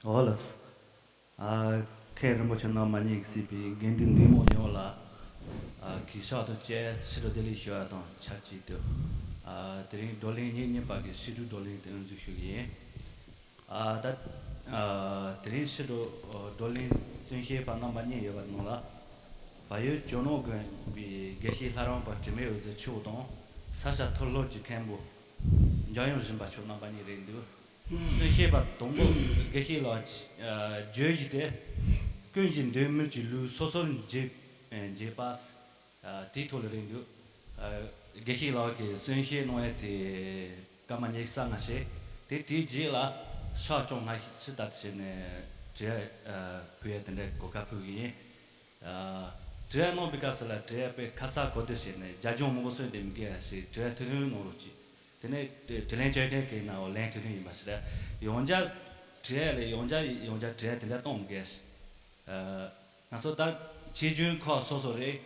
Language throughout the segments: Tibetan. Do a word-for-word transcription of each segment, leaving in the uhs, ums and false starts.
འོ་ལགས་སོ། ཨ། མཁན་རིན་པོ་ཆེ་རྣམ་པ་གཉིས་ཀྱིས་གཙོས་པའི་དགེ་འདུན་འདུས་མང་ཡོངས་ལ། ཨ། གུས་ཕྱག་དང་བཅས་ཕྱི་དྲོ་བདེ་ལེགས་ཞུ་བ་དང་ཆབས་ཅིག་ཏུ། ཨ། དེ་རིང་བགྲོ་གླེང་ཉིན་གཉིས་པ་གི་ཕྱི་དྲོའི་བགྲོ་གླེང་དེ་དབུ་འཛུགས་ཞུ་གི་ཡིན། ཨ། ད། ཨ། དེ་རིང་ཕྱི་དྲོ་བགྲོ་གླེང་གསུང་བཤད་པ་རྣམ་པ་གཉིས་ཡོད་པ་ནང་ལ། བལ་ཡུལ་ཇོ་ནང་དགོན་པའི་དགེ་བཤེས་ལྷ་རམས་པ་དྲི་མེད་འོད་ཟེར་མཆོག་དང་། ས་སྐྱ་མཐོ་སློབ་ཀྱི་མཁན་པོ་འཇམ་དབྱངས་སྦྱིན་པ་མཆོག་རྣམ་པ་གཉིས་རེད་འདུག་གསུང་བཤད་པ་དང་པོ་དགེ་བཤེས་ལགས་ཀྱིས་བརྗོད་གཞི་དེ། ཀུན་གཞི་འདོད་མོས་ཀྱི་ལུགས་སོ་སོར་འབྱེད། འབྱེད་པ། དེའི་ཐོག་ལ་རེད་འདུག་དགེ་བཤེས་ལགས་ཀྱིས་གསུང་བཤད་གནང་ཡས་དེ་སྐར་མ་ཉི་ཤུ་རྩ་ལྔ་བྱས། དེ་དེའི་རྗེས་ལ་ཕྱག་བཅོ་ལྔ་ཞིག་ད་ལྟ་བྱས་ནས་དྲི་བ་ཕུལ་ཡས་དེ་འདྲའི་གོ་སྐབས་ཕུལ་གི་ཡིན། ཨ། དྲི་བ་གནང་བའི་སྐབས་སུ་ལ་དྲི་བ་དཔེ་ཁ་གསལ་གོ་བདེ་བྱས་ནས་རྒྱབ་ལྗོངས་མང་པོ་གསུངས་ཏེ་མི་དགོས་ཡ་ཞིག་དྲི་བ་ཐུང་ཐུང་གནང་རོགས་གྱིས། དེ་ནས་དྲི་ལན་བྱེད་མཁན་གྱིས་ན་འོ་ལན་ཐུང་ཐུང་ཡིན་པ་ཞིག་རེད། ཡང་བསྐྱར་དྲི་བ་ལས་ཡང་བསྐྱར་ཡང་བསྐྱར་དྲི་བ་དེ་འདྲ་གཏོང་མི་དགོས་ཡ་ཞིག་ཨ། ང་ཚོ་ད་ཆོས་རྒྱུན་ཁག་སོ་སོ་རེད།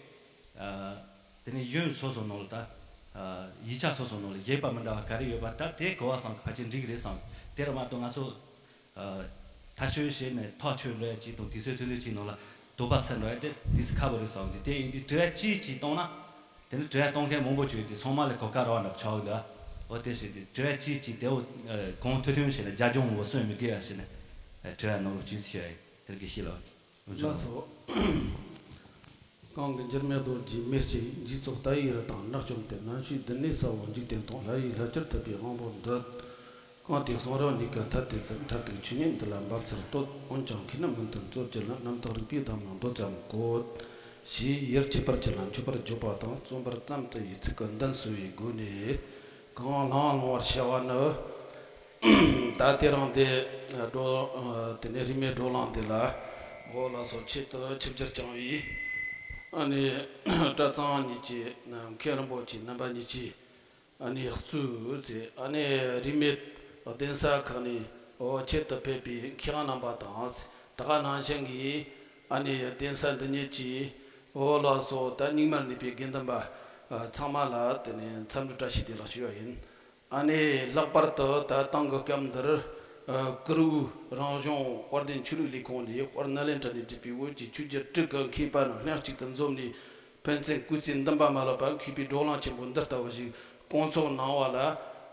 ཨ། དེ་ནས་གཞུང་སོ་སོ་ནང་ལ་ད། ཨ། ཡིག་ཆ་སོ་སོ་ནང་ལ་བཞེད་པ་མི་འདྲ་བ་ག་རེ་ཡོད་པ་ད་དེ་གོ་བ་བཟང་གི་ཕལ་ཆེར་འགྲིག་གི་རེད་བསམ་གི། དེ་ར་མ་གཏོགས་ང་ཚོ། ཨ། ཐག་ཆོད་བྱས་ནས་ཐག་ཆོད་འགྲོ་ཡ་གཅིག་དང་དུས་ཚོད་ཐུང་ཐུང་གཅིག་ནང་ལ་དོགས་པ་སེལ་འགྲོ་ཡ་དེ་དུས་ཚོད་ཁག་པོ་རེད་བསམ་གི། དེ་ཡིན་དུས་དྲི་བ་གཅིག་གཅིག་བཏང་ན། དེ་ནི་དྲི་བ་གཏོང་མཁན་མང་པོ་བྱུང་ཡོད་དུས་ཚང་མ་ལ་གོ་སྐབས་རག་པ་འདྲ་པོ་ཆགས་ཀྱི་འདུག་འོ་དེ་བྱས་ཏེ་དྲི་བ་གཅིག་གཅིག་དེ་འོ་གང་ཐུང་ཐུང་བྱས་ནས་རྒྱབ་ལྗོངས་འོ་གསུངས་མི་དགོས་ཡ་བྱས་ནས་དྲི་བ་གནང་རོགས་གྱིས་ཞུ་ཡ་ཡིན། དེར་དགེ་བཤེས་ལགས། ལགས་སོ། གང་གི་འགྱུར་མེད་རྡོ་རྗེའི་མེ་ལྕེ་ཡིས། འཇིག་ཚོགས་ལྟ་བའི་རི་དྭགས་ནགས་བཅོམ་སྟེ། རྣམ་ཤེས་བདུད་ནད་ཟ་བ་འཇིག་རྟེན་དང་། ལྷ་ཡིས་ལྷ་ཆར་ཐུབ་པའི་དབང་པོར་འདུད། གང་དེའི་གསུང་རབ་གཉིས་ཀ་ཐ་དད་ཚུལ། མཐར་ཐུག་ཆོས་ཉིད་འདི་ལ་འབབ་ཚུལ་བསྟོད། འོན་ཀྱང་མཁས་རྣམས་མི་མཐུན་རྩོད་ཅི་ལ། རྣམ་དག་རིག་པའི་གདམས་ངག་མདོ་ཙམ་བཀོད། ཞེས་ཡར་ཁྱད་པར་ཅན་ལ་མཆོད་པར་བརྗོད་པ་དང་། རྩོམ་པར་བརྩམས་ཏེ་ཡི་ཚིག་གི་འདོན་གསོལ་བའི་སྒོ་ནས་གང་བླང་བླང་བར་བྱ་བ་ནི། ད་དེ་རིང་དེ་བགྲོ་དེ་ནས་རིས་མེད་བགྲོ་གླེང་འདི་ལ་འོ་ལགས་སོ། ཆེད་དུ་ཆིབས་བསྒྱུར་བསྐྱངས་པའི་ཨ་ནི་གྲྭ་ཚང་གཉིས་ཀྱི་མཁན་རིན་པོ་ཆེ་རྣམ་པ་གཉིས་ཀྱིས་ཨ་ནི་གཙོས་ཨ་ནི་རིས་མེད་གདན་ས་ཁག་ནས་འོ་ཆེད་དུ་ཕེབས་པའི་མཁས་དབང་རྣམ་པ་དང་། ད་ག་ནང་བཞིན་གྱི་ཨ་ནི་གདན་ས་འདི་ཉིད་ཀྱི་འོ་ལགས་སོ། ད་སྙིགས་མར་གནས་པའི་དགེ་འདུན་པ་ཚང་མ་ལ་དེ་ནས་འཚམས་འདྲི་བཀྲ་ཤིས་བདེ་ལེགས་ཞུ་བ་ཡིན། ཨ་ནི་ལྷག་པར་དུ་ད་ཐེངས་ཀྱི་སྐབས་འདིར་ཨ་གུ་རུ་རང་གཞུང་དཔལ་ལྡན་ཆོས་རིག་ལས་ཁུངས་ནས་དཔལ་ནཱ་ལེནྡྲ་ནས་བསྒྲུབས་པའི་བོད་ཀྱི་ཆོས་བརྒྱུད་དྲུག་གི་མཁས་པ་རྣམས་སྣེ་གཅིག་ཏུ་འཛོམས་ནས་ཕན་ཚུན་སྐུ་ཚེ་འདུན་པ་མ་ལགས་པ་མཁས་པའི་བགྲོ་གླེང་ཆེན་པོ་འདི་ལྟ་བུ་ཞིག་སྐོང་ཚོགས་གནང་བ་ལ་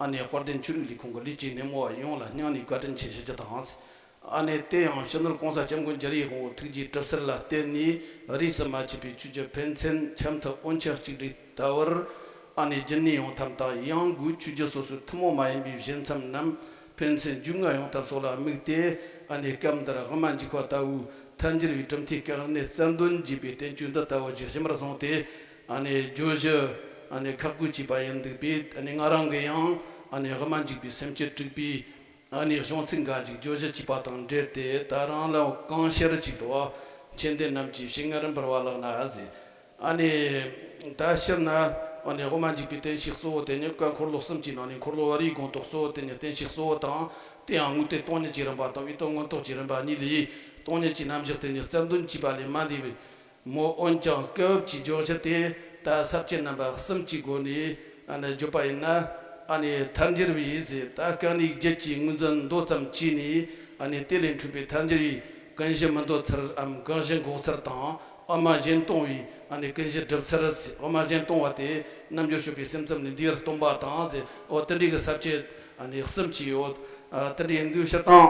ཨ་ནི་དཔལ་ལྡན་ཆོས་རིག་ལས་ཁུངས་ཀྱི་ལས་བྱེད་སྣེ་མོ་བ་ཡོངས་ལ་སྙིང་ནས་བཀའ་དྲིན་ཆེ་ཞུ་རྒྱུ་དང་། ཨ་ནི་དེ་ཡང་སྤྱི་ནོར་༸གོང་ས་༸སྐྱབས་མགོན་རྒྱལ་བའི་དབང་པོ་ཐུགས་རྗེའི་གྲུབ་གསལ་ལ་བརྟེན་ནས་རིས་སུ་མ་ཆད་པའི་ཆོས་བརྒྱུད་ཕན་ཚུན་ཆབ་མཐུན་དབུ་འབྱེད་གཅིག་སྒྲིལ་ལྟ་བུར་ཨ་ནི་རྒྱུན་གནས་ཡོང་ཐབས་དང་། ཡང་སྒོས་ཆོས་བརྒྱུད་སོ་སོའི་ཐུན་མོང་མ་ཡིན་པའི་བཞེད་མཚམས་རྣམས་ཕན་ཚུན་རྒྱུས་མངའ་ཡོང་ཐབས་སོགས་ལ་དམིགས་ཏེ་ཨ་ནི་སྐབས་འདིར་དབུ་མ་འཇུག་པ་ལྟ་བུའི་ཐལ་འགྱུར་བའི་གྲུབ་མཐའི་སྐལ་གནད་གསལ་འདོན་བགྱིས་པའི་བསྟན་བཅོས་འདི་ལྟ་བུ་ཞིག་ཞིབ་མར་བཟུང་སྟེ་ཨ་ནི་བརྗོད་གཞི་ཨ་ནི་ཁག་བགོས་བྱས་པ་ཡིན་འདུག་པས། ཨ་ནི་ང་རང་གིས་ཡང་ཨ་ནི་དབུ་མ་འཇུག་པའི་སེམས་བསྐྱེད་དྲུག་པའི་ཨ་ནི་གཞུང་ཚིག་འགའ་ཞིག་བརྗོད་གཞི་བྱས་པ་དང་འབྲེལ་ཏེ། ད་རང་ལ་གང་ཤར་ཅིག་ཏུ་མཁྱེན་ལྡན་རྣམས་ཀྱིས་ཤེས་ངེས་རིམ་པར་བ་ལག་ན་ཟེར། ཨ་ནི་ད་སྤྱིར་ན་ཨ་ནི་དབུ་མ་འཇུག་པའི་བསྟན་བཤིག་གཙོ་བོ་དེ་ནི་བཀའ་འཁོར་ལོ་གསུམ་གྱི་ནང་ནས་འཁོར་ལོ་བར་བའི་དགོངས་རྟོགས་གཙོ་བོ་དེ་ནི་བསྟན་བཤིག་གཙོ་བོ་དང་། དེ་ཡང་དངོས་བསྟན་སྟོང་ཉིད་ཀྱི་རིམ་པ་དང་། དབུས་དོན་མངོན་རྟོགས་ཀྱི་རིམ་པ་གཉིས་ལས། སྟོང་ཉིད་ཀྱི་རྣམ་གཞག་དེ་ནི་རྩལ་འདོན་བྱས་པ་ལས་མ་འདས་པའི་མོ། འོན་ཀྱང་སྐབས་ཀྱི་བརྗོད་གཞི་དེ་ད་ས་བཅད་རྣམ་པ་གསུམ་གྱི་སྒོ་ནས་ཨ་ནི་བརྗོད་པ་ཡིན་ན། ཨ་ནི་ཐལ་འགྱུར་བའི་ཟེར། ད་སྐལ་ནས་བརྒྱད་ཀྱི་ངོས་འཛིན་མདོ་ཙམ་བྱས་ནས། ཨ་ནི་དེ་ལས་འཕྲོས་པའི་ཐལ་འགྱུར་བའི་ཀུན་གཞི་མི་འདོད་ཚུལ་འམ་ཀུན་གཞི་འགོག་ཚུལ་དང་། དབུ་མ་གཞན་སྟོང་བའི་ཨ་ནི་ཀུན་གཞི་སྒྲུབ་ཚུལ་ཟེར། དབུ་མ་གཞན་སྟོང་བ་དེ་རྣལ་འབྱོར་སྤྱོད་པའི་སེམས་ཙམ་ལས་འདས་པར་སྟོན་པ་དང་ཟེར། འོ་དེ་འདྲའི་གི་ས་བཅད་ཨ་ནི་གསུམ་གྱི་འོ་དེ་འདྲའི་ཡིན་དུས་སྤྱིར་བཏང་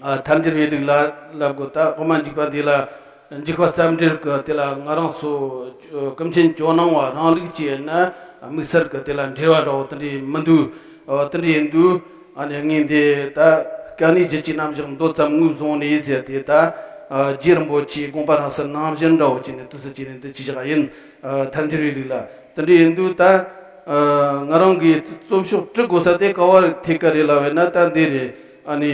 ཨ་ཐལ་འགྱུར་བའི་ལུགས་ལ་ལབ་དགོས། ད་དབུ་མ་འཇུག་པ་འདི་ལ་འཇུག་པ་རྩ་འགྲེལ་གྱི་དེ་ལ་ང་རང་ཚོ་ཀུན་མཁྱེན་ཇོ་ནང་བ་རང་ལུགས་ཀྱི་ཡིན་ན་དམིགས་བསལ་གྱི་དེ་ལ་འགྲེལ་བ་འདྲ་བོ་དེ་འདྲའི་མི་འདུག་འོ་དེ་འདྲའི་ཡིན་དུས་ཨ་ནི་ངས་འདི་ད་སྐལ་ནས་བརྒྱད་ཀྱི་རྣམ་གཞག་མདོ་ཙམ་ངོས་བཟུང་ནས་ཟེར་ཏེ། ད་རྗེ་རིན་པོ་ཆེའི་དགོངས་པ་རང་སར་ནང་བཞིན་འདྲ་བོ་བྱས་ནས་དུས་སུ་བྱས་ནས་འདི་ཅི་བཞག་ཡིན། ཐལ་འགྱུར་བའི་ལུགས་ལ་དེ་འདྲའི་ཡིན་དུས། ད་ང་རང་གིས་རྩོམ་ཤོག་བྲི་དགོས་ས་དེ་ག་བར་ཐད་ཀ་རེད་ལབ་ན། ད་འདི་རེད། ཨ་ནི་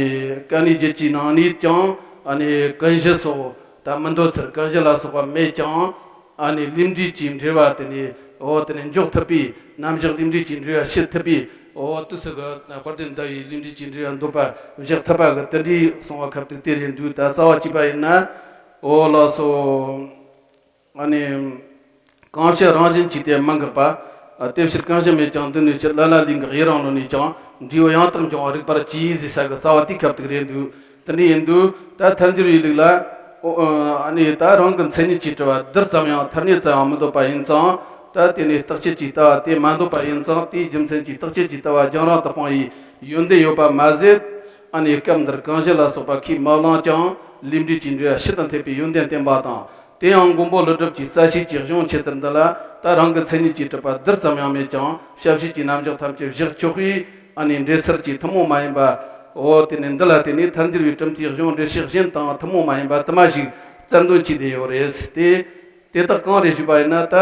སྐལ་ནས་བརྒྱད་ཀྱི་ནང་ནས་ཀྱང་ཨ་ནི་ཀུན་གཞི་སོགས་ད་མི་འདོད་ཚུལ་ཀུན་གཞི་ལ་སོགས་པ་མེད་ཀྱང་། ཨ་ནི་ལས་འབྲས་ཀྱི་འབྲེལ་བ་དེ་ནི་འོ་དེ་ནི་འཇོག་ཐུབ་པའི། རྣམ་གཞག་ལས་འབྲས་ཀྱི་འབྲེལ་བ་ཕྱེ་ཐུབ་པའི། འོ་དུས་སུ་གི་དཔལ་ལྡན་ཟླ་བའི་ལས་འབྲས་ཀྱི་འབྲེལ་བ་འདོད་པ་བཞག་ཐུབ་པ་གི་དེ་འདྲའི་གསུང་བ་ཁ་ཐུག་དེ་རེད་འདུག་ད་རྩ་བ་གཅིག་པ་ཡིན་ན། འོ་ལགས་སོ། ཨ་ནི། གང་ཕྱིར་རང་བཞིན་གྱིས་དེ་མི་འགག་པ། དེ་ཕྱིར་གང་ཞིག་མེད་ཀྱང་འདི་ནི་ཕྱིར། ལ་ལ་ལས་འགགས་ཡུན་རིང་ལོ་ནས་ཀྱང་། འབྲས་བུ་ཡང་དག་འབྱུང་བ་རིག་པར་གྱིས་ཟེར་ས་གི་རྩ་བ་དེའི་ཁ་ཐུག་རེད་འདུག་དེ་འདྲ་ཡིན་དུས་ད་ཐལ་འགྱུར་བའི་ལུགས་ལ། ཨོ། ཨ་ནི་ད་རང་གི་མཚན་ཉིད་ཀྱིས་གྲུབ་པ་རྡུལ་ཙམ་ཡང་ཐ་སྙད་ཙམ་ཡང་མི་འདོད་པ་ཡིན་ཙང་། ད་དེ་ནི་རྟག་ཆད་ཀྱིས་ལྟ་བ་དེ་མ་འདོད་པ་ཡིན་ཙང་། དེའི་རྒྱུ་མཚན་གྱིས་རྟག་ཆད་ཀྱིས་ལྟ་བ་རྒྱང་རིང་དུ་སྤང་བའི་ཡོན་ཏན་ཡོད་པ་མ་ཟད། ཨ་ནི་སྐབས་འདིར་གང་ཞིག་ལ་སོགས་པ་ཁས་མ་བླངས་ཀྱང་ལས་འབྲས་ཀྱི་འབྲེལ་བ་ཕྱི་དང་འཐད་པའི་ཡོན་ཏན་བསྟན་པ་དང་། དེ་ཡང་མགོན་པོ་ཀླུ་སྒྲུབ་ཀྱི་རྩ་ཤེས་ཀྱི་གཞུང་ཆེ་ཚུལ་འདི་ལ། ད་རང་གི་མཚན་ཉིད་ཀྱིས་གྲུབ་པ་རྡུལ་ཙམ་ཡང་མེད་ཀྱང་བྱ་བྱེད་ཀྱི་རྣམ་གཞག་ཐམས་ཅད་བཞག་ཆོག་པའི་ཨ་ནི་འགྲེལ་ཚུལ་གྱི་ཐུན་མོང་མ་ཡིན་པ། འོ་དེ་ནི་འདི་ལ་བརྟེན་ནས་ཐལ་འགྱུར་བའི་གྲུབ་མཐའི་གཞུང་འགྲེལ་བཤད་གཞན་དང་ཐུན་མོང་མ་ཡིན་པ་དུ་མ་ཞིག་རྩལ་འདོན་བྱས་ཏེ་ཡོད་རེད་དེ། དེ་དག་གང་རེད་ཞུས་པ་ཡིན་ན། ད་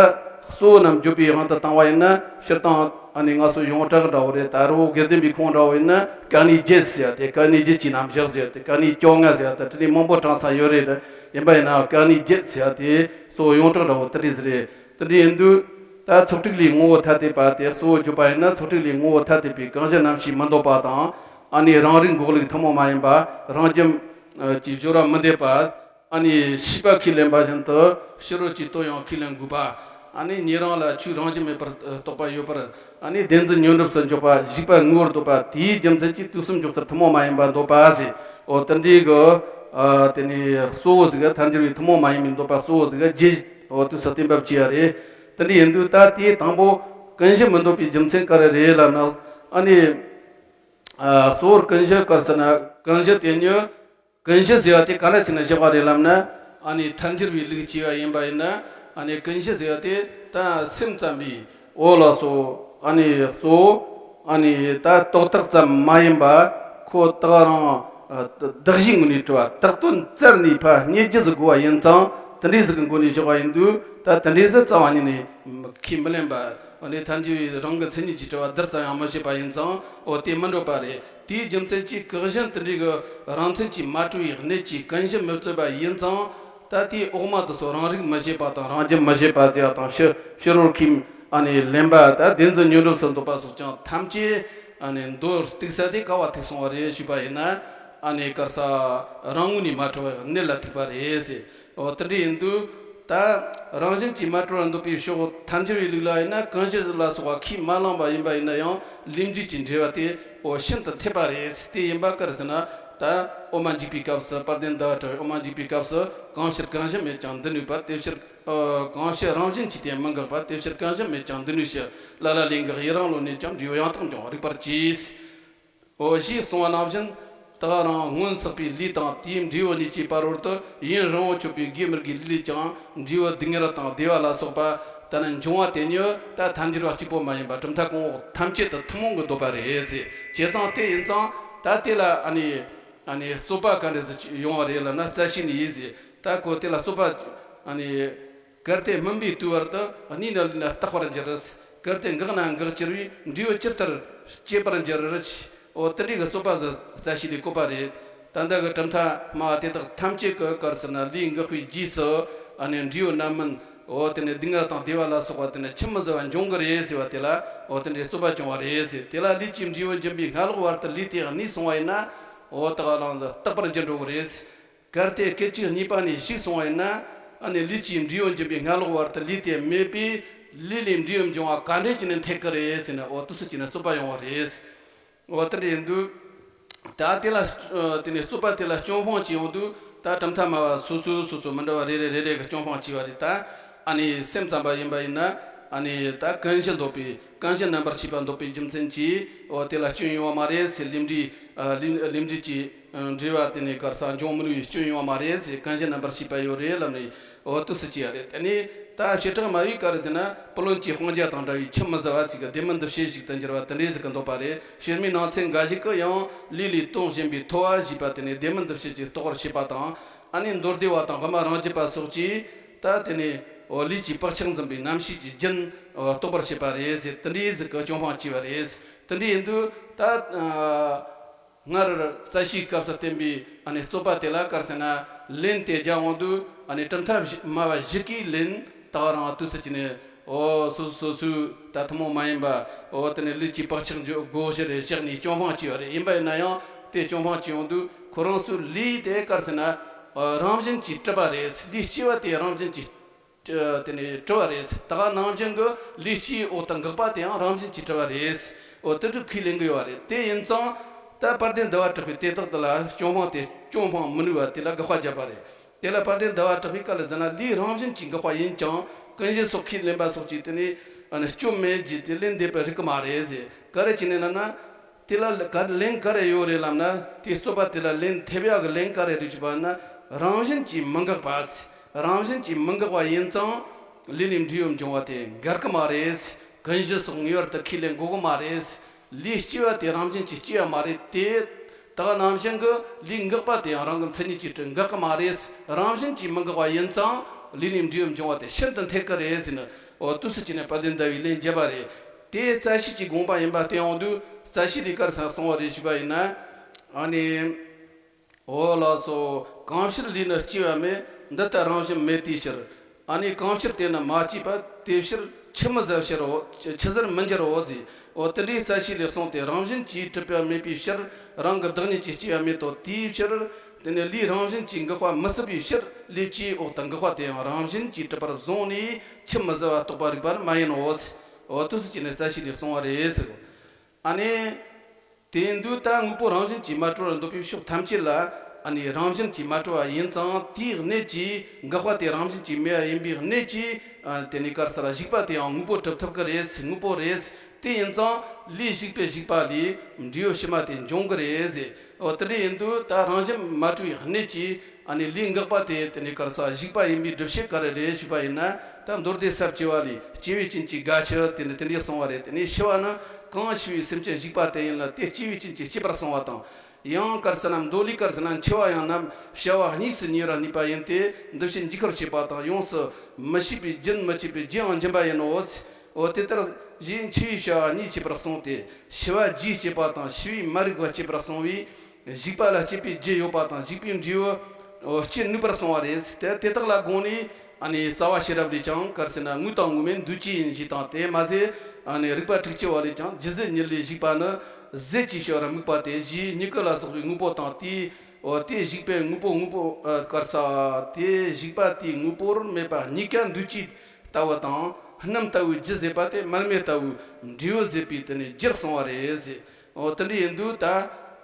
གཙོ་བོ་རྣམས་བརྗོད་པའི་དབང་དུ་བཏང་བ་ཡིན་ན། སྤྱིར་བཏང་ཨ་ནི་ང་ཚོ་ཡོངས་གྲགས་འདྲ་བོ་རེད། ད་རི་བོ་དགེ་ལྡན་པའི་ཁོངས་འདྲ་བོ་ཡིན་ན་བཀའ་གནས་བརྒྱད་ཟེར་ཡ་དེ། བཀའ་གནས་བརྒྱད་ཀྱི་རྣམ་གཞག་ཟེར་ཡ་དེ། བཀའ་གནས་བཅོ་ལྔ་ཟེར་ཡ་དེ། དྲི་ལན་མང་པོ་དྲངས་ཚར་ཡོད་རེད། ཡིན་པ་ཡིན་ན་བཀའ་གནས་བརྒྱད་ཟེར་ཡ་དེ་གཙོ་བོ་ཡོངས་གྲགས་འདྲ་བོ་དེ་འདྲ་ཟིག་རེད། དེ་འདྲ་ཡིན་དུས་ད་ཚོགས་དྲུག་ལས་ངོ་བོ་ཐ་དད་པ་དེ་གཙོ་བོ་བརྗོད་པ་ཡིན་ན། ཚོགས་དྲུག་ལས་ངོ་བོ་ཐ་དད་པའི་གང་ཞིག་རྣམ་ཤེས་མི་འདོད་པ་དང་། ཨ་ནི་རང་རིག་འགོག་ལུགས་ཐུན་མོང་མ་ཡིན་པ། རང་རྒྱུ་ཅེས་སྦྱོར་བ་མི་འདེབས་པ། ཨ་ནི་ཤེས་པ་ཁས་ལེན་པ་བཞིན་དུ་ཕྱི་རོལ་གྱི་དོན་ཡང་ཁས་ལེན་དགོས་པ། ཨ་ནི་ཉན་རང་ལ་ཆོས་རང་བཞིན་མེད་པར་རྟོག་པ་ཡོད་པར། ཨ་ནི་བདེན་རྫུན་ཉོན་སྒྲུབ་སུ་འཇོག་པ། གཞུག་པ་ངོ་བོར་འདོད་པ། དེའི་རྒྱུ་མཚན་གྱིས་དུས་གསུམ་འཇོག་ཚུལ་ཐུན་མོང་མ་ཡིན་པ་འདོད་པ་ཟེར། འོ་དེ་འདྲའི་གི། ཨ་དེ་ནི་གཙོ་བོ་ཟིག་ག་ཐལ་འགྱུར་བའི་ཐུན་མོང་མ་ཡིན་པའི་འདོད་པ་གཙོ་བོ་ཟིག་ག་བརྒྱད། འོ་དུས་སུ་གཏན་འབེབས་བྱས་ཡ་རེད། དེ་འདྲ་ཡིན་དུས་ད་དེའི་དང་པོ་ཀུན་གཞི་མི་འདོད་པའི་རྒྱུ་མཚན་ག་རེ་རེད་ལབ་ན། ཨ་ནི་ཨ་གཙོ་བོར་ཀུན་གཞི་ག་རེ་ཟེར་ན། ཀུན་གཞི་དེ་ཉིད། ཀུན་གཞི་ཟེར་བ་དེ་ག་འདྲ་བྱས་ནས་བཞག་པ་རེད་ལབ་ན། ཨ་ནི་ཐལ་འགྱུར་བའི་ལུགས་བྱས་པ་ཡིན་པ་ཡིན་ན། ཨ་ནི་ཀུན་གཞི་ཟེར་བ་དེ་ད་སེམས་ཙམ་པའི། འོ་ལགས་སོ། ཨ་ནི་གཙོ་བོ་ཨ་ནི་ད་རྟོག་བཏགས་ཙམ་མ་ཡིན་པ། ཁོ་ད་ག་རང་ཨ་གདགས་གཞིའི་ངོས་ནས་གྲུབ་པ། བཏགས་དོན་བཙལ་ནས་ཕར་རྙེད་རྒྱུ་ཟིག་དགོས་པ་ཡིན་ཙང་། དེ་འདྲའི་ཟིག་གི་སྒོ་ནས་བཞག་པ་ཡིན་དུས། ད་དེ་འདྲའི་ཟིག་རྩ་བ་ཉིད་ནས་ཁས་མི་ལེན་པ། ཨ་ནི་ཐལ་འགྱུར་བའི་རང་གི་མཚན་ཉིད་ཀྱིས་གྲུབ་པ་རྡུལ་ཙམ་ཡང་མི་བྱེད་པ་ཡིན་ཙང་། འོ་དེ་མི་འགྲོ་བ་རེད། དེའི་རྒྱུ་མཚན་གྱིས་ཀུན་གཞི་དེ་འདྲའི་གི་རང་མཚན་གྱིས་མ་གྲུབ་པའི་གནད་ཀྱིས་ཀུན་གཞི་མི་བརྩི་བ་ཡིན་ཙང་། ད་དེའི་འོག་མ་དེ་ཚོ་རང་རིག་མི་བྱེད་པ་དང་། རང་རྒྱུ་མི་བྱེད་པ་ཟེར་བ་དང་། ཕྱི་ཕྱི་རོལ་ཁས་ཨ་ནི་ལེན་པ། ད་བདེན་རྫུན་ཉོན་སྒྲུབ་སུ་འདོད་པ་སོགས་ཀྱང་ཐམས་ཅད་ཨ་ནི་མདོར་བསྡུས་ས་དེ་ག་བ་ཐུག་སོང་བ་རེད་ཞུས་པ་ཡིན་ན། ཨ་ནི་ག་རེ་ཟེར། རང་ངོས་ནས་མ་གྲུབ་པའི་གནད་ལ་ཐུག་པ་རེད་ཟེར། འོ་དེ་འདྲ་ཡིན་དུས་ད་རང་བཞིན་གྱིས་མ་གྲུབ་པར་འདོད་པའི་ཕྱོགས་ཐལ་འགྱུར་བའི་ལུགས་ལ་ཡིན་ན། ཀུན་གཞི་ལ་སོགས་པ་ཁས་མ་བླངས་པ་ཡིན་པ་ཡིན་ན་ཡང་། ལས་འབྲས་ཀྱི་འབྲེལ་བ་དེ་འོ་ཤིན་ཏུ་འཐད་པ་རེད། དེ་ཡིན་པ་ག་རེ་ཟེར་ན། ད་དབུ་མ་འཇུག་པའི་སྐབས་སུ། དཔལ་ལྡན་ཟླ་བ་གྲགས་པས་དབུ་མ་འཇུག་པའི་སྐབས་སུ། གང་ཕྱིར་ཀུན་གཞི་མེད་ཀྱང་འདི་ནུས་པ། དེ་ཕྱིར་ཨ་གང་ཕྱིར་རང་བཞིན་གྱིས་དེ་མི་འགག་པ། དེ་ཕྱིར་ཀུན་གཞི་མེད་ཀྱང་འདི་ནུས་ཕྱིར། ལ་ལ་ལས་འགགས་ཡི་རང་བློ་ནས་ཀྱང་། འབྲས་བུ་ཡང་དག་འབྱུང་བ་རིག་པར་གྱིས། འོ་ཞེས་གསུངས་པ་ནང་བཞིན། ད་ག་རང་སྔོན་བསགས་པའི་ལས་དང་དེའི་འབྲས་བུ་གཉིས་ཀྱི་བར་དུ་ཡུན་རིང་པོ་གཅོད་པའི་དགེ་མི་དགེའི་ལས་ཀྱང་། འབྲས་བུ་སྡུག་བསྔལ་དང་བདེ་བ་ལ་སོགས་པ་དེ་ནི་འབྱུང་བ་དེ་ཉིད་ད་ཐལ་འགྱུར་བ་གཅིག་པོ་མ་ཡིན་པར་གྲུབ་མཐའ་གོང་འོག་ཐམས་ཅད་དུ་ཐུན་མོང་གི་འདོད་པ་རེད་ཟེར། བྱས་ཙང་དེ་ཡིན་ཙང་ད་དེ་ལ་ཨ་ནི་ཨ་ནི་རྩོད་པ་ག་འདྲ་ཟིག་ཡོང་བ་རེད་ལབ་ན། རྩ་ཤེ་ནས་ཡིན་ཟེར། ད་ཁོ་དེ་ལ་རྩོད་པ་ཨ་ནི། གལ་ཏེ་སྨིན་པའི་དུས་བར་དུ། གནས་ནས་ལུས་ན་རྟག་པར་འགྱུར། གལ་ཏེ་འགགས་ན་འགག་གྱུར་པས། འབྲས་བུ་ཇི་ལྟར་སྐྱེད་པར་འགྱུར། འོ་དེ་འདྲའི་གི་རྩོད་པ་ཟིག་རྩ་ཤེ་ནས་བཀོད་པ་རེད། ད་ལྟ་གི་གྲུབ་མཐའ་སྨྲ་བ་དེ་དག་ཐམས་ཅད་ཀྱིས་ག་རེ་ཟེར་ན། ལས་འགགས་པའི་རྗེས་སུ་ཨ་ནི་འབྲས་བུ་རྣམ་སྨིན། འོ་དེ་ནས་སྡུག་བསྔལ་དང་བདེ་བ་ལ་སོགས་པ་དེ་ནི་ཆི་མི་ཟིན་པ་འབྱུང་གི་རེད་ཟེར་བ་དེ་ལ། འོ་དེ་འདྲའི་རྩོད་པ་བྱུང་བ་རེད་ཟེར། དེ་ལ་ལས་ཀྱི་འབྲས་བུ་འབྱིན་པའི་སྔ་ལོགས་བར་དུ་ལས་དེ་གནས་སོང་བ་ཡིན་ན། འོ་ད་ག་རང་ཟིག་རྟག་པར་འགྱུར་འགྲོ་གི་རེད། གལ་ཏེ་སྐད་ཅིག་གཉིས་པ་ནས་ཞིག་སོང་བ་ཡིན་ན། ཨ་ནི་ལས་ཀྱི་འབྲས་བུ་འབྱིན་པའི་སྔ་ལོགས་བར་དུ་ལས་དེ་མེད་པས། ལས་ལས་འབྲས་བུ་འབྱུང་བ་ག་འདྲ་བྱས་ནས་འཐད་ཀྱི་རེད་ཟེར་ན། འོ་དུས་སུ་བྱས་ན་རྩོད་པ་ཡོང་བ་རེད། འོ་དེ་འདྲ་ཡིན་དུས། ད་དེ་ལ་དེ་ནས་རྩོད་པ་དེ་ལ་སྐྱོན་སྤོང་བྱེད་ཡོང་དུས། ད་གྲུབ་མཐའ་སྨྲ་བ་སོ་སོ་སོ་སོ་མི་འདྲ་བ་རེ་རེ་རེ་རེ་གི་སྐྱོན་སྤོང་བྱས་པ་རེད། ད་ཨ་ནི་སེམས་ཙམ་པ་ཡིན་པ་ཡིན་ན། ཨ་ནི་ད་ཀུན་གཞི་འདོད་པའི། ཀུན་གཞི་རྣམ་པར་ཤེས་པ་འདོད་པའི་རྒྱུ་མཚན་གྱིས། འོ་དེ་ལ་སྐྱོན་ཡོང་བ་མ་རེད་ཟེར། ལས་འབྲས་ཨ་ལས་ལས་འབྲས་ཀྱི་ཨ་འབྲེལ་བ་དེ་ནས་ག་རེ་ཟེར། འབྱུང་མི་ནུས་པའི་སྐྱོན་ཡོང་བ་མ་རེད་ཟེར། ཀུན་གཞི་རྣམ་པར་ཤེས་པ་ཡོད་རེད་ལབ་ནས། འོ་དུས་སུ་བྱས་པ་རེད། དེ་ནས་ད་བྱེ་བྲག་སྨྲ་བས་ག་རེ་ཟེར་ན། པོ་ལུན་གྱི་སྤང་བྱ་དང་འདྲ་བའི་ཆི་མི་ཟིན་པ་ཟིག་གི་ལྡན་མིན་འདུ་བྱེད་ཞིག་ཏུ་འགྱུར་བ་དེ་འདྲ་ཟིག་གི་འདོད་པ་རེད། བྱེ་སྨྲའི་ནང་ཚན་འགའ་ཞིག་གིས་ཡང་ལས་ལས་དོན་གཞན་པའི་ཐོབ་པ་ཞེས་པ་དེ་ནས་ལྡན་མིན་འདུ་བྱེད་ཀྱིས་རྟོགས་པར་བྱེད་པ་དང་། ཨ་ནི་མདོར་བསྡུས་པ་དང་དབུ་མ་རང་རྒྱུད་པ་སོགས་ཀྱིས་ད་དེ་ནས་འོ་ལས་ཀྱི་བག་ཆགས་འཛིན་པའི་རྣམ་ཤེས་ཀྱི་རྒྱུན་འོ་རྟོགས་པར་བྱེད་པ་རེད་ཟེར། དེ་འདྲའི་ཟིག་གི་སྐྱོན་སྤོང་བྱས་པ་རེད། དེ་འདྲ་ཡིན་དུས་ད་ཨ་སྔར་རྩ་ཤེའི་སྐབས་སུ་བསྟན་པའི་ཨ་ནི་རྩོད་པ་དེ་ལ་ག་རེ་ཟེར་ན། ལན་དེ་རྒྱག་འོང་དུས་ཨ་ནི་གྲུབ་མཐའ་བཞི་སྨྲ་བ་བཞི་ཀའི་ལན་ད་ག་རང་དུས་སུ་བྱས་ནས། འོ་སོ་སོ་སོ་སོའི་ད་ཐུན་མོང་མ་ཡིན་པ། འོ་དེ་ནས་ལས་ཀྱི་བག་ཆགས་འཇོག་དགོས་ཞེས་རེ་བཞག་ནས་སྐྱོན་སྤོང་བྱས་པ་རེད། ཡིན་པ་ཡིན་ན་ཡང་དེ་སྐྱོན་སྤོང་བྱས་ཡོང་དུས། ཁོ་རང་ཚོའི་ལས་དེ་ག་རེ་ཟེར་ན། ཨ་རང་བཞིན་གྱིས་གྲུབ་པ་རེད། ལས་སྐྱེ་བ་དེ་རང་བཞིན་གྱིས་ཨ་དེ་ནས་གྲུབ་པ་རེད། ད་ག་ནང་བཞིན་གྱི་ལས་སྐྱེས་འོག་ཏུ་འགག་པ་དེའང་རང་བཞིན་གྱིས་གྲུབ་པ་རེད། འོ་དེ་འདྲ་ཁས་ལེན་གྱི་ཡོད་པ་རེད། དེ་ཡིན་ཙང་། ད་དཔལ་ལྡན་ཟླ་བ་གྲགས་པས་དེ་དག་དེ་ལ་སྐྱོན་སྤངས་ཏེ་སྐྱོན་སྤངས་མི་ནུས་པ་དེ་ལ་དགག་པ་བརྒྱབ་པ་རེད། དེ་ལ་དཔལ་ལྡན་ཟླ་བ་གྲགས་པས་ག་ལ་ཟེར་ན། ལུས་རང་བཞིན་གྱིས་འགག་པ་ཡིན་ཀྱང་ཀུན་གཞི་སོགས་ཁས་ལེན་པ་སོགས་ཀྱིས་དེ་ནི་ཨ་ནི་སྐྱོན་མེད་ཅེས་དེ་ལན་འདེབས་པར་རིགས་ཀྱི་མ་རེད་ཟེར། ག་རེ་བྱས་ནས་ལབ་ན། དེ་ལ་ག་ལན་ག་རེ་ཡོད་རེད་ལབ་ན། དེའི་རྩོད་པ་དེ་ལ་ལན་ཐེབས་ཡག་གི་ལན་ག་རེ་རེད་ཅེས་པ་ན། རང་བཞིན་གྱིས་མི་འགག་པ། རང་བཞིན་གྱིས་མི་འགག་པ་ཡིན་ཙང་ལས་ལས་འབྲས་བུ་འབྱུང་བ་དེ་འགལ་གྱི་མ་རེད། ཀུན་གཞི་སོགས་ངེས་པར་དུ་ཁས་ལེན་དགོས་ཀྱི་མ་རེད། ལས་སྐྱེ་བ་དེ་རང་བཞིན་གྱིས་སྐྱེ་བ་མ་རེད་དེ། དེ་ནང་བཞིན་གྱི་ལས་འགགས་པ་དེ་ཡང་རང་གི་མཚན་ཉིད་ཀྱིས་འགག་གི་མ་རེད། རང་བཞིན་གྱིས་མི་འགག་པ་ཡིན་ཙང་ལས་ལས་འབྲས་བུ་འབྱུང་བ་དེ་ཤིན་ཏུ་འཐད་ཀྱི་རེད་ཟེར་ནས། འོ་དུས་སུ་བྱས་ནས་དཔལ་ལྡན་ཟླ་བས་ལན་བརྒྱབ་པ་རེད། དེ་རྩ་ཤེས་ཀྱི་དགོངས་པ་ཡིན་པ་བསྟན་ཡོང་དུས། རྩ་ཤེས་ལས་ག་རེ་གསུངས་པ་རེད་ཞུས་པ་ཡིན་ན། ཨ་ནི། འོ་ལགས་སོ། གང་ཕྱིར་ལས་ནི་སྐྱེ་བ་མེད། འདི་ལྟར་རང་བཞིན་མེད་དེའི་ཕྱིར། ཨ་ནི་གང་ཕྱིར་དེ་ནི་མ་སྐྱེས་པ། དེའི་ཕྱིར་ཆུད་མི་ཟ་ཕྱིར་རོ། ཆུད་ཟ་མི་འགྱུར་རོ་ཟེར། འོ་དེ་འདྲའི་རྩ་ཤེས་ལས་གསུངས་ཏེ། རང་བཞིན་གྱིས་གྲུབ་པ་མེད་པའི་ཕྱིར། རང་གི་བདག་ཉིད་ཀྱིས་སྐྱེ་བ་མེད་དོ། དེའི་ཕྱིར། དེ་ནི་ལས་རང་བཞིན་གྱིས་འགག་པ་མི་སྲིད་པའི་ཕྱིར། ལས་ཀྱི་འོག་ཏུ་འགག་པ་དེ་ཡང་རང་བཞིན་གྱིས་གྲུབ་པར་བཟུང་ནས་ཆུད་མི་ཟ་བ་རྟོགས་པར་རིགས་པ་ནི་མ་ཡིན་ནོ་ཟེར། འོ་དུས་སུ་བྱས་ནས་རྩ་ཤེས་ལས་གསུངས་པ་རེད་ཟེར། ཨ་ནི། དེ་ཡིན་དུས་ད་དངོས་པོ་རང་བཞིན་གྱིས་མ་གྲུབ་པར་འདོད་པའི་ཕྱོགས་ཐམས་ཅད་ལ། ཨ་ནི་རང་བཞིན་གྱིས་མ་གྲུབ་པ་ཡིན་ཙང་དེའི་གནད་ཀྱིས། འགག་པ་དེ་རང་བཞིན་གྱིས་མེད་པ་ཡིན་པའི་གནད་ཀྱིས། ཨ་དེ་ནི་ག་རེ་ཟེར། གཞིག་པ་དེ་ཡང་དངོས་པོ་གྲུབ་ཐུབ་ཀྱི་རེད། དངོས་པོ་རེད། དེ་ཡིན་ཙང་ལས་གཞིག་པས་གཞིག་པ་ལས་འབྲས་བུ་ཕྱི་མ་དེ་འབྱུང་གི་རེད་ཟེར། འོ་དེ་འདྲ་ཡིན་དུས་ད་རང་བཞིན་མ་གྲུབ་པའི་གནད་ཀྱིས། ཨ་ནི་ལས་འགགས་པ་དེ་དེ་ནི་ག་རེ་ཟེར། གཞིག་པ་ཡིན་པའི་སྒྲུབ་བྱེད་ག་རེ་རེད་ཞུས་པ་ཡིན་ན། ད་མདོ་སྡེ་ས་བཅུ་པ་ལས། སྐྱེ་བའི་རྐྱེན་གྱིས་རྒ་ཤི། དེ་ནི་དེ་འདྲའི་གསུངས་པ་རེད། དེ་ནི་ཤི་བ་ནི་གང་ཤི་བའི་སེམས་ཅན་གཞིག་པ་དེ་ཡིན་ལ། དེ་སྐྱེ་བའི་རྐྱེན་གྱིས་སྐྱེད་པར་གསུངས་པ་དང་། ཡང་ག་རེ་ཟེར་ན། མདོ་ལས་ག་རེ་ཟེར་ན། འཆི་བ་ཡང་ནམ་ཤི་བ་གཉིས་སུ་ཉེ་བར་གནས་པ་ཡིན་ཏེ། འདུ་བྱེད་འཇིག་པར་བྱེད་པ་དང་། ཡོངས་སུ་མི་ཤེས་པའི། རྒྱུན་མི་འཆད་པའི། རྒྱུ་ཡང་འབྱིན་པ་ཡིན་ནོ། འོ་དེ་ལྟར་ཞེས་འཆི་བས་ཤི་བ་གཉིས་བསྐྱེད་པར་གསུངས་ཏེ། ཤི་བ་རྒྱས་བསྐྱེད་པ་དང་། ཤི་བས་མ་རིག་པ་བསྐྱེད་པར་གསུངས་པས། གཞིག་པ་ལ་སྐྱེད་པའི་རྒྱུ་ཡོད་པ་དང་། གཞིག་པའི་འབྲས་བུ་སྐྱེད་ནུས་པར་གསུངས་པ་རེད། དེ་དེ་དག་ལ་དགོངས་ནས། ཨ་ནི་རྩ་བ་ཤེས་རབ་ལས་ཀྱང་ག་རེ་ཟེར་ན། དངོས་དང་དངོས་མེད་འདུས་བྱས་ཡིན་ཞེས་དང་། དེ་མ་ཟད་ཨ་ནི་རིགས་པ་དྲུག་ཅུ་པ་ལས་ཀྱང་། ལྗི་ཟད་ཉིད་ལས་གཞིག་པ་ནི། ཟད་ཅེས་བྱ་བར་དམིགས་པ་སྟེ། ཞེས་མྱུ་གུ་ལ་སོགས་པའི་དངོས་པོ་དང་། དེའི། འོ་དེ་གཞིག་པས་དངོས་པོ་དངོས་པོ། ཨ་ག་རེ་ཟེར། དེ་གཞིག་པ་དེའི་དངོས་པོར་མེད་པ་གཉིས་ཀ་འདུས་བྱས་ལྟ་བུ་དང་། སྣུམ་ལྟ་བུའི་ལྗི་ཟད་པ་སྟེ། མར་མེ་ལྟ་བུའི་འབྲས་བུ་ཟད་པའི་དེ་ནི་རྒྱུར་གསུངས་པ་རེད་ཟེར། འོ་དེ་འདྲ་ཡིན་དུས་ད།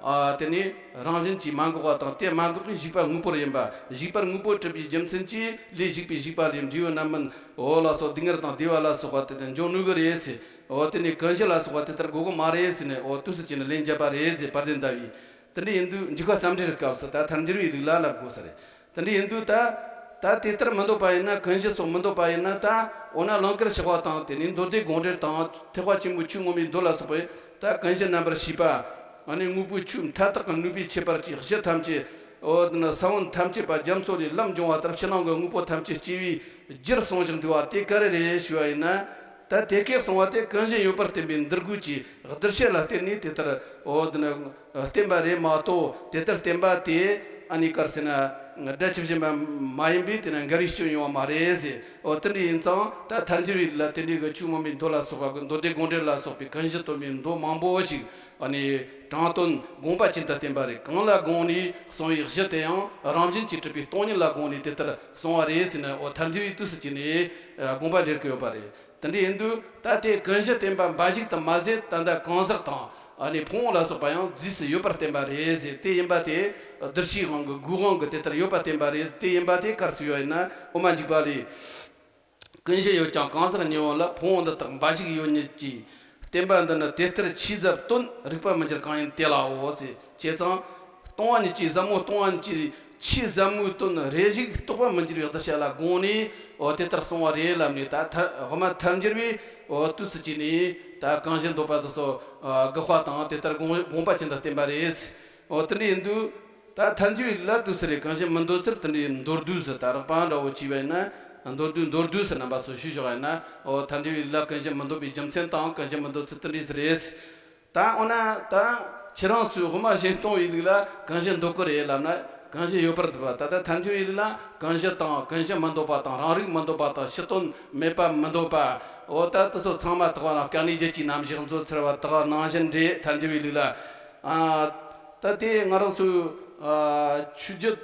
ཨ་དེ་ནི་རང་བཞིན་གྱིས་མ་འགགས་པ་དང་། དེ་མ་འགགས་པའི་གཞིག་པ་དངོས་པོར་ཡིན་པ། གཞིག་པར་དངོས་པོར་གྲུབ་པའི་རྒྱུ་མཚན་གྱིས། ལས་གཞིག་པས་གཞིག་པ་ལས་འབྲས་བུ་རྣམ་སྨིན། འོ་ལགས་སོ། སྡུག་བསྔལ་དང་བདེ་བ་ལ་སོགས་པ་དེ་ལྟར་འབྱུང་ནུས་ཀྱི་རེད་ཟེར། འོ་དེ་ནི་ཀུན་གཞི་ལ་སོགས་པ་དེ་ལྟར་དགོས་ཀྱི་མ་རེད་ཟེར་ནས། འོ་དུས་སུ་བྱས་ནས་ལན་བརྒྱབ་པ་རེད་ཟེར། དཔལ་ལྡན་ཟླ་བས། དེ་འདྲ་ཡིན་དུས་འཇུག་པ་རྩོམ་འབྲིའི་སྐབས་སུ་ད་མཐར་འགྱུར་བའི་རིགས་ལ་ལབ་དགོས་ས་རེད། དེ་འདྲ་ཡིན་དུས་ད། ད་དེ་ལྟར་མི་འདོད་པ་ཡིན་ན། ཀུན་གཞི་སོགས་མི་འདོད་པ་ཡིན་ན། ད་འོ་ན་ལང་ཀར་གཤེགས་པ་དང་། དེ་ནས་མདོ་སྡེ་དགོངས་འགྲེལ་དང་། ཐེག་པ་ཆེན་པོའི་ཆོས་མངོན་པའི་མདོ་ལ་སོགས་པའི་ད་ཀུན་གཞི་རྣམ་པར་ཤེས་པ། ཨ་ནི་དངོས་པོའི་ཆོས་མཐའ་དག་གི་ནུས་པས་ཁྱད་པར་གྱི་གཞི་ཐམས་ཅད། འོ་ན་ས་བོན་ཐམས་ཅད་པ་རྒྱ་མཚོ་ལས་ལམ་འབྱུང་བ་ལྟར་ཕྱི་ནང་གི་དངོས་པོ་ཐམས་ཅད་སྐྱེ་བའི་རྒྱུར་གསུངས་བཞག་འདུག་པ་དེ་ག་རེ་རེད་ཞུས་པ་ཡིན་ན། ད་དེ་སྐད་གསུངས་པ་དེ་ཀུན་གཞི་ཡོད་པར་བསྟན་པའི་འདུལ་དགོས་ཀྱི་གདུལ་བྱ་ལ་བརྟེན་ནས་དེ་ལྟར། འོ་དེ་ནི་བསྟན་པ་རེད་མ་གཏོགས། དེ་ལྟར་བསྟན་པ་དེ་ཨ་ནི་ག་རེ་ཟེར་ན། སྒྲ་ཇི་བཞིན་པ་མ་ཡིན་པས་དེ་ནི་འགལ་བའི་སྐྱོན་ཡོང་བ་མ་རེད་ཟེར། འོ་དེ་འདྲ་ཡིན་ཙང་ད་མཐར་འགྱུར་བའི་ལ་དེ་འདྲའི་གི་ཆོས་མངོན་པའི་མདོ་ལ་སོགས་པ་གི། མདོ་སྡེ་དགོངས་འགྲེལ་ལ་སོགས་པའི་ཀུན་གཞི་སྟོན་པའི་མདོ་མང་པོ་ཞིག་ཨ་ནི་དྲང་དོན་དགོངས་པ་ཅན་དུ་བསྟན་པ་རེད། གང་ལ་དགོངས་ནས་གསུངས་པའི་གཞི་དེ་ཡང་རང་བཞིན་གྱིས་གྲུབ་པའི་སྟོང་ཉིད་ལ་དགོངས་ནས་དེ་ལྟར་གསུངས་པ་རེད་ཟེར་ནས། འོ་མཐར་འགྱུར་བའི་དུས་སུ་བྱས་ནས་དགོངས་པ་འགྲེལ་གྱི་ཡོད་པ་རེད། དེ་འདྲ་ཡིན་དུས་ད་དེ་ཀུན་གཞི་བསྟན་པ་འབའ་ཞིག་ཏུ་མ་ཟད། ད་ལྟ་གང་ཟག་དང་ཨ་ནི་ཕུང་པོ་ལ་སོགས་པ་ཡང་རྫས་སུ་ཡོད་པར་བསྟན་པ་རེད་ཟེར། དེ་ཡིན་པ་དེ་གདུལ་བྱའི་དབང་གི། སྒོའི་དབང་གིས་དེ་ལྟར་ཡོད་པར་བསྟན་པ་རེད། དེ་ཡིན་པ་དེ་ག་རེ་ཟེར་ཡོད་ཡིན་ན། དབུ་མ་འཇུག་པ་ལས། ཀུན་གཞི་ཡོད་ཀྱང་གང་ཟག་ཉིད་པོ་ལ། ཕུང་པོ་འདི་དག་འབའ་ཞིག་ཡོད་ཉིད་ཀྱི། བསྟན་པ་འདི་ནི་དེ་ལྟར་ཆོས་ཟབ་དོན། རིགས་པ་མི་འགྱུར་གང་ཡིན་དེ་ལའོ་ཟེར། བྱས་ཙང་སྟོང་པ་ཉིད་ཀྱི་ཟབ་མོ། སྟོང་པ་ཉིད་ཀྱི་ཆོས་ཟབ་མོའི་དོན་རེ་ཞིག་རྟོགས་པ་མི་འགྱུར་བའི་གདུལ་བྱ་ལ་དགོངས་ནས། འོ་དེ་ལྟར་གསུངས་པ་རེད་ལབ་ནས། ད་མཐར་དབུ་མ་མཐར་འགྱུར་བའི་འོ་དུས་སུ་བྱས་ནས་ད་ཀུན་གཞི་འདོད་པ་དེ་ཚོ་དགག་པ་དང་། དེ་ལྟར་དགོངས་དགོངས་པ་ཅན་དུ་བསྟན་པ་རེད། འོ་དེ་འདྲ་ཡིན་དུས་ད་མཐར་འགྱུར་བའི་ལ་དུས་སུ་རེད། ཀུན་གཞི་མི་འདོད་ཚུལ་དེ་འདྲའི་མདོར་བསྡུས་སུ། ད་རགས་པ་འདྲ་བོ་བྱས་པ་ཡིན་ན། མདོར་བསྡུས། མདོར་བསྡུས་སུ་རྣམ་པ་ཚོ་ཞུས་བཞག་པ་ཡིན་ན། འོ་མཐར་འགྱུར་བའི་ལ་ཀུན་གཞི་མི་འདོད་པའི་རྒྱུ་མཚན་དང་། ཀུན་གཞི་མི་འདོད་ཚུལ་དེ་འདྲ་ཟིག་རེད། ད་འོ་ན་ད་ཁྱེད་རང་ཚོས་དབུ་མ་གཞན་སྟོང་པའི་ལུགས་ལ་ཀུན་གཞི་འདོད་ཀྱི་རེད་ལབ་ན། ཀུན་གཞི་ཡོད་པར་འདོད་པ། ད་ལྟ་མཐར་འགྱུར་བའི་ལུགས་ལ་ཀུན་གཞི་དང་། ཀུན་གཞི་མི་འདོད་པ་དང་། རང་རིག་མི་འདོད་པ་དང་། ཕྱི་དོན་མེད་པ་མི་འདོད་པ། འོ་ད་དེ་ཚོ་ཚང་མ་དག་པ་ན། སྐྱབས་གནས་རྒྱུད་ཀྱི་རྣམ་གཞག་མཛོད་ཟེར་བ་དག་ནང་བཞིན་རེད། མཐར་འགྱུར་བའི་ལུགས་ལ། ཨ་ད་དེ་ང་རང་ཚོའི་ཨ་ཆོས་བརྒྱུད་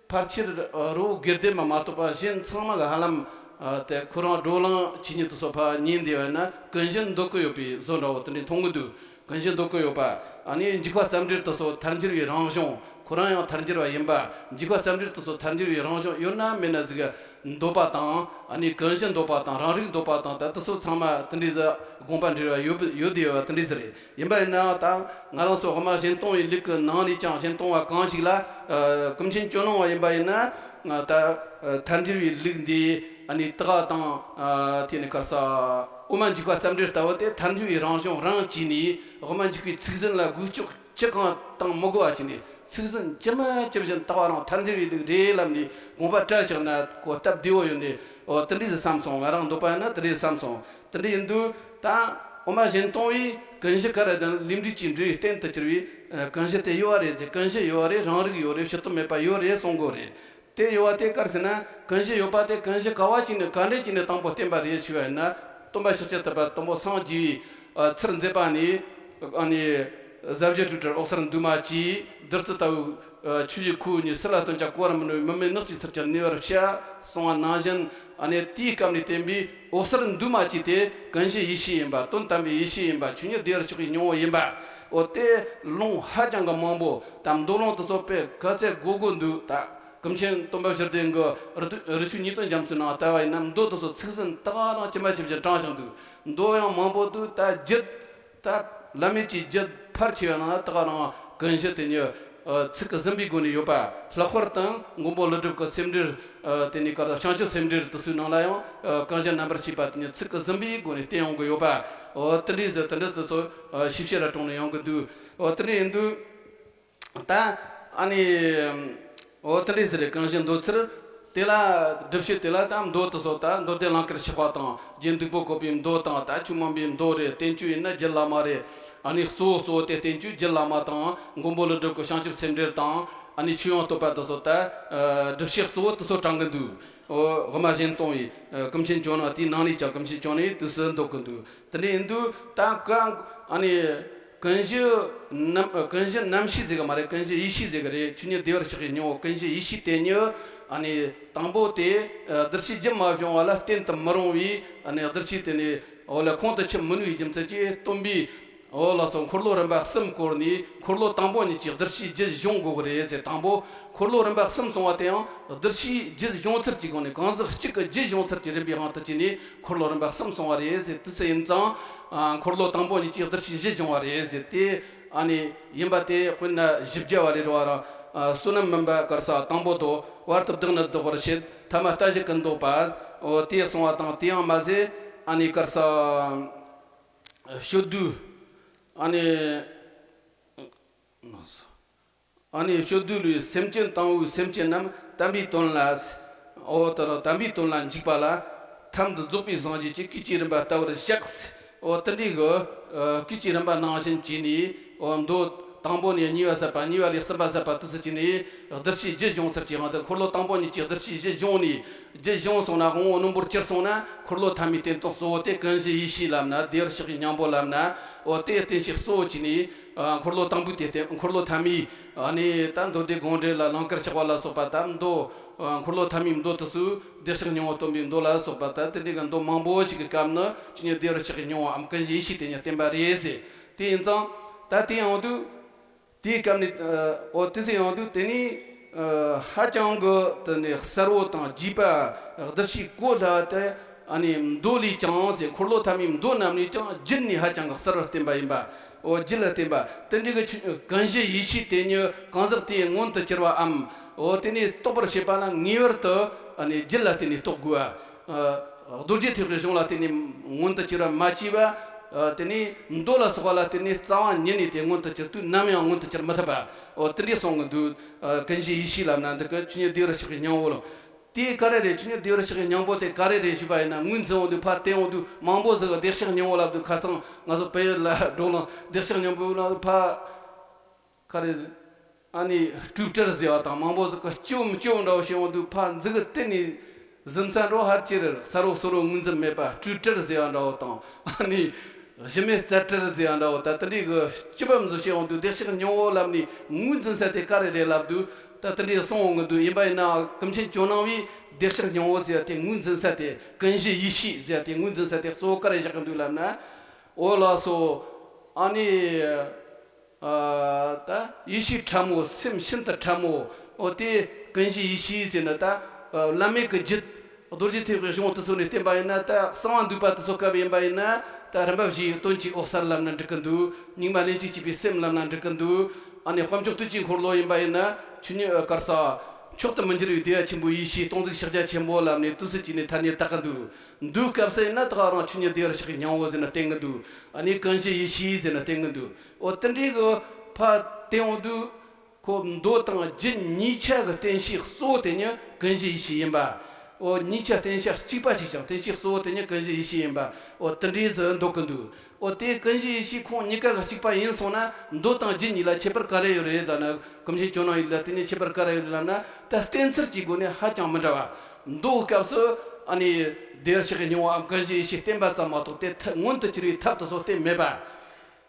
ཕལ་ཆེར་རི་བོ་དགེ་ལྡན་པ་མ་གཏོགས་པ་གཞན་ཚང་མ་གིས་ཧ་ལམ་ཨ་དེ་ཁོ་རང་བགྲོ་གླེང་བྱེད་མཁན་དེ་ཚོ་ཕར་ཉན་བསྡད་པ་ཡིན་ན། ཀུན་གཞི་འདོད་ཀྱི་ཡོད་པའི་བཟོ་འདྲ་བོ་དེ་འདྲ་མཐོང་གི་འདུག་ཀུན་གཞི་འདོད་ཀྱི་ཡོད་པ། ཨ་ནི་འཇུག་པ་རྩ་འགྲེལ་དེ་ཚོ་ཐལ་འགྱུར་བའི་རང་གཞུང་ཁོ་རང་ཡང་ཐལ་འགྱུར་བ་ཡིན་པ། འཇུག་པ་རྩ་འགྲེལ་དེ་ཚོ་ཐལ་འགྱུར་བའི་རང་གཞུང་ཡོད་ན་མེད་ན་ཟིག་འདོད་པ་དང་། ཨ་ནི་ཀུན་གཞི་འདོད་པ་དང་རང་རིག་འདོད་པ་དང་ད་དེ་ཚོ་ཚང་མ་དེ་འདྲའི་ཟིག་དགོངས་པ་འགྲེལ་བ་ཡོད་ཡོད་དེ་ཡོད་པ་དེ་འདྲའི་ཟིག་རེད། ཡིན་པ་ཡིན་ན་ད་ང་རང་ཚོ་དབུ་མ་གཞན་སྟོང་བའི་ལུགས་ཀྱི་ནང་ནས་ཀྱང་གཞན་སྟོང་བ་གང་ཞིག་ལ་ཀུན་མཁྱེན་ཇོ་ནང་བ་ཡིན་པ་ཡིན་ན་ད་ཐལ་འགྱུར་བའི་ལུགས་འདི་ཨ་ནི་ཏི་ག་དང་དེ་ནི་ག་རེ་ཟེར། དབུ་མ་འཇུག་པ་རྩ་འགྲེལ་ལྟ་བུ་དེ་ཐལ་འགྱུར་བའི་རང་གཞུང་རང་བྱས་ནས་དབུ་མ་འཇུག་པའི་ཚིག་ཟིན་ལ་འགུལ་སྐྱོད་ཅི་གང་བཏང་མི་དགོས་པ་བྱས་ནས་ཚིག་ཟིན་ཇི་མ་ཇི་བཞིན་ལྟ་བ་རང་ཐལ་འགྱུར་བའི་ལུགས་རེད་ལབ་ནས་དགོངས་པ་བཀྲལ་བཞག་ན་གོ་སྟབས་བདེ་བོ་ཡོད་ནས། འོ་དེ་འདྲ་ཟིག་བསམ་སོང་། ང་རང་འདོད་པ་ཡིན་ན་དེ་འདྲ་ཟིག་བསམ་སོང་། དེ་འདྲ་ཡིན་དུས་ད་དབུ་མ་གཞན་སྟོང་བས་ཀུན་གཞི་ག་རེ་དང་ལས་འབྲས་ཀྱི་འབྲས་བུའི་རྟེན་དུ་གྱུར་བའི་ཀུན་གཞི་དེ་ཡོད་པ་རེད་ཟེར། ཀུན་གཞི་ཡོད་པ་རེད། རང་རིག་ཡོད་རེད། ཕྱི་སྟོབས་མེད་པ་ཡོད་རེད་གསུང་དགོས་རེད། དེ་ཡོད་པ་དེ་ག་རེ་ཟེར་ན། ཀུན་གཞི་ཡོད་པ་དེ་ཀུན་གཞི་ག་བ་ཅིག་ནས་ག་འདྲ་ཅིག་ནས་དང་པོ་བསྟན་པ་རེད་ཞུས་པ་ཡིན་ན། སྟོན་པ་ཤཱཀྱ་ཐུབ་པ་དང་པོ་སངས་རྒྱས་པའི་ཨ་ཚུལ་མཛད་པ་ནི། ཨ་ནི་ཟབ་ཞི་སྤྲོས་བྲལ་འོད་གསལ་འདུས་མ་བྱས། བདུད་རྩི་ལྟ་བུའི་ཆོས་ཀྱི་ཁུ་བོ་ཉིད་སྲིད་ལ་སྟོན་ཀྱང་གོ་བར་མི་ནུས་པའི་མི་མེད་ནགས་ཀྱི་ཚུལ་གྱིས་གནས་པར་བྱ་གསུངས་པ་ནང་བཞིན། ཨ་ནི་དེའི་སྐབས་ནས་བསྟན་པའི་འོད་གསལ་འདུས་མ་བྱས་དེ་ཀུན་གཞིའི་ཡེ་ཤེས་ཡིན་པ། དོན་དམ་པའི་ཡེ་ཤེས་ཡིན་པ། ཆོས་ཉིད་བདེ་བར་གཤེགས་པའི་སྙིང་པོ་ཡིན་པ། འོ་དེ་ལུང་ཧ་ཅང་གི་མང་པོ་དང་མདོ་ལུང་དེ་ཚོ་དཔེ་ག་ཚད་དགོས་དགོས་འདུག་ད་ཀུན་མཁྱེན་སྟོན་པ་ཕྱིར་ལྡན་གྱི་རི་རི་ཆོས་ཉིས་སྟོང་རྒྱ་མཚོའི་ནང་ལྟ་བ་ཡིན་ན་མདོ་དེ་ཚོ་ཚིག་ཟིན་ཏག་རང་ཇི་མ་ཇི་བཞིན་དྲངས་བཞག་འདུག་མདོ་ཡང་མང་པོ་འདུག་ད་རྒྱུད་ད་བླ་མེད་ཀྱི་རྒྱུད་ཕལ་ཆེ་བའི་ནང་ལ་ཏག་རང་ཀུན་གཞི་དེ་ཉིད་ཚིག་གིས་ཟིན་པའི་སྒོ་ནས་ཡོད་པ། ལྷག་པར་དུ་མགོན་པོ་ཀླུ་སྒྲུབ་ཀྱི་སེམས་འགྲེལ་དེ་ནས་ག་རེ་བྱང་ཆུབ་སེམས་འགྲེལ་དེ་ཚོའི་ནང་ལ་ཡང་ཀུན་གཞི་རྣམ་པར་ཕྱེ་བ་དེ་ཉིད་ཚིག་གིས་ཟིན་པའི་སྒོ་ནས་བསྟན་ཡོང་གི་ཡོད་པ། འོ་དེ་འདྲའི་ཟིག་དེ་འདྲ་དེ་ཚོ་ཞིབ་བཤེར་ལ་དྲངས་ནས་ཡོང་གི་འདུག་འོ་དེ་འདྲ་ཡིན་དུས། ད་ཨ་ནི། འོ་དེ་འདྲའི་ཟེར་རེད། ཀུན་གཞི་འདོད་ཚུལ་དེ་ལ་སྒྲུབ་བྱེད་དེ་ལ་ད་མདོ་དེ་ཚོ་ད་མདོ་སྡེ་ལང་ཀར་གཤེགས་པ་དང་རྒྱུད་འདུས་པོ་བཀོད་པའི་མདོ་དང་ད་ཆོས་མང་པོའི་མདོ་རེད། བསྟན་བཅོས་ཡིན་ན་རྒྱུད་བླ་མ་རེད། ཨ་ནི་གཙོ་བོ་གཙོ་བོ་དེ་བསྟན་བཅོས་རྒྱུད་བླ་མ་དང་མགོན་པོ་ཀླུ་སྒྲུབ་ཀྱི་བྱང་ཆུབ་སེམས་འགྲེལ་དང་ཨ་ནི་ཆོས་དབྱིངས་བསྟོད་པ་དེ་ཚོ་ད་སྒྲུབ་བྱེད་གཙོ་བོ་དེ་ཚོ་དྲངས་གི་འདུག་འོ་དབུ་མ་གཞན་སྟོང་བའི་ཀུན་མཁྱེན་ཇོ་ནང་དེའི་ནང་ནས་ཀྱང་ཀུན་མཁྱེན་ཇོ་ནང་དུས་སུ་འདོད་གི་འདུག་དེ་འདྲ་ཡིན་དུས་ད་ཀ་ཨ་ནི། ཀུན་གཞི་རྣམ་ཀུན་གཞི་རྣམ་ཤེས་ཟེར་གི་མ་རེད། ཀུན་གཞི་ཡེ་ཤེས་ཟེར་གི་རེད། ཆོས་ཉིད་བདེ་བར་གཤེགས་པའི་སྙིང་པོ་ཀུན་གཞི་ཡེ་ཤེས་དེ་ཉིད་ཨ་ནི་དང་པོ་དེ་གདུལ་བྱའི་རྒྱུད་མ་བྱུང་བ་ལ་བརྟེན་དུ་མི་རུང་བའི་ཨ་ནི་གདུལ་བྱའི་དེ་ནི་འོ་ལ་ཁོང་དུ་ཆུད་མི་ནུས་པའི་རྒྱུ་མཚན་གྱིས་སྟོན་པས་འོ་ལ་སོགས་འཁོར་ལོ་རིམ་པ་གསུམ་བསྐོར་ནས་འཁོར་ལོ་དང་པོ་ཉིད་ཀྱི་གདུལ་བྱའི་རྒྱུད་གཞུང་དགོས་གི་རེད་ཟེར། དང་པོ་འཁོར་ལོ་རིམ་པ་གསུམ་སོང་བ་དེ་ཡང་གདུལ་བྱའི་རྒྱུད་གཞུང་ཚུལ་གྱི་སྒོ་ནས་གང་ཟག་གཅིག་གི་རྒྱུད་གཞུང་ཚུལ་གྱི་རིམ་པའི་དབང་དུ་བྱས་ནས་འཁོར་ལོ་རིམ་པ་གསུམ་སོང་བ་རེད་ཟེར། དུས་ཚོད་ཡིན་ཙང་། ཨ། འཁོར་ལོ་དང་པོ་ཉིད་ཀྱི་གདུལ་བྱའི་གཞི་སྦྱོང་བ་རེད་ཟེར་ཏེ། ཨ་ནི་ཡིན་པ་དེ་དཔེར་ན་བཞི་བརྒྱ་བ་རེ་རེ་བ་ར། ཨ། བསོད་ནམས་མིན་པ་ག་རེ་ཟེར་དང་པོ་དོ། བར་དུ་བདག་ནི་བཟློག་པར་བྱེད། ཐ་མ་ལྟ་ཞིབ་ཀུན་བཟློག་པ། འོ་དེ་གསུང་བ་དང་། དེ་ཡང་མ་ཟད་ཨ་ནི་ག་རེ་ཟེར། ཨ། སྤྱོད་བསྡུས། ཨ་ནི། ཨ་ནི་སྤྱོད་བསྡུས་ལུས་སེམས་ཅན་དང་པོའི་སེམས་ཅན་རྣམས་དམ་པའི་དོན་ལ། འོ་ད་རུང་དམ་པའི་དོན་ལ་འཇུག་པ་ལ་ཐབས་འདི་རྫོགས་པའི་སངས་རྒྱས་ཀྱི་སྐུའི་རིམ་པ་ལྟ་བུར་བཞག་འོ་དེ་འདྲའི་གི་སྐུའི་རིམ་པ་ནང་བཞིན་བྱས་ནས། འོ་མདོ་དང་པོ་ནས་གཉིས་པ་ཟབ་པ། གཉིས་པ་ལས་གསུམ་པ་ཟབ་པ། དུས་སུ་བྱས་ནས་གདུལ་བྱའི་རྒྱུད་སྦྱོང་ཚུལ་གྱི་དབང་དུ། འཁོར་ལོ་དང་པོ་ཉིད་ཀྱི་གདུལ་བྱའི་རྒྱུད་སྦྱོང་ནས། རྒྱུད་སྦྱོང་སོང་ན་དབང་པོ་རྣོན་པོར་གྱུར་སོང་ན། འཁོར་ལོ་ཐ་མའི་བརྟན་སྟོང་གཙོ་བོ་དེ་ཀུན་གཞི་ཡེ་ཤེས་ལབ་ན། བདེ་བར་གཤེགས་པའི་སྙིང་པོ་ལབ་ན། འོ་དེ་བསྟན་བྱའི་གཙོ་བོ་བྱས་ནས། ཨ། འཁོར་ལོ་དང་པོའི་དེ་སྟེ། འཁོར་ལོ་ཐ་མའི། ཨ་ནི་ད་མདོ་སྡེ་དགོངས་འགྲེལ་ལ་ལང་ཀར་གཤེགས་པ་ལ་སོགས་པ་ད་མདོ། ཨ། འཁོར་ལོ་ཐ་མའི་མདོ་དེ་ཚོས་བདེ་གཤེགས་སྙིང་པོ་སྟོན་པའི་མདོ་ལ་སོགས་པ་ད་དེ་འདྲའི་གི་མདོ་མང་པོ་ཞིག་གི་སྐབས་ནི་ཆོས་ཉིད་བདེ་བར་གཤེགས་པའི་སྙིང་པོའམ་ཀུན་གཞི་ཡེ་ཤེས་དེ་ཉིད་བསྟན་པ་རེད་ཟེར། དེ་ཡིན་ཙང་ད་དེ་ཡང་དུས། དེའི་སྐབས་ནས། ཨ། འོ་དེ་ཚོ་ཡང་དུས་དེ་ནས། ཨ། ཧ་ཅང་གི་དེ་ནས་གསལ་བོ་དང་རྒྱས་པ། གདུལ་བྱའི་གོ་སླ་བ་དེ། ཨ་ནི་མདོ་ལས་ཀྱང་ཟེར། འཁོར་ལོ་ཐ་མའི་མདོ་རྣམས་ནས་ཀྱང་རྒྱུད་ནས་ཧ་ཅང་གི་གསལ་བར་བསྟན་པ་ཡིན་པ། འོ་རྒྱུད་ལ་བརྟེན་པ་དེ་འདྲའི་གི་ཆོས་ཀུན་གཞི་ཡེ་ཤེས་དེ་ཉིད་གང་ཟག་དེའི་མངོན་དུ་གྱུར་པའམ། འོ་དེ་ནས་རྟོགས་པར་བྱེད་པ་ལ་ངེས་པར་དུ་ཨ་ནི་རྒྱུད་ལ་བརྟེན་ནས་རྟོགས་དགོས་པ། ཨ། རྡོ་རྗེ་ཐེག་པའི་གཞུང་ལ་བརྟེན་ནས་མངོན་དུ་གྱུར་པ་མ་བྱས་པ། ཨ། དེ་ནས་མདོ་ལ་སོགས་པ་ལ་བརྟེན་ནས་རྩ་བ་ཉིད་ནས་དེ་མངོན་དུ་གྱུར་དུས་ནམ་ཡང་མངོན་དུ་གྱུར་མི་ཐུབ་པ། འོ་དེ་འདྲའི་གསུང་གི་འདུག་ཨ། ཀུན་གཞི་ཡེ་ཤེས་ལབ་ན་འདི་གི་ཆོས་ཉིད་བདེ་བར་གཤེགས་པའི་སྙིང་པོ་ལ། དེ་ག་རེ་རེད། ཆོས་ཉིད་བདེ་བར་གཤེགས་པའི་སྙིང་པོ་དེ་ག་རེ་རེད་ཞུས་པ་ཡིན་ན། ངོས་འཛིན་འོང་དུས་ཕར་བལྟས་འོང་དུས་མང་པོ་ཟིག་གིས་བདེ་གཤེགས་སྙིང་པོ་ལབ་དུས། ཁ་སང་ང་ཚོ་བལ་ཡུལ་ལ་འགྲོ་ལ་བདེ་གཤེགས་སྙིང་པོ་ལབ་ཕར། ག་རེ། ཨ་ནི་སྤྲོས་བྲལ་ཟེར་བ་དང་། མང་པོ་ཟིག་གིས་སྐྱོ་མི་སྐྱོ་འདྲ་བོ་བྱས་འོང་དུས་ཕར་མཛུབ་གུ་གཏད་ནས་གཟིམ་ས་འགྲོ། ཕར་ཅིག་རེར་གསལ་བོ་གསལ་བོ་ངོས་འཛིན་མེད་པ། སྤྲོས་བྲལ་ཟེར་བ་འདྲ་བོ་དང་། ཨ་ནི་གཞི་མེད་རྩལ་བྲལ་ཟེར་བ་འདྲ་བོ། ད་དེ་འདྲའི་གི་སྐྱོ་པ་མཛོ་བྱས་འོང་དུས་བདེ་གཤེགས་སྙིང་པོ་ལབ་ནས་ངོས་འཛིན་ས་དེ་ག་རེ་རེད་ལབ་དུས། ད་དེ་འདྲའི་གསུང་འོང་གི་འདུག་ཡིན་པ་ཡིན་ན་ཀུན་མཁྱེན་ཇོ་ནང་བས་བདེ་གཤེགས་སྙིང་པོ་ཟེར་བ་དེ་ངོས་འཛིན་ས་དེ། ཀུན་གཞི་ཡེ་ཤེས་ཟེར་བ་དེ་ངོས་འཛིན་ས་དེ་གཙོ་བོ་ག་རེ་བཞག་གི་འདུག་ལབ་ན། འོ་ལགས་སོ། ཨ་ནི། ཨ། ད་ཡེ་ཤེས་ཕྲ་མོ། སེམས་ཤིན་ཏུ་ཕྲ་མོ། འོ་དེ་ཀུན་གཞི་ཡེ་ཤེས་ཟེར་ན། ད་བླ་མེད་ཀྱི་རྒྱུད། རྡོ་རྗེ་ཐེག་པའི་གཞུང་དེ་ཚོ་ནས་བསྟན་པ་ཡིན་ན། ད་གསང་བ་འདུས་པ་དེ་ཚོ་སྐབས་ཡིན་པ་ཡིན་ན། ད་རིམ་པ་བཞིའི་དོན་གྱི་འོད་གསལ་ལབ་ན་འགྲིག་གི་འདུག། སྙིགས་མ་ལན་གཅིག་སྐྱེས་པའི་སེམས་ལབ་ན་འགྲིག་གི་འདུག། ཨ་ནི་དཔལ་མཆོག་ཐུགས་ཀྱི་འཁོར་ལོ་ཡིན་པ་ཡིན་ན། ཆོས་ཉིད་ག་རེ་ཟེར། མཆོག་ཏུ་མི་འགྱུར་བའི་བདེ་བ་ཆེན་པོའི་ཡེ་ཤེས། སྟོང་གཟུགས་ཕྱག་རྒྱ་ཆེན་པོ་ལབ་ནས་དུས་སུ་བྱས་ནས་ཐ་སྙད་བཏགས་གི་འདུག། འདུག་སྐབས་སུ་ཡིན་ན། ད་ག་རང་ཆོས་ཉིད་བདེ་བར་གཤེགས་པའི་སྙིང་པོ་ཟེར་ན་བསྟན་གི་འདུག། ཨ་ནི་ཀུན་གཞི་ཡེ་ཤེས་ཟེར་ན་བསྟན་གི་འདུག། འོ་དེ་འདྲའི་གི་ཕར་བསྟན་འོང་དུས། ཁོ་མདོ་དང་རྒྱུད་གཉིས་ཆ་གི་བསྟན་བྱའི་གཙོ་བོ་དེ་ཉིད་ཀུན་གཞི་ཡེ་ཤེས་ཡིན་པ། འོ་གཉིས་ཆ་བསྟན་བྱ་གཅིག་པ་གཅིག་ཀྱང་། བསྟན་བྱའི་གཙོ་བོ་དེ་ཉིད་ཀུན་གཞི་ཡེ་ཤེས་ཡིན་པ། འོ་དེ་འདྲའི་ཟེར་འདོད་གི་འདུག། འོ་དེ་ཀུན་གཞི་ཡེ་ཤེས་ཁོང་གཉིས་ཀ་གི་གཅིག་པ་ཡིན་སོང་ན། མདོ་དང་རྒྱུད་གཉིས་ལ་ཁྱད་པར་ག་རེ་ཡོད་རེད་ལབ་ན། ཀུན་མཁྱེན་ཇོ་ནང་ཡིན་ལ་དེ་ནས་ཁྱད་པར་ག་རེ་ཡོད་རེད་ལབ་ན། ད་བསྟན་ཚུལ་གྱི་སྒོ་ནས་ཧ་ཅང་མི་འདྲ་བ། མདོའི་སྐབས་སུ་ཨ་ནི་བདེ་བར་གཤེགས་པའི་སྙིང་པོའམ་ཀུན་གཞི་ཡེ་ཤེས་བསྟན་པ་ཙམ་མ་གཏོགས། དེ་མངོན་དུ་གྱུར་བའི་ཐབས་དེ་ཚོ་བསྟན་མེད་པ།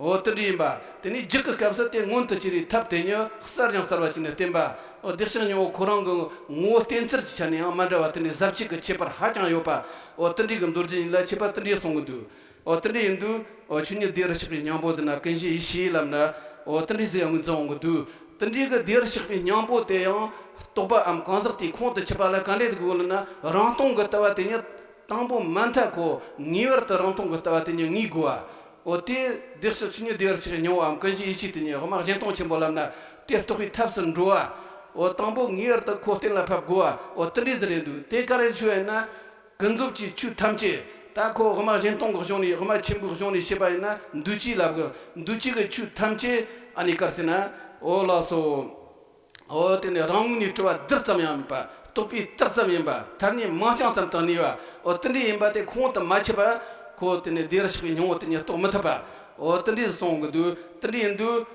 འོ་དེ་འདྲ་ཡིན་པ། དེ་ནས་རྒྱུད་ཀྱི་སྐབས་སུ་དེ་མངོན་དུ་གྱུར་བའི་ཐབས་དེ་ཉིད་གསལ་ཞིང་གསལ་བ་བྱས་ནས་བསྟན་པ། འོ་བདེ་གཤེགས་སྙིང་པོ་ཁོ་རང་གི་ངོ་བོ་བསྟན་ཚུལ་གྱི་ཆ་ནས་ཡང་མ་འདྲ་བ། དེ་ནས་ཟབ་ཆོས་ཀྱི་ཁྱད་པར་ཧ་ཅང་ཡོད་པ། འོ་དེ་འདྲའི་གི་མདོ་རྒྱུད་གཉིས་ལ་ཁྱད་པར་དེ་འདྲའི་གསུང་གི་འདུག། འོ་དེ་འདྲ་ཡིན་དུས། འོ་ཆོས་ཉིད་བདེ་བར་གཤེགས་པའི་སྙིང་པོ་ཟེར་ན་ཀུན་གཞི་ཡེ་ཤེས་ལབ་ན། འོ་དེ་འདྲའི་ཟེར་ཡང་ངོས་འཛིན་འོང་གི་འདུག། དེ་འདྲའི་གི་བདེ་བར་གཤེགས་པའི་སྙིང་པོ་དེ་ཡང་རྟོག་པའམ་གང་ཟག་དེའི་ཁོང་དུ་ཆུད་པ་ལ་ག་འདྲས་དགོས་ལབ་ན། རང་སྟོང་གི་ལྟ་བ་དེ་ཉིད་དང་པོ་མ་མཐའ་ཁོ་ངེས་པར་དུ་རང་སྟོང་གི་ལྟ་བ་དེ་ཉིད་ངེས་དགོས་པ། འོ་དེ་བདེ་གཤེགས་ཆོས་ཉིད་བདེ་བར་གཤེགས་སྙིང་པོའམ་ཀུན་གཞི་ཡེ་ཤེས་དེ་ཉིད་དབུ་མ་གཞན་སྟོང་ཆེན་པོ་ལབ་ན། དེ་རྟོགས་པའི་ཐབས་སུ་འགྲོ་བ། འོ་དང་པོ་ངེས་པར་དུ་ཁོ་གཏན་ལ་ཕབ་དགོས་པ། འོ་དེ་འདྲའི་ཟེར་རེད་འདུག། དེ་ག་རེ་ཞུ་བ་ཡིན་ན། ཀུན་རྫོབ་ཀྱི་ཆོས་ཐམས་ཅད། ད་ཁོ་དབུ་མ་གཞན་སྟོང་གི་གཞུང་ནས། དབུ་མ་ཆེན་པོའི་གཞུང་ནས་བཤད་པ་ཡིན་ན། འདུ་བྱེད་ལབ་གི། འདུ་བྱེད་ཀྱི་ཆོས་ཐམས་ཅད་ཨ་ནི་ག་རེ་ཟེར་ན། འོ་ལགས་སོ། འོ་དེ་ནི་རང་ངོས་ནས་གྲུབ་པ་རྡུལ་ཙམ་ཡང་མེད་པ། རྟོག་པས་རྟགས་ཙམ་ཡིན་པ། ཐ་སྙད་མིང་རྐྱང་ཙམ་དུ་གནས་པ། འོ་དེ་འདྲ་ཡིན་པ་དེ་ཁོང་དུ་མ་ཆུད་པ། ཁོ་དེ་ནི་བདེ་བར་གཤེགས་པའི་སྙིང་པོ་དེ་ཉིད་རྟོགས་མི་ཐུབ་པ། འོ་དེ་འདྲ་གསུང་གི་འདུག། དེ་འདྲ་ཡིན་དུས།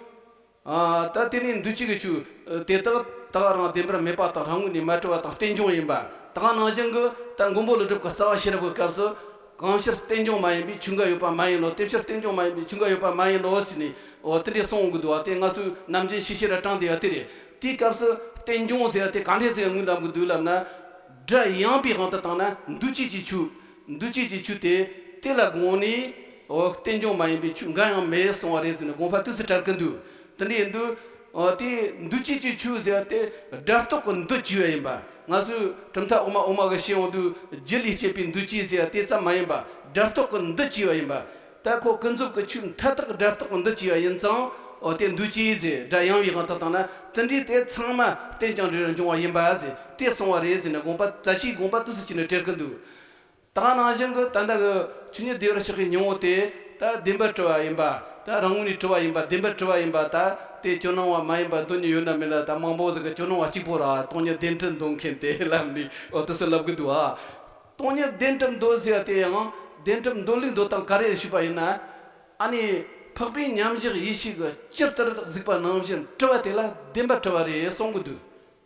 ཨ། ད་དེ་ནས་འདུ་བྱེད་ཀྱི་ཆོས་དེ་དག་ད་ག་རང་བདེན་པར་མེད་པ་དང་། རང་ངོས་ནས་མ་གྲུབ་པ་དང་། རྟེན་འབྱུང་ཡིན་པ། ད་ག་ནང་བཞིན་གྱི་ད་མགོན་པོ་ཀླུ་སྒྲུབ་ཀྱིས་རྩ་བ་ཤེས་རབ་ཀྱི་སྐབས་སུ། གང་ཕྱིར་རྟེན་འབྱུང་མ་ཡིན་པའི་ཆོས་འགའ་ཡོད་པ་མ་ཡིན་ནོ། དེ་ཕྱིར་རྟེན་འབྱུང་མ་ཡིན་པའི་ཆོས་འགའ་ཡོད་པ་མ་ཡིན་ནོ་ཟེར་ནས། འོ་དེ་འདྲས་གསུང་གི་འདུག་པ། དེ་ང་ཚོས་ནམ་རྒྱུན་ཤེས་བྱ་ར་དྲངས་བསྡད་པ་དེ་རེད། དེའི་སྐབས་སུ་རྟེན་འབྱུང་ཟེར་བ་དེ་ག་འདྲས་ཟེར་ངོས་འདྲ་གི་འདུག་ལབ་ན། སྒྲ་ཡངས་པའི་དབང་དུ་བཏང་ན། འདུ་བྱེད་ཀྱི་ཆོས། འདུ་བྱེད་ཀྱི་ཆོས་དེ། དེ་ལ་དགོངས་ནས། འོ་རྟེན་འབྱུང་མ་ཡིན་པའི་ཆོས་འགའ་ཡང་མེད་གསུང་བ་རེད་ཟེར་ནས་དགོངས་པ་དུས་སུ་གྲོལ་གི་འདུག། དེ་འདྲ་ཡིན་དུས། འོ་དེ་འདུ་བྱེད་ཀྱི་ཆོས་ཟེར་བ་དེ་སྒྲ་རྟོག་གི་འདུ་བྱས་པ་ཡིན་པ། ང་ཚོས་གྲུབ་མཐའ་འོག་མ་འོག་མ་གི་བཤད་ཡོང་དུས། རྒྱུ་ལས་སྐྱེས་པའི་འདུ་བྱེད་ཟེར་བ་དེ་ཙམ་མ་ཡིན་པ། སྒྲ་རྟོག་གི་འདུ་བྱས་པ་ཡིན་པ། ད་ཁོ་ཀུན་རྫོབ་ཀྱི་ཆོས་མཐའ་དག་སྒྲ་རྟོག་གི་འདུ་བྱས་པ་ཡིན་ཙང་། འོ་དེ་འདུ་བྱེད་ཟེར། སྒྲ་ཡངས་པའི་དབང་དུ་བཏང་ན། དེ་འདྲའི་དེ་ཚང་མ་རྟེན་ཅིང་འབྲེལ་བར་འབྱུང་བ་ཡིན་པ་ཟེར་དེ་གསུང་བ་རེད་ཟེར་ནས་དགོངས་པ། རྩ་ཤེའི་དགོངས་པ་དུས་སུ་བྱས་ནས་གྲོལ་གི་འདུག། ད་ག་ནང་བཞིན་གྱི་ད་ལྟ་གི་ཆོས་ཉིད་བདེ་བར་གཤེགས་པའི་སྙིང་པོ་དེ། ད་བདེན་པར་གྲུབ་པ་ཡིན་པ། ད་རང་ངོས་ནས་གྲུབ་པ་ཡིན་པ། བདེན་པར་གྲུབ་པ་ཡིན་པ། ད་དེ་ཇོ་ནང་བ་མ་ཡིན་པ་འདོད་ཉིད་ཡོད་ན་མེད་ན། ད་མང་པོ་ཟིག་གིས་ཇོ་ནང་བ་གཅིག་པོ་ར་སྟོང་ཉིད་བདེན་གྲུབ་འདོད་མཁན་དེ་ལབ་ནས། འོ་དེ་ཚོ་ལབ་གི་འདུག་ཨ། སྟོང་ཉིད་བདེན་གྲུབ་འདོད་ཟེར་བ་དེ་ཡང་། བདེན་གྲུབ་འདོད་ལུགས་འདོད་སྟངས་ག་རེ་ཞུས་པ་ཡིན་ན། ཨ་ནི་འཕགས་པའི་མཉམ་བཞག་ཡེ་ཤེས་ཀྱིས་ཇི་ལྟར་གཟིགས་པ་ནང་བཞིན་གྲུབ་པ་དེ་ལ་བདེན་པར་གྲུབ་པ་རེད་གསུང་གི་འདུག།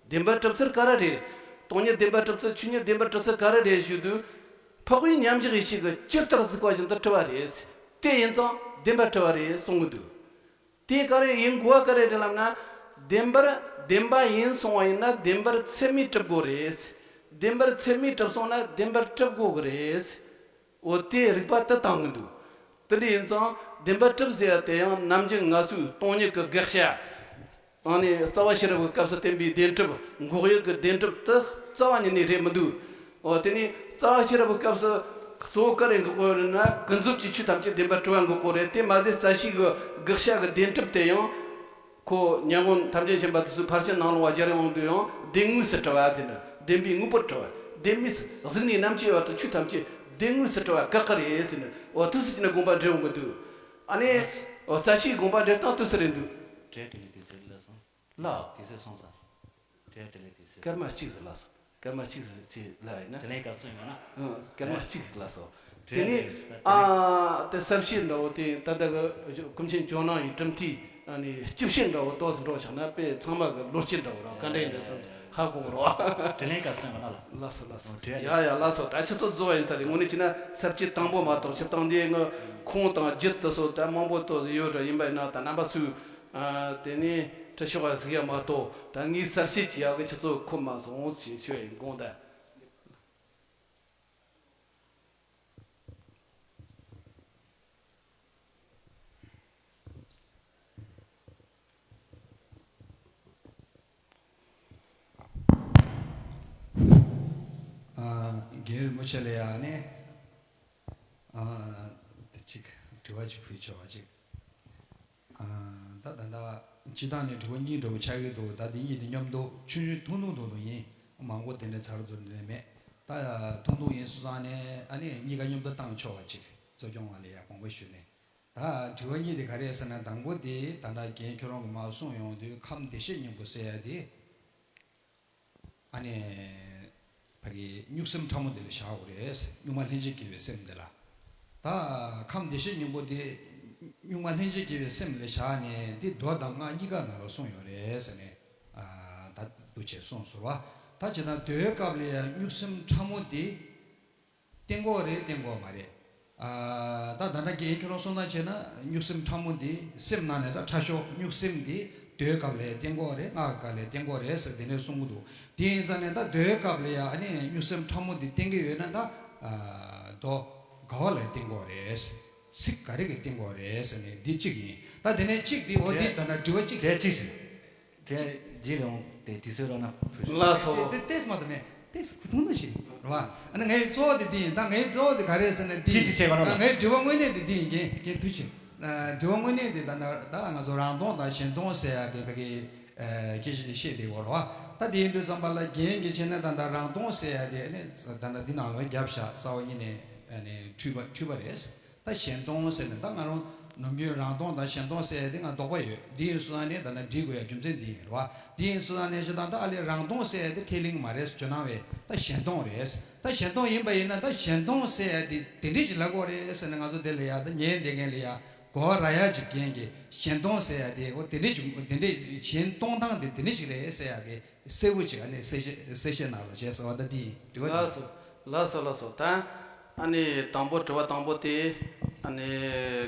བདེན་པར་གྲུབ་ཚུལ་ག་རེ་རེད། སྟོང་ཉིད་བདེན་པར་གྲུབ་ཚུལ། ཆོས་ཉིད་བདེན་པར་གྲུབ་ཚུལ་ག་རེ་རེད་ཞུ་དུས། འཕགས་པའི་མཉམ་བཞག་ཡེ་ཤེས་ཀྱིས་ཇི་ལྟར་གཟིགས་པ་བཞིན་དུ་གྲུབ་པ་རེད། དེ་ཡིན་ཙང་བདེན་པར་གྲུབ་པ་རེད་གསུང་གི་འདུག། དེ་ག་རེ་ཡིན་དགོས་པ་ག་རེ་རེད་ལབ་ན། བདེན་པར། བདེན་པ་ཡིན་སོང་བ་ཡིན་ན་བདེན་པར་ཚད་མས་གྲུབ་དགོས་རེད། བདེན་པར་ཚད་མས་གྲུབ་སོང་ན་བདེན་པར་གྲུབ་དགོས་ཀྱི་རེད། འོ་དེ་རིགས་པ་དེ་བཏང་གི་འདུག། དེ་འདྲ་ཡིན་ཙང་བདེན་པར་གྲུབ་ཟེར་བ་དེ་ཡང་ནམ་རྒྱུན་ང་ཚོས་སྟོང་ཉིད་ཀྱི་དགག་བྱ། ཨ་ནི་རྩ་བ་ཤེས་རབ་ཀྱི་སྐབས་སུ་བསྟན་པའི་བདེན་གྲུབ། འགོག་ཡུལ་གྱི་བདེན་གྲུབ་དེ་རྩ་བ་ཉིད་ནས་རེད་མི་འདུག། འོ་དེ་ནས་རྩ་བ་ཤེས་རབ་ཀྱི་སྐབས་སུ་གཙོ་བོ་ག་རེ་འགོག་དགོས་རེད་ན། ཀུན་རྫོབ་ཀྱི་ཆོས་ཐམས་ཅད་བདེན་པར་གྲུབ་པ་འགོག་དགོས་རེད། དེ་མ་ཟད་རྩ་ཤེས་ཀྱི་དགག་བྱ་གི་བདེན་གྲུབ་དེ་ཡང་། ཁོ་ཉན་ཧོང་ཐམས་ཅད་མཁྱེན་པ་དེ་ཚོས་ཕར་ཕྱིན་ནང་ལོགས་པ་སྦྱར་ཡོང་དུས་ཡང་བདེན་དངོས་སུ་གྲུབ་པ་ཟེར་ན། བདེན་པའི་དངོས་པོར་གྲུབ་པ། བདེན་མེད་གཟུགས་ནས་རྣམ་མཁྱེན་བར་དུ་ཆོས་ཐམས་ཅད་བདེན་དངོས་སུ་གྲུབ་པ་བཀག་གི་རེད་ཟེར་ནས། འོ་དུས་སུ་བྱས་ནས་དགོངས་པ་འགྲེལ་འོང་གི་འདུག། ཨ་ནི། འོ་རྩ་ཤེས་དགོངས་པ་འགྲེལ་སྟངས་དུས་སུ་རེད་འདུག། གྲལ་དེ་ནས་དུས་སུ་ལ་སོང་། ལ། དུས་སུ་སོང་ས། གྲལ་དེ་ལས་དུས་སུ། སྐར་མ་གཅིག་ཟིག་ལ་སོང་། སྐར་མ་གཅིག་ཟིག་ཅིག་ལ་ཡིན་ན། དེ་ལས་ག་སོང་ཡོང་ན། ཨང་། སྐར་མ་གཅིག་ལ་སོང་། དེ་ནས། ཨ། དེ་གསལ་བཤད་འདྲ་བོ་དེ་ད་ལྟ་གི་ཀུན་མཁྱེན་ཇོ་ནང་བའི་གྲུབ་མཐའི་ཨ་ནི་སྤྱི་བཤད་འདྲ་བོ་ཏོག་ཙམ་འགྲོ་བཞག་ན། དཔེ་ཚང་མ་གི་བློ་སྐྱེད་འདྲ་བོ་ར་ག་འདྲ་ཡིན་འདྲ་བསམ་ཧ་གོ་གི་རོ། དེ་ལས་ག་སོང་ཡོང་ན་ལ། ལགས་སོ་ལགས་སོ། ཡ་ཡ་ལགས་སོ། ད་ཁྱེད་ཚོ་རྫོགས་ཡིན་ས་རེད། དངོས་གནས་བྱས་ན་ས་བཅད་དང་པོ་མ་གཏོགས། སྤྱིར་བཏང་འདི་ངི་ཁུངས་དང་རྒྱུད་དེ་ཚོ་ད་མང་པོ་ཏོག་ཙམ་ཡོད་འདྲ་ཡིན་པ་ཡིན་ན། ད་རྣམ་པ་ཚོས། ཨ། དེ་ནས་དྲི་ཤོག་ག་གཟིགས་ཡ་མ་གཏོགས། ད་ངས་གསལ་བཤད་བྱེད་ཡག་གི་ཁྱེད་ཚོ་ཁོམ་མ་སོང་ཞེས་ཞུ་ཡ་ཡིན། དགོངས་དག། རྒན་རིན་པོ་ཆེ་ལ་ཡང་ནི། ཨ། དེ་གཅིག་དྲི་བ་གཅིག་ཕུལ་ཆོག་པ་གཅིག་ཨ། ད་ད་ལྟ་སྤྱི་བཏང་ནས་དྲི་བ་གཉིས་འདྲ་བོ་ཆགས་ཀྱི་འདུག་ད་དེ་གཉིས་དེ་མཉམ་དུ་ཆུང་ཆུང་ཐུང་ཐུང་ཐུང་ཐུང་ཡིན། མང་པོ་དེ་འདྲ་ཚར་ཚུར་འདྲ་མེད། ད་ཐུང་ཐུང་ཡིན་སོང་ཙང་ནས་ཨ་ནི་གཉིས་ཀ་མཉམ་དུ་བཏང་ཆོག་པ་གཅིག་གཙོ་སྐྱོང་བ་ལ་ཡང་དགོངས་པ་ཞུས་ནས། ད་དྲི་བ་གཉིས་དེ་ག་རེ་ཟེར་ན། དང་པོ་དེ་ད་ལྟ་རྒན་ཁྱོད་རང་གིས་མར་གསུངས་ཡོང་དུས་ཁམས་བདེ་གཤེགས་སྙིང་པོ་ཟེར་ཡ་དེ། ཨ་ནི། ཕ་གི་གཉུག་སེམས་ཕྲ་མོ་འདི་ལ་བཞག་དགོས་རེད། གཉུག་མ་ལྷན་ཅིག་སྐྱེས་པའི་སེམས་འདི་ལ། ད་ཁམས་བདེ་གཤེགས་སྙིང་པོ་འདི་གཉུག་མ་ལྷན་ཅིག་སྐྱེས་པའི་སེམས་ལ་བཞག་ནས་འདི་མདོ་དང་སྔགས་གཉིས་ཀ་ནང་ལ་གསུངས་ཡོད་རེད་ཟེར་ནས། ཨ། ད་འདུག་བྱས་གསུངས་སོང་བ། ད་བྱས་ན་མདོའི་སྐབས་ལ་ཡང་གཉུག་སེམས་ཕྲ་མོ་འདི། བརྟན་གོ་རེད་བརྟན་གོ་མ་རེད། ཨ། ད་ད་ལྟ་རྒན་ཁྱོད་རང་གསུངས་ན་བྱས་ན་གཉུག་སེམས་ཕྲ་མོ་འདི་སེམས་ནང་ནས་ད་ཕྲ་ཤོས། གཉུག་སེམས་འདི་མདོའི་སྐབས་ལ་བརྟན་གོ་རེད། སྔགས་ཀྱི་སྐབས་ལ་བརྟན་གོ་རེད་ཟེར་དེ་འདྲས་གསུང་གི་འདུག་དེ་ཡིན་ཙང་ནས་ད་མདོའི་སྐབས་ལ་ཡང་ཨ་ནི་གཉུག་སེམས་ཕྲ་མོ་འདི་བརྟན་གྱི་ཡོད་ན་ད། ཨ། མདོ་ག་བ་ལ་བརྟན་གོ་རེད། ཚིག་ག་རེ་གིས་བརྟན་གོ་རེད་ཟེར་ནས་འདི་གཅིག་ཡིན། ད་དེ་ནས་གཅིག་འདི་འོ་འདི་ད་ལྟ་དྲི་བ་གཅིག་དེ་གཅིག་བྱས། དེ་རྗེས་ལ་ཡང་དེ་དུས་ཚོད་རག་ན་ཕུལ་ཞུ། ལགས་སོ། དེ་དེ་ཏེས་མ་དང་མེད་ཏེས་ཁུ་ཐུང་ན་ཞིག་རེད་བ། ཨ་ནི་ངའི་གཙོ་བོ་དེ་འདི་ཡིན། ད་ངའི་གཙོ་བོ་དེ་ག་རེ་ཟེར་ན་འདི་ཅི་ཅི་བྱས་པ་ན། ཨ། ངའི་དྲི་བ་དངོས་གནས་དེ་འདི་ཡིན། རྒན་རྒན་ཐུགས་རྗེ་ཆེ། ཨ། དྲི་བ་དངོས་གནས་དེ་ད་ལྟ་ད་ང་ཚོ་རང་སྟོང་དང་གཞན་སྟོང་ཟེར་ཡ་དེ་ཕ་གི། ཨ། སྐད་ཆ་བཤད་དེ་ཡོད་རེད་བ། ད་དེ་ཡིན་དུས་ཙམ་པ་ལ་རྒན་གྱིས་བྱས་ན་ད་ལྟ་རང་སྟོང་ཟེར་ཡ་དེ་ཨ་ནི་ད་ལྟ་འདི་ནང་ལ་རྒྱབ་བཞག་རྩ་བ་ཉིད་ནས་ཨ་ནི་འཁྲུལ་པ་འཁྲུལ་པ་རེད། ད་གཞན་སྟོང་ཟེར་ནས་ད་ང་རང་ནམ་རྒྱུན་རང་སྟོང་དང་གཞན་སྟོང་ཟེར་ཡ་དེ་ང་དོགས་པ་ཡོད། འདི་ཡིན་སོང་ཙང་ནས་ད་ནི་འབྲི་དགོས་ཡ་རྒྱུ་མཚན་འདི་ཡིན་རེད་བ། འདི་ཡིན་སོང་ཙང་ནས་ཞེ་དྲག་ད་ཨ་ལས་རང་སྟོང་ཟེར་ཡ་དེ་ཁས་ལེན་གྱི་མ་རེད་ཟེར་ཇོ་ནང་བས། ད་གཞན་སྟོང་རེད། ད་གཞན་སྟོང་ཡིན་པ་ཡིན་ན་ད་གཞན་སྟོང་ཟེར་ཡ་དེ་དེ་འདྲས་ཅིག་ལབ་དགོས་རེད་ཟེར་ནས་ང་ཚོ་དེ་ལ་ཡ་ད་ཉན་བསྡད་མཁན་ལ་ཡ་གོ་བ་རག་ཡ་ཅིག་རྒན་གྱིས་གཞན་སྟོང་ཟེར་ཡ་དེ་འོ་དེ་འདྲས་ཅིག་དེ་འདྲས་གཞན་སྟོང་སྟངས་དེ་དེ་འདྲས་ཅིག་རེད་ཟེར་ཡ་གི་གསལ་པོ་ཅིག་ཨ་ནི་གསལ་བཤད་གསལ་བཤད་གནང་རོགས་བྱས་ཟེར་བ་ད་འདི་ཡིན། དྲི་བ་འདི། ལགས་སོ། ལགས་སོ། ལགས་སོ། ད་ཨ་ནི་དང་པོ་དྲི་བ་དང་པོ་དེ་ཨ་ནི་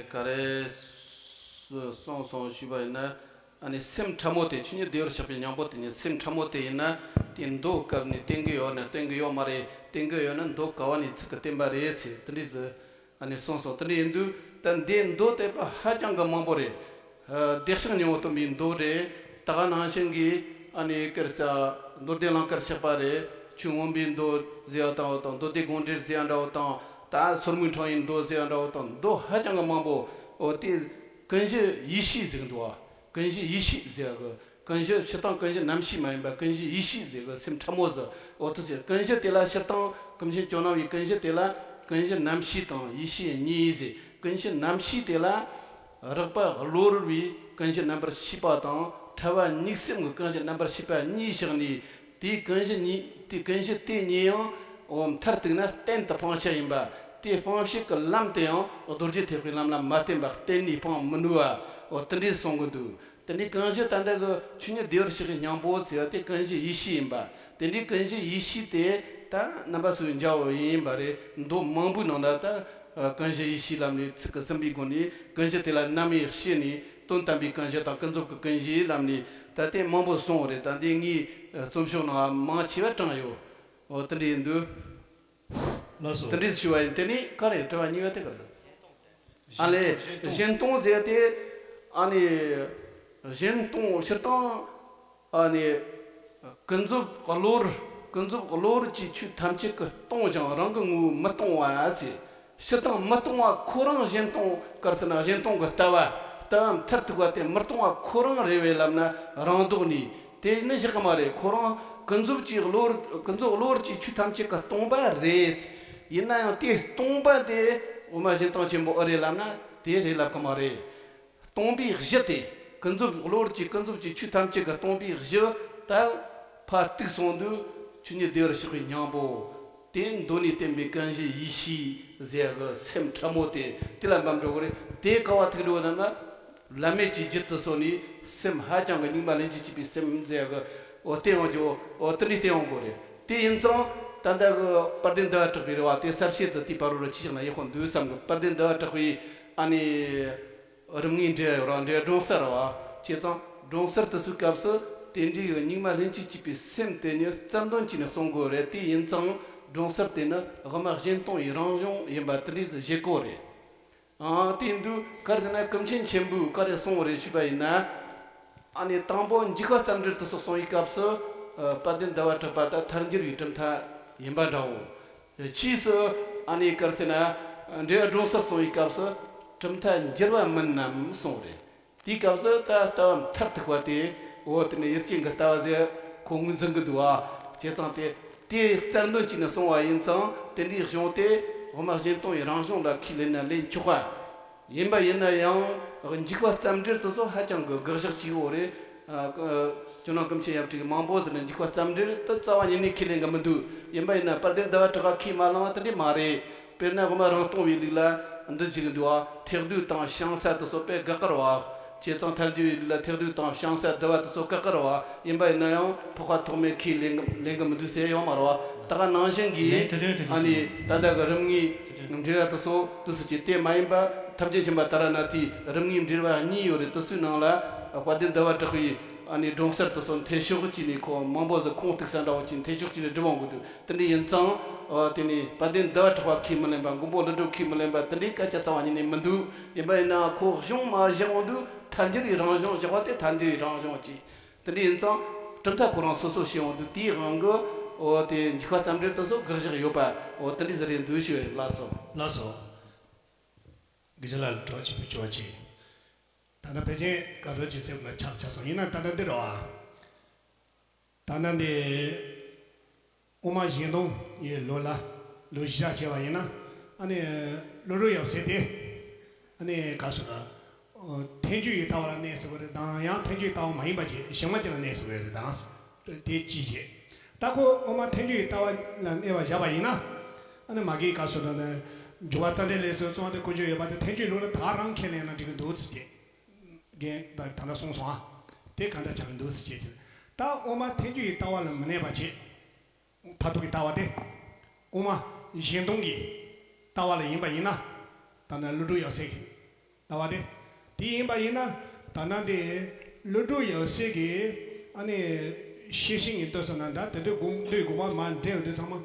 ག་རེ་གསུངས་སོང་ཞུས་པ་ཡིན་ན། ཨ་ནི་སེམས་ཕྲ་མོ་དེ་ཆོས་ཉིད་བདེ་བར་གཤེགས་པའི་སྙིང་པོ་དེ་ཉིད་སེམས་ཕྲ་མོ་དེ་ཡིན་ན་དེ་མདོ་སྐབས་ནས་བསྟན་གྱི་ཡོད་ན་བསྟན་གྱི་ཡོད་མ་རེད། བསྟན་གྱི་ཡོད་ན་མདོ་ག་བ་ནས་ཚིག་གི་བསྟན་པ་རེད་ཟེར་དེ་འདྲས་ཟེར། ཨ་ནི་གསུངས་སོང་། དེ་འདྲ་ཡིན་དུས་ད་འདི་མདོ་དེ་པ་ཧ་ཅང་གི་མང་པོ་རེད། ཨ། བདེ་གཤེགས་སྙིང་པོ་སྟོན་པའི་མདོ་རེད། ད་ག་ནང་བཞིན་གྱི་ཨ་ནི་སྐད་ཆ་མདོ་སྡེ་གླིང་དཀར་ཆགས་པ་རེད། ཆོས་མངོན་པའི་མདོ་ཟེར་བ་དང་། འོ་དང་མདོ་སྡེ་དགོངས་འགྲེལ་ཟེར་བ་འདྲ་བོ་དང་། ད་སོར་མོའི་འཕྲེང་བའི་མདོ་ཟེར་བ་འདྲ་བོ་དང་། མདོ་ཧ་ཅང་གི་མང་པོ། འོ་དེ་ཀུན་གཞི་ཡེ་ཤེས་ཟེར་གི་འདུག་བ། ཀུན་གཞི་ཡེ་ཤེས་ཟེར་གི། ཀུན་གཞི་སྤྱིར་བཏང་ཀུན་གཞི་རྣམ་ཤེས་མ་ཡིན་པ་ཀུན་གཞི་ཡེ་ཤེས་ཟེར་གི། སེམས་ཕྲ་མོ་ཟེར། འོ་དེ་ཟེར། ཀུན་གཞི་དེ་ལ་སྤྱིར་བཏང་ཀུན་མཁྱེན་ཇོ་ནང་བའི་ཀུན་གཞི་དེ་ལ་ཀུན་གཞི་རྣམ་ཤེས་དང་ཡེ་ཤེས་གཉིས་ཟེར། ཀུན་གཞི་རྣམ་ཤེས་དེ་ལ་རགས་པ་གློ་བུར་བའི་ཀུན་གཞི་རྣམ་པར་ཤེས་པ་དང་། ཕྲ་བ་གཉིས་སེམས་ཀྱི་ཀུན་གཞི་རྣམ་པར་ཤེས་པ་གཉིས་བཞག་ནས། དེའི་ཀུན་གཞི་གཉིས། དེའི་ཀུན་གཞི་དེ་གཉིས་ཡང་། འོ། མཐར་གཏུགས་ན་གཏན་དུ་སྤང་བྱ་ཡིན་པ། དེ་སྤང་བྱེད་ཀྱི་ལམ་དེ་ཡང་རྡོ་རྗེ་ཐེག་པའི་ལམ་ལ་མ་བརྟེན་པ་གཏན་ནས་སྤང་མི་ནུས་པ། འོ་དེ་འདྲས་གསུང་གི་འདུག་དེ་འདྲའི་ཀུན་གཞི་ད་ལྟ་གི་ཆོས་ཉིད་བདེ་བར་གཤེགས་པའི་སྙིང་པོ་ཟེར་བ་དེ་ཀུན་གཞི་ཡེ་ཤེས་ཡིན་པ། དེ་འདྲའི་ཀུན་གཞི་ཡེ་ཤེས་དེ་ད་རྣམ་པ་སུ་འཇའ་བོ་ཡིན་པ་རེད། མདོ་མང་པོའི་ནང་ན་ད་ཀུན་གཞི་ཡེ་ཤེས་ལབ་ནས་ཚིག་གི་ཟིན་པའི་སྒོ་ནས་ཀུན་གཞི་དེ་ལ་རྣམ་དབྱེ་ཕྱེ་ནས་དོན་དམ་པའི་ཀུན་གཞི་དང་ཀུན་རྫོབ་ཀྱི་ཀུན་གཞི་ལབ་ནས་ད་དེ་མང་པོ་གསུངས་པ་རེད། ད་འདི་ངའི་རྩོམ་ཤོག་ནང་མང་ཆེ་བ་དྲངས་ཡོད། འོ་དེ་འདྲ་ཡིན་དུས། ལགས་སོ། དེ་འདྲས་ཞུ་བ་ཡིན། དེ་ནས་ག་རེ་དྲི་བ་གཉིས་པ་དེ་ག་རེ། ཨ་ལས། གཞན་སྟོང་ཟེར་ཏེ། ཨ་ནི། གཞན་སྟོང་སྤྱིར་བཏང་། ཨ་ནི། ཀུན་རྫོབ་གློ་བུར། ཀུན་རྫོབ་གློ་བུར་གྱི་ཆོས་ཐམས་ཅད་ཀྱིས་སྟོང་ཞིང་རང་གི་ངོ་བོས་མི་སྟོང་བ་ཟེར། སྤྱིར་བཏང་མི་སྟོང་བ་ཁོ་རང་གཞན་སྟོང་ག་རེ་ཟེར་ན་གཞན་སྟོང་གི་ལྟ་བ། ལྟ་བ་མཐར་ཐུག་པ་དེ་མི་སྟོང་བ་ཁོ་རང་རེད་པས་ལབ་ན་རང་ལྡོག་ནས། དེ་ནི་བཞག་གི་མ་རེད། ཁོ་རང་ཀུན་རྫོབ་ཀྱི་གློ་བུར། ཀུན་རྫོབ་གློ་བུར་གྱི་ཆོས་ཐམས་ཅད་ཀྱིས་སྟོང་པ་རེད། ཡིན་ན་ཡང་དེ་སྟོང་པ་དེ་དབུ་མ་གཞན་སྟོང་ཆེན་པོ་ཨེ་རེད་ལབ་ན་དེ་རེད་ལབ་གི་མ་རེད། སྟོང་པའི་གཞི་དེ། ཀུན་རྫོབ་གློ་བུར་གྱི། ཀུན་རྫོབ་ཀྱི་ཆོས་ཐམས་ཅད་ཀྱིས་སྟོང་པའི་གཞི་ད་ཕར་གཏུགས་སོང་དུས་ཆོས་ཉིད་བདེ་བར་གཤེགས་པའི་སྙིང་པོ། དེ་མདོ་ནས་བསྟན་པའི་ཀུན་གཞི་ཡེ་ཤེས་ཟེར་གི་སེམས་ཕྲ་མོ་དེ་དེ་ལ་འབབ་འགྲོ་གི་རེད། དེ་ག་བ་ཐུག་འགྲོ་ན་ན། བླ་མེད་ཀྱི་རྒྱུད་དུ་སོང་ནས་སེམས་ཧ་ཅང་གི་གཉུག་མ་ལྷན་ཅིག་སྐྱེས་པའི་སེམས་ཟེར་གི། འོ་བསྟན་ཡོང་རྒྱུ། འོ་དེ་འདྲའི་བསྟན་ཡོང་དགོས་རེད། དེ་ཡིན་ཙང་ད་ལྟ་གི་དཔལ་ལྡན་འདུལ་བ་གྲགས་པའི་རེ་བ་དེ་གསལ་བཤད་ཚུལ་དེའི་བར་རུ་ཆི་ཞིག་ན་ཡག་པོ་འདུག་བསམ་གི། དཔལ་ལྡན་འདུལ་བ་གྲགས་པའི་ཨ་ནི། རིམ་ལྔའི་འགྲེལ་ཡོད་ར། འགྲེལ་སྒྲོན་གསལ་ར་བ། བྱས་ཙང་སྒྲོན་གསལ་དེ་ཚོའི་སྐབས་སུ་དེ་འདྲའི་གི་གཉུག་མ་ལྷན་ཅིག་སྐྱེས་པའི་སེམས་དེ་ཉིད་རྩལ་འདོན་བྱས་ནས་གསུང་དགོས་རེད། དེ་ཡིན་ཙང་སྒྲོན་གསལ་དེ་ནི་དབུ་མ་གཞན་སྟོང་གི་རང་གཞུང་ཡིན་པ་དེ་འདྲས་སུ་བཞེད་དགོས་རེད། ཨང་། དེ་ཡིན་དུས་ག་རེ་ཟེར་ན་ཀུན་མཁྱེན་ཆེན་པོས་ག་རེ་གསུངས་པ་རེད་ཞུས་པ་ཡིན་ན། ཨ་ནི་དང་པོ་འཇུག་པ་རྩ་འགྲེལ་དེ་ཚོ་གསུང་བའི་སྐབས་སུ། ཨ། དཔལ་ལྡན་ཟླ་བ་གྲགས་པ་ད་ཐལ་འགྱུར་བའི་གྲུབ་མཐའ་ཡིན་པ་འདྲ་བོ། རེད། ཕྱིས་སུ་ཨ་ནི་ག་རེ་ཟེར་ན། འགྲེལ་བ་སྒྲོན་གསལ་གསུངས་པའི་སྐབས་སུ་གྲུབ་མཐའ་འགྱུར་བ་མིན་ནམ་གསུངས་རེད། དེའི་སྐབས་སུ་ད་ལྟ་བ་མཐར་ཐུག་པ་དེ། འོ་དེ་ནི་ཡུལ་ཅན་གྱི་ལྟ་བ་ཟེར་ཁོ་ངོས་འཛིན་གྱི་འདུག་ཨ། བྱས་ཙང་དེ་དེའི་རྩལ་འདོན་བྱས་ནས་གསུངས་པ་ཡིན་ཙང་། དེ་འདྲའི་གཞུང་དེ་དབུ་མ་གཞན་སྟོང་གི་རང་གཞུང་ལ་ཁས་ལེན་ན་ལེན་ཆོག་པ། ཡིན་པ་ཡིན་ན་ཡང་འཇུག་པ་རྩ་འགྲེལ་དེ་ཚོ་ཧ་ཅང་གི་དགག་བཞག་བྱས་ཡོད་རེད། ཨ། ཇོ་ནང་ཀུན་མཁྱེན་ཡབ་ཀྱིས་མང་པོ་ཟེར་ནས་འཇུག་པ་རྩ་འགྲེལ་དེ་རྩ་བ་ཉིད་ནས་ཁས་ལེན་གྱི་མི་འདུག་ཡིན་པ་ཡིན་ན་དཔལ་ལྡན་ཟླ་བ་གྲགས་པ་ཁས་མ་བླངས་པ་དེ་འདྲས་མ་རེད། དཔེར་ན་དབུ་མ་རང་སྟོང་པའི་ལུགས་ལ་འདི་བྱེད་ཀྱི་འདུག་བ། ཐེག་བསྡུས་དང་བྱང་ས་དེ་ཚོ་དཔེ་དགག་གི་རེད་བ། བྱས་ཙང་ཐལ་འགྱུར་བའི་ལུགས་ལ་ཐེག་བསྡུས་དང་བྱང་ས་བསྡུ་བ་དེ་ཚོ་དགག་གི་རེད་བ། ཡིན་པ་ཡིན་ན་ཡང་འཕགས་པ་ཐོགས་མེད་ཁས་ལེན་གྱི་ལེན་གྱི་མི་འདུག་ཟེར་ཡོད་མ་རེད་བ། ད་ག་ནང་བཞིན་གྱིས། ལན་དེ་དོན་དེ་ཨ་ནི་ད་ལྟ་གི་རིམ་དངོས་འགྲེལ་བ་དེ་ཚོ་དུས་སུ་ཅི་དེ་མ་ཡིན་པ། ཐམས་ཅད་མཁྱེན་པ་ཏཱ་ར་ནཱ་ཐའི་རིམ་དངོས་འགྲེལ་བ་གཉིས་ཡོད་རེད། དེ་ཚོའི་ནང་ལ་དཔལ་ལྡན་ཟླ་བ་གྲགས་པའི་ཨ་ནི་སྒྲོན་གསལ་དེ་ཚོ་འཐེན་ཤོག་བྱས་ནས། ཁོ་མང་པོ་ཟིག་ཁུངས་གཏུགས་ས་འདྲ་བོ་བྱས་འཐེན་ཤོག་བྱས་ནས་བསྒྲུབས་འོང་གི་འདུག་དེ་འདྲ་ཡིན་ཙང་། ཨ། དེ་ནི་དཔལ་ལྡན་ཟླ་བ་གྲགས་པ་ཁས་མི་ལེན་པ། མགོན་པོ་ཀླུ་སྒྲུབ་ཁས་མི་ལེན་པ། དེ་འདྲའི་སྐད་ཆ་རྩ་བ་ཉིད་ནས་མི་འདུག་ཡིན་པ་ཡིན་ན་ཁོ་གཞུང་མ་བཞག་འོང་དུས་ཐལ་འགྱུར་བའི་རང་གཞུང་བཞག་པ་དེ་ཐལ་འགྱུར་བའི་རང་གཞུང་བྱས། དེ་འདྲ་ཡིན་ཙང་གྲུབ་མཐའ་ཁོ་རང་སོ་སོ་བྱས་འོང་དུས། དེའི་དབང་གིས། འོ་དེ་འཇུག་པ་རྩ་འགྲེལ་དེ་ཚོ་དགག་བཞག་ཡོད་པ། འོ་དེ་འདྲ་ཟིག་རེད་འདུག་ཞུ་བ་རེད། ལགས་སོ། ལགས་སོ། དགེ་རྒན་ལགས་ལ་དྲི་བ་ཅིག་ཕུལ་ཆོག་ཅིག་ད་ལྟ་ཕལ་ཆེར་དགའ་སྤྲོ་ཅིག་སེམས་ལ་ཆགས་ཆགས་སོང་། ཡིན་ན་ད་ལྟ་འདི་རེད་བ། ད་ལྟ་འདི་དབུ་མ་གཞན་སྟོང་གི་ལོ་ལ་ལོ་གཞི་བཞག་བྱས་པ་ཡིན་ན། ཨ་ནི་ཀླུ་སྒྲུབ་ཡབ་སྲས་དེ་ཨ་ནི་ག་ཟེར་ན། ཐལ་འགྱུར་བའི་ལྟ་བ་ལ་གནས་སོང་བ་རེད་དང་། ཡང་ཐལ་འགྱུར་བའི་ལྟ་བ་མ་ཡིན་པ་ཅིག་གཞན་མ་ཅིག་ལ་གནས་སོང་བ་རེད་དང་། དེ་གཅིག་བྱས། ད་ཁོ་དབུ་མ་ཐལ་འགྱུར་བའི་ལྟ་བ་ལ་གནས་པ་བཞག་པ་ཡིན་ན། ཨ་ནི་མ་གི་ག་ཟེར་ན་ནི། འཇུག་པ་རྩ་འགྲེལ་ལས་ཚུལ་གཙོ་བོ་དེ་ཀུན་སྤྱོད་ཡོད་པ་དེ་ཐལ་འགྱུར་ལུགས་ལ་ད་རང་ཁས་ལེན་ན་འགྲིག་གི་འདུག་ཟེར་གྱི། རྒན་ད་ད་ལྟ་གསུངས་སོང་ཨ། དེ་ག་འདྲ་ཆགས་ཀྱི་འདུག་ཟེར་བྱས་ཀྱི། ད་དབུ་མ་ཐལ་འགྱུར་གྱི་ལྟ་བ་ལ་མི་གནས་པ་བྱས། མཐར་ཐུག་གི་ལྟ་བ་དེ། དབུ་མ་གཞན་སྟོང་གི་ལྟ་བ་ལ་ཡིན་པ་ཡིན་ན། ད་ནི་ཀླུ་སྒྲུབ་ཡབ་སྲས་ཀྱི་ལྟ་བ་དེ། དེ་ཡིན་པ་ཡིན་ན། ད་ནི་དེ་ཀླུ་སྒྲུབ་ཡབ་སྲས་ཀྱི་ཨ་ནི་ཤེར་ཕྱིན་གྱི་མདོ་ཟེར་ན་འདྲ། དེ་འདྲའི་དགོངས་འདུས་དགོངས་པ་མར་འགྲེལ་ཡོང་དུས་ཚང་མ་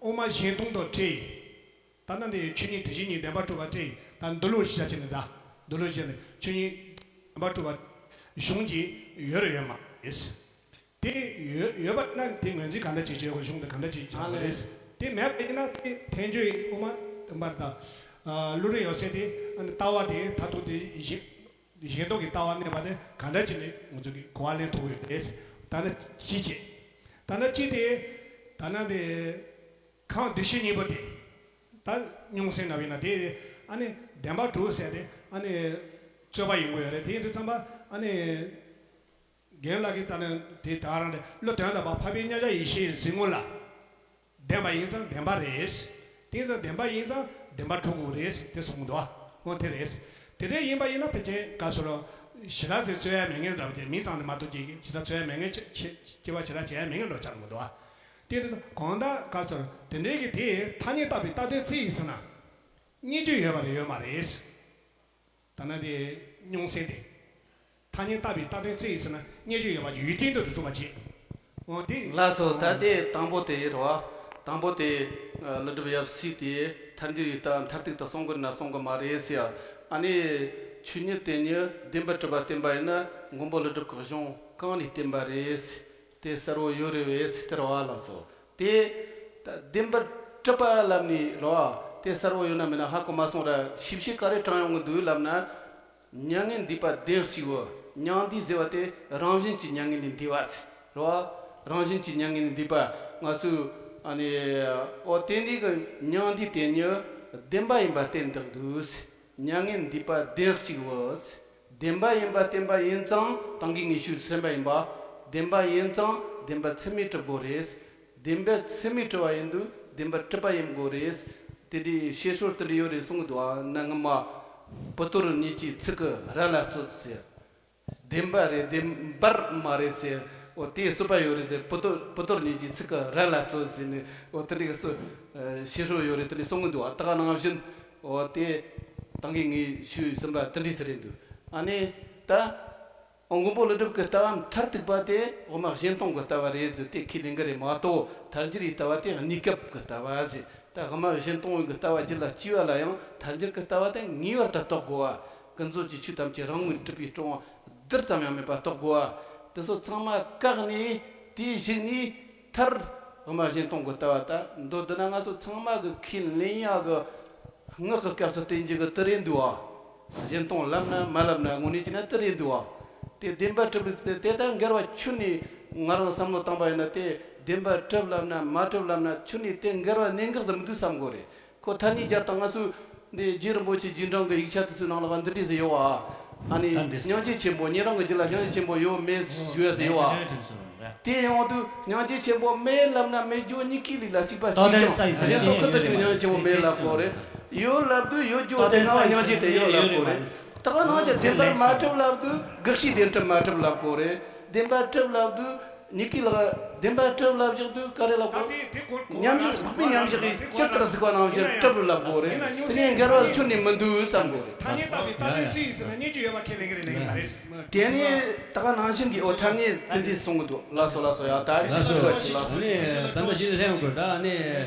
དབུ་མ་གཞན་སྟོང་དང་བྲལ། ད་ནི་འདི་ཆོས་ཉིད་དེ་བཞིན་ཉིད་བདེན་པར་གྲུབ་པ་སྟེ། ད་མདོ་ལུགས་ཤེས་བྱ་བྱས་ནས། ད་མདོ་ལུགས་ཤེས་བྱ་ནི་ཆོས་ཉིད་བདེན་པར་གྲུབ་པ་གཞུང་གི་ཡོད་རེད་ཡོད་མ་རེད། དེ་ཡོད་ཡོད་པ་ན་དེ་ངོས་འཛིན་ག་འདྲ་བྱེད་ཆོག་གཞུང་དེ་ག་འདྲ་བྱེད་ཆོག་རེད། དེ་མེད་པ་ཡིན་ན་དེ་ཐལ་འགྱུར་དབུ་མ་བདེན་པར་དང་། ཀླུ་སྒྲུབ་ཡབ་སྲས་དེ་ཨ་ནི་ལྟ་བ་དེ་མཐར་ཐུག་དེ་གཞན་གཞན་སྟོང་གི་ལྟ་བ་གནས་པ་དེ་ག་འདྲ་བྱས་ནས་ང་ཚོ་གི་གོ་བ་ལེན་ཐུབ་ཡོད་རེད། ད་ནི་གཅིག་བྱས། ད་ནི་གཅིག་དེ། ད་ནི་དེ། གང་འདུ་ཤེས་གཉིས་པོ་དེ། ད་མྱོང་སེམས་ན་བས་ན་དེ། ཨ་ནི་བདེན་པར་གྲུབ་ཟེར་ཏེ། ཨ་ནི་རྩོད་པ་ཡོང་གི་ཡོད་རེད། དེ་ཡིན་དུས་ཙམ་པ་ཨ་ནི་རྒན་ལགས་ཀྱིས་ད་ནི་དེ་ད་རང་རེད། བློ་དོན་དམ་པ་འཕགས་པའི་མཉམ་གཞག་ཡེ་ཤེས་གཟིགས་ངོ་ལ་བདེན་པ་ཡིན་ཙང་བདེན་པ་རེད། དེ་ཡིན་ཙང་བདེན་པ་ཡིན་ཙང་བདེན་པར་གྲུབ་དགོས་རེད་དེ་གསུངས་འདུག་ཨ། འོ་དེ་རེད། དེ་འདྲ་ཡིན་པ་ཡིན་ན་ཕལ་ཆེར་ག་ཟེར་རོ། ཞེ་དྲག་ཚོས་རྩོད་ཡ་མེད་མཁན་འདྲ་བ་དེ། མིང་ཙམ་ལ་མ་གཏོགས་ཀྱི་ཞེ་དྲག་རྩོད་ཡ་མེད་མཁན། སྐྱེ་སྐྱེ་བ་ཞེ་དྲག་བྱེད་ཡ་མེད་མཁན་འདྲ་ཆགས་མི་འདུག་ཨ། དེ་དུས་གང་ལྟར་ག་ཟེར་དེ་འདྲའི་གི་དེ་ཐ་སྙད་བཏགས་པའི་རྟགས་དོན་རྩི་ཡི་ཟེར་ན། སྙན་བརྒྱུད་ཡོད་པ་རེད་ཡོད་མ་རེད། ད་ནི་དེ་མྱོང་སེམས་དེ། ཐ་སྙད་བཏགས་པའི་རྟགས་དོན་རྩི་ཡི་ཟེར་ན་སྙན་བརྒྱུད་ཡོད་པ་ཡུལ་ཅན་དུ་གྲུབ་པ་བྱེད། འོ་དེ། ལགས་སོ། ད་དེ་དང་པོ་དེ་རེད་བ། དང་པོ་དེ་ཀླུ་སྒྲུབ་ཡབ་སྲས་དེ་ཐལ་འགྱུར་བའི་ལྟ་བ་མཐར་ཐུག་ཏུ་གསུང་གི་རེད་ན་གསུང་གི་མ་རེད་ཟེར་ཡ། ཨ་ནི་ཆོས་ཉིད་དེ་ཉིད་བདེན་པར་གྲུབ་པ་བསྟན་པ་ཡིན་ན་མགོན་པོ་ཀླུ་སྒྲུབ་ཀྱི་གཞུང་གང་ནས་བསྟན་པ་རེད། དེ་གསལ་བོ་ཡོད་རེད་བས་ཟེར་བ། ལགས་སོ། དེ་ད་བདེན་པར་གྲུབ་པ་ལབ་ནས་རེད་བ། དེ་གསལ་བོ་ཡོད་ན་མེད་ན་ཧ་གོ་མ་སོང་ར། ཞིབ་བཤེར་ག་རེ་དྲངས་ཡོང་གི་འདུག་ལབ་ན། མྱ་ངན་འདས་པ་བདེན་གཅིག་བོ། མྱང་འདས་ཟེར་བ་དེ་རང་བཞིན་གྱིས་མྱ་ངན་ལས་འདས་པ་ཟེར་རེད་བ། རང་བཞིན་གྱིས་མྱ་ངན་ལས་འདས་པ། ང་ཚོས་ཨ་ནི། འོ་དེ་འདྲའི་གི་མྱང་འདས་དེ་ཉིད་བདེན་པ་ཡིན་པ་བསྟན་བཏང་འདུག་ཟེར། མྱ་ངན་འདས་པ་བདེན་གཅིག་བོ། བདེན་པ་ཡིན་པ་བསྟན་པ་ཡིན་ཙང་། ད་གིན་ངས་ཞུས་ཟིན་པ་ཡིན་པ། བདེན་པ་ཡིན་ཙང་བདེན་པ་ཚད་མས་གྲུབ་དགོས་རེད། བདེན་པ་ཚད་མས་གྲུབ་པ་ཡིན་དུས་བདེན་པར་གྲུབ་པ་ཡིན་དགོས་རེད། དེ་འདྲའི་བཤད་སྲོལ་དེ་འདྲ་ཡོད་རེད་གསུང་གི་འདུག་ཨ། གནའ་སྔ་མ། བུ་དོར་གཉིས་ཀྱིས་ཚིག་གི་ར་ལ་རྩོད་ཟེར། བདེན་པ་རེད་བདེན་པར་མ་རེད་ཟེར། འོ་དེའི་རྩོད་པ་ཡོད་རེད་ཟེར། བུ་དོར་བུ་དོར་གཉིས་ཀྱིས་ཚིག་གི་ར་ལ་རྩོད་ཟེར་ནས། འོ་དེ་འདྲའི་གི་སྲོལ། བཤད་སྲོལ་ཡོད་རེད། དེ་འདྲ་གསུང་གི་འདུག་ཨ། ད་ག་ནང་བཞིན། འོ་དེ་ད་གིན་ངས་ཞུས་ཟིན་པ་དེ་འདྲ་ཟིག་རེད་འདུག་ཨ་ནི་ད། འོ་མགོན་པོ་ཀླུ་སྒྲུབ་ཀྱི་ལྟ་བ་མཐར་ཐུག་པ་དེ་དབུ་མ་གཞན་སྟོང་གི་ལྟ་བ་རེད་ཟེར་དེ་ཁས་ལེན་གི་རེད་མ་གཏོགས། ཐལ་འགྱུར་བའི་ལྟ་བ་དེ་གནས་སྐབས་ཀྱི་ལྟ་བ་ཟེར། ད་དབུ་མ་གཞན་སྟོང་གི་ལྟ་བ་རྒྱུད་ལ་སྐྱེ་བ་ལ་ཡང་ཐལ་འགྱུར་གྱི་ལྟ་བ་དེ་ངེས་པར་དུ་རྟོགས་དགོས་པ། ཀུན་རྫོབ་ཀྱི་ཆོས་ཐམས་ཅད་རང་ངོས་གྲུབ་པས་སྐྱོང་བ་རྡུལ་ཙམ་ཡང་མེད་པ་རྟོགས་དགོས་པ། དེ་ཚོ་ཚང་མ་བཀག་ནས་དེའི་གཞུག་ནས་མཐར། དབུ་མ་གཞན་སྟོང་གི་ལྟ་བ་ད་མདོར་བསྡུ་ན་ང་ཚོ་ཚང་མ་གི་ཁས་ལེན་ཡག་གི་ངག་གི་སྐབས་སུ་བསྟན་རྒྱུ་གི་དེ་རེད་འདུག་ཨ། གཞན་སྟོང་ལབ་ན་མ་ལབ་ན་དངོས་གནས་བྱས་ན་དེ་རེད་འདུག་ཨ། དེ་བདེན་པར་གྲུབ་ལུགས་དེ་དེ་ལྟར་འགལ་བ་ཁྱོན་ནས་ང་རང་བསམ་བློ་བཏང་པ་ཡིན་ན། དེ་བདེན་པར་གྲུབ་ལབ་ན་མ་གྲུབ་ལབ་ན་ཁྱོན་ནས་དེ་འགལ་བ་གནད་འགག་ཟིག་མི་འདུག་བསམ་གོ་རེད། ཁོ་ཐ་སྙད་སྦྱར་སྟངས་ང་ཚོས་འདི་རྗེ་རིན་པོ་ཆེ་རྗེས་འབྲང་གི་ཡིག་ཆ་དེ་ཚོའི་ནང་ལ་འདི་འདྲས་ཟིག་ཡོད་བ། ཨ་ནི་ད་འདི་སྙིང་རྗེ་ཆེན་པོ། ཉན་རང་གི་རྒྱུད་ལ་སྙིང་རྗེ་ཆེན་པོ་ཡོད་མེད་ཞུ་ཡ་ཟིག་ཡོད་བ། དེ་ཡོང་དུས་སྙིང་རྗེ་ཆེན་པོ་མེད་ལབ་ན་མེད་རྒྱུ་གཉིས་ཀའི་ལུགས་ལ་གཅིག་པ་གཅིག་རྐྱང་། གཞན་དོན་ཁུར་དུ་ཆུད་སྙིང་རྗེ་ཆེན་པོ་མེད་ལབ་དགོས་རེད། ཡོད་ལབ་དུས་ཡོད་རྒྱུ་དེ་སྔ་བ་སྙིང་རྗེ་དེ་ཡོད་ལབ་དགོས་རེད། ད་ག་ནང་བཞིན་བདེན་པར་མ་གྲུབ་ལབ་དུས་དགག་བྱའི་བདེན་གྲུབ་མ་གྲུབ་ལབ་དགོས་རེད། བདེན་པར་གྲུབ་ལབ་དུས་ཉིད་ཀྱི་ལག་བདེན་པར་གྲུབ་ལབ་བཞག་དུས་ག་རེ་ལབ་དགོས། མཉམ་བཞག་ལྷག་པའི་མཉམ་བཞག་གིས་ཇི་ལྟར་གཟིགས་པ་ནང་བཞིན་གྲུབ་ལབ་དགོས་རེད། དེ་ནས་འགལ་བ་ཁྱོན་ནས་མི་འདུག་བསམ་དགོས་རེད། ཐ་སྙད་བཏགས་པའི་ལྟ་དོན་ཚིག་ཡིན་ཟེར་ན་སྙན་བརྒྱུད་ཡོད་པ་ཁས་ལེན་གྱི་རེད་ལེན་གྱི་མ་རེད། དེ་ནས་ད་ག་ནང་བཞིན་གྱི་འོ་ཐ་སྙད་དེ་འདྲས་གསུང་གི་འདུག་ལགས་སོ་ལགས་སོ། ཡ་ད་ལགས་སོ། ལགས་སོ། ཨ་ནི་ད་ལྟ་གཞི་ལ་སླེབས་ཡོང་དགོས། ད་ནི་